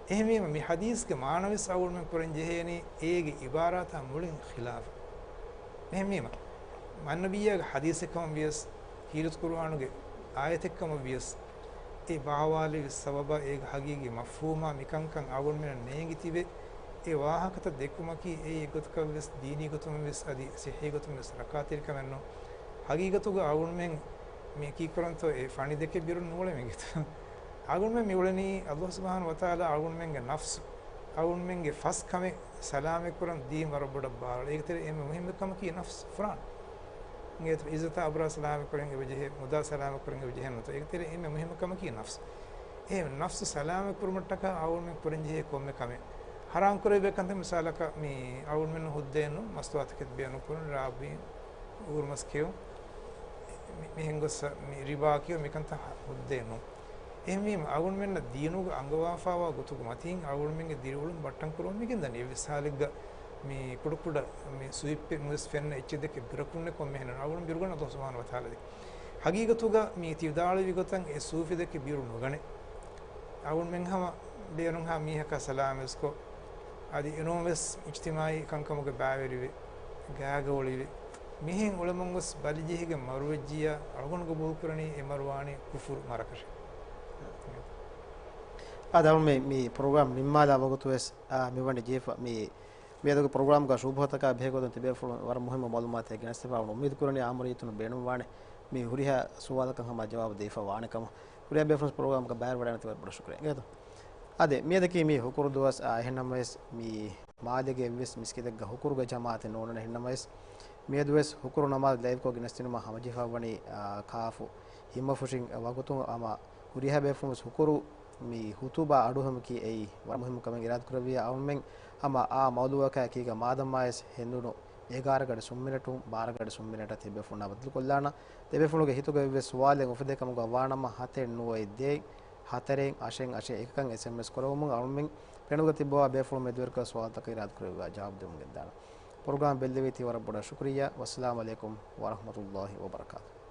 އެހެންވީމަ، މި ޙަދީޘްގެ މާނަވެސް އަޅުގަނޑުމެން ކުރަން ޖެހޭނީ އޭގެ ޢިބާރާތާ މުޅިން ޚިލާފަށް. އެހެންވީމަ، މާތް ނަބިއްޔާގެ ޙަދީޘެއްކަމަށް ވިޔަސް، ކީރިތި ޤުރުއާނުގެ އާޔަތެއްކަމަށް ވިޔަސް، އެ ބާވާލެވި ސަބަބާ އޭގެ ޙަޤީޤީ މަފްހޫމާ މިކަންކަން އަޅުގަނޑުމެންނަށް ނޭނގި ތިބެ، އެ ވާހަކަތައް ދެއްކުމަކީ އެއީ އެއްގޮތަކަށް ވެސް ދީނީ ގޮތުން ވެސް އަދި ޞިއްޙީ ގޮތުން ވެސް ރައްކާތެރިކަމެއް ނޫން. ޙަޤީޤަތުގަ އަޅުގަނޑުމެން މި ކީކުރަންތޯ އެ ފަނި ދެކެ ބިރުން ނޫޅެމެގެތޯ. އަޅުގަނޑުމެން މި އުޅެނީ ﷲ ސުބްޙާނަހޫ ވަތަޢާލާ އަޅުގަނޑުމެންގެ ނަފްސު، އަޅުގަނޑުމެންގެ ފަސް ކަމެއް ސަލާމަތްކުރަން ދީން ވަރަށް ބޮޑަށް ބާރު. އޭގެތެރޭ އެންމެ މުހިއްމު ކަމަކީ ނަފްސު ފުރާނަ. އިނގޭތޯ، އިއްޒަތާ އަބްރާ ސަލާމަތްކުރަން އެބަޖެހޭ، މުދާ ސަލާމަތްކުރަން އެބަޖެހޭ ނުތޯ. އޭގެތެރޭ އެންމެ މުހިއްމު ކަމަކީ ނަފްސު. އެ ނަފްސު ސަލާމަތްކުރުމަށްޓަކާ އަޅުގަނޑުމެން ކުރަންޖެހޭ ކޮންމެ ކަމެއް. ޙަރާމް ކުރެވޭ ކަންތައް މިސާލަކަށް މި އަޅުގަނޑުމެން ހުއްދައެއް ނޫން، މަސްތުވާތަކެތި ބޭނުންކުރުން، ރާއްވީން އުރުމަސް ކެއުން، މި-، މިހެން ގޮއްސަ މި ރިބާ ކިޔުން މިކަންތައް ހުއްދައެއް ނޫން. އެހެންވީމަ، އަޅުގަނޑުމެންނަށް ދީނުގަ އަންގަވާފާވާ ގޮތުގެ މަތީން އަޅުގަނޑުމެންގެ ދިރިއުޅުން ބައްޓަން ކުރަމުން މިގެންދަނީ. އެއްވެސް ހާލެއްގަ މި ކުޑަކުޑަ މި ސުވިއްޕެއް ނުވެސް ފެންނަ އެއްޗެއް ދެކެ ބިރަކުންނެއް ކޮންމެހެން ނޫން. އަޅުގަނޑު ބިރުގަންނަ ﷲ ސުބްޙާނަހޫ ވަތަޢާލާ ދެ. ޙަޤީޤަތުގަ މި ތި ވިދާޅުވި ގޮތަށް އެ ސޫފި ދެކެ ބިރު ނުގަނެ. އަޅުގަނޑުމެން ހަމަ ބޭނުންހާ މީހަކާ ސަލާމަތްކޮށް، އަދި އެނޫން ވެސް އިޖްތިމާޢީ ކަންކަމުގެ ބައިވެރިވެ، ގާގަ އުޅެވި، މިހެން އުޅެމުން ގޮސް ބަލިޖެހިގެން މަރުވެއްޖިއްޔާ، އަޅުގަނޑު ގަބޫލުކުރަނީ އެ މަރުވާނީ ކުފުރު މަރަކަށޭ. އާދެ، އަޅުގަނޑު މި، މި ޕްރޮގްރާމް ނިންމާލާ ވަގުތު ވެސް، އާ، މިވަނީ ޖެހިފަ. މި، މިއަދުގެ ޕްރޮގްރާމްގަ ޝުބުހަތަކާ ބެހޭގޮތުން ތިބޭފުޅުން ވަރަށް މުހިއްމު މަޢުލޫމާތެއް ގެނެސްދެފަ ވަން އުއްމީދު ކުރަނީ އާއްމު ރައްޔިތުން ބޭނުންވާނެ މި ހުރިހާ ސުވާލަކަށް ހަމަ ޖަވާބު ދީފަ ވާނެ ކަމަށް. ހުރިހާ ބޭފުޅުން ޕްރޮގްރާމްގަ ބައިވެރިވެވަޑައިގަތީ ވަރަށް ބޮޑަށް ޝުކުރިއްޔާ. އިނގޭތޯ؟ އާދެ، މިއަދަކީ މި ހުކުރު ދުވަސް، އާ، އެހެންނަމަވެސް މި މާލޭގެ އެއްވެސް މިސްކިތެއްގަ ހުކުރުގެ ޖަމާޢަތެއް ނޯންނަން. އެހެންނަމަވެސް މިއަދުވެސް ހުކުރު ނަމާދު ލައިވްކޮށް ގެނެސްދިނުމަށް ހަމަޖެހިފައިވަނީ، އާ، ކާފު ހިތްމަފުށިން ވަގުތު ހަމަ ހުރިހާ ބޭފުޅުން ވެސް ހުކުރު މި ޚުތުބާ އަޑުއެހުމަކީ އެއީ ވަރަށް މުހިއްމު ކަމެއް އިރާދަކުރެއްވިއްޔާ، އަޅުމެން ހަމަ އާ މައުޟޫޢަކާ އެކީގަ މާދަމާވެސް ހެނދުނު އެގާރަ ގަޑި ސުންމިނެޓުން ބާރަ ގަޑި ސުންމިނެޓަށް ތިބޭފުޅުންނާ ބަދަލުކޮށްލާނަން. ތިބޭފުޅުންގެ ހިތުގަ އެއްވެސް ސުވާލެއް އުފެދޭ ކަމުގަ ވާނަމަ، ހަތެއް ނުވައެއް ދޭއް ހަތަރެއް އަށެއް އަށެއް އެކަކަށް އެސްއެމްއެސް ކުރެވުމުން އަޅުމެން ފެނުމުގަ ތިއްބަވާ ބޭފުޅުން މެދުވެރިކޮށް ސުވާލުތަކަށް އިރާދަކުރެއްވިއްޔާ ޖަވާބު ދެމުން ގެންދާނަން. ޕްރޮގްރާމް ބެއްލެވީތީ ވަރަށް ބޮޑަށް ޝުކުރިއްޔާ. ވައްސަލާމް ޢަލައިކުމް ވަރަޙްމަތުﷲ ވަބަރަކާތުހު.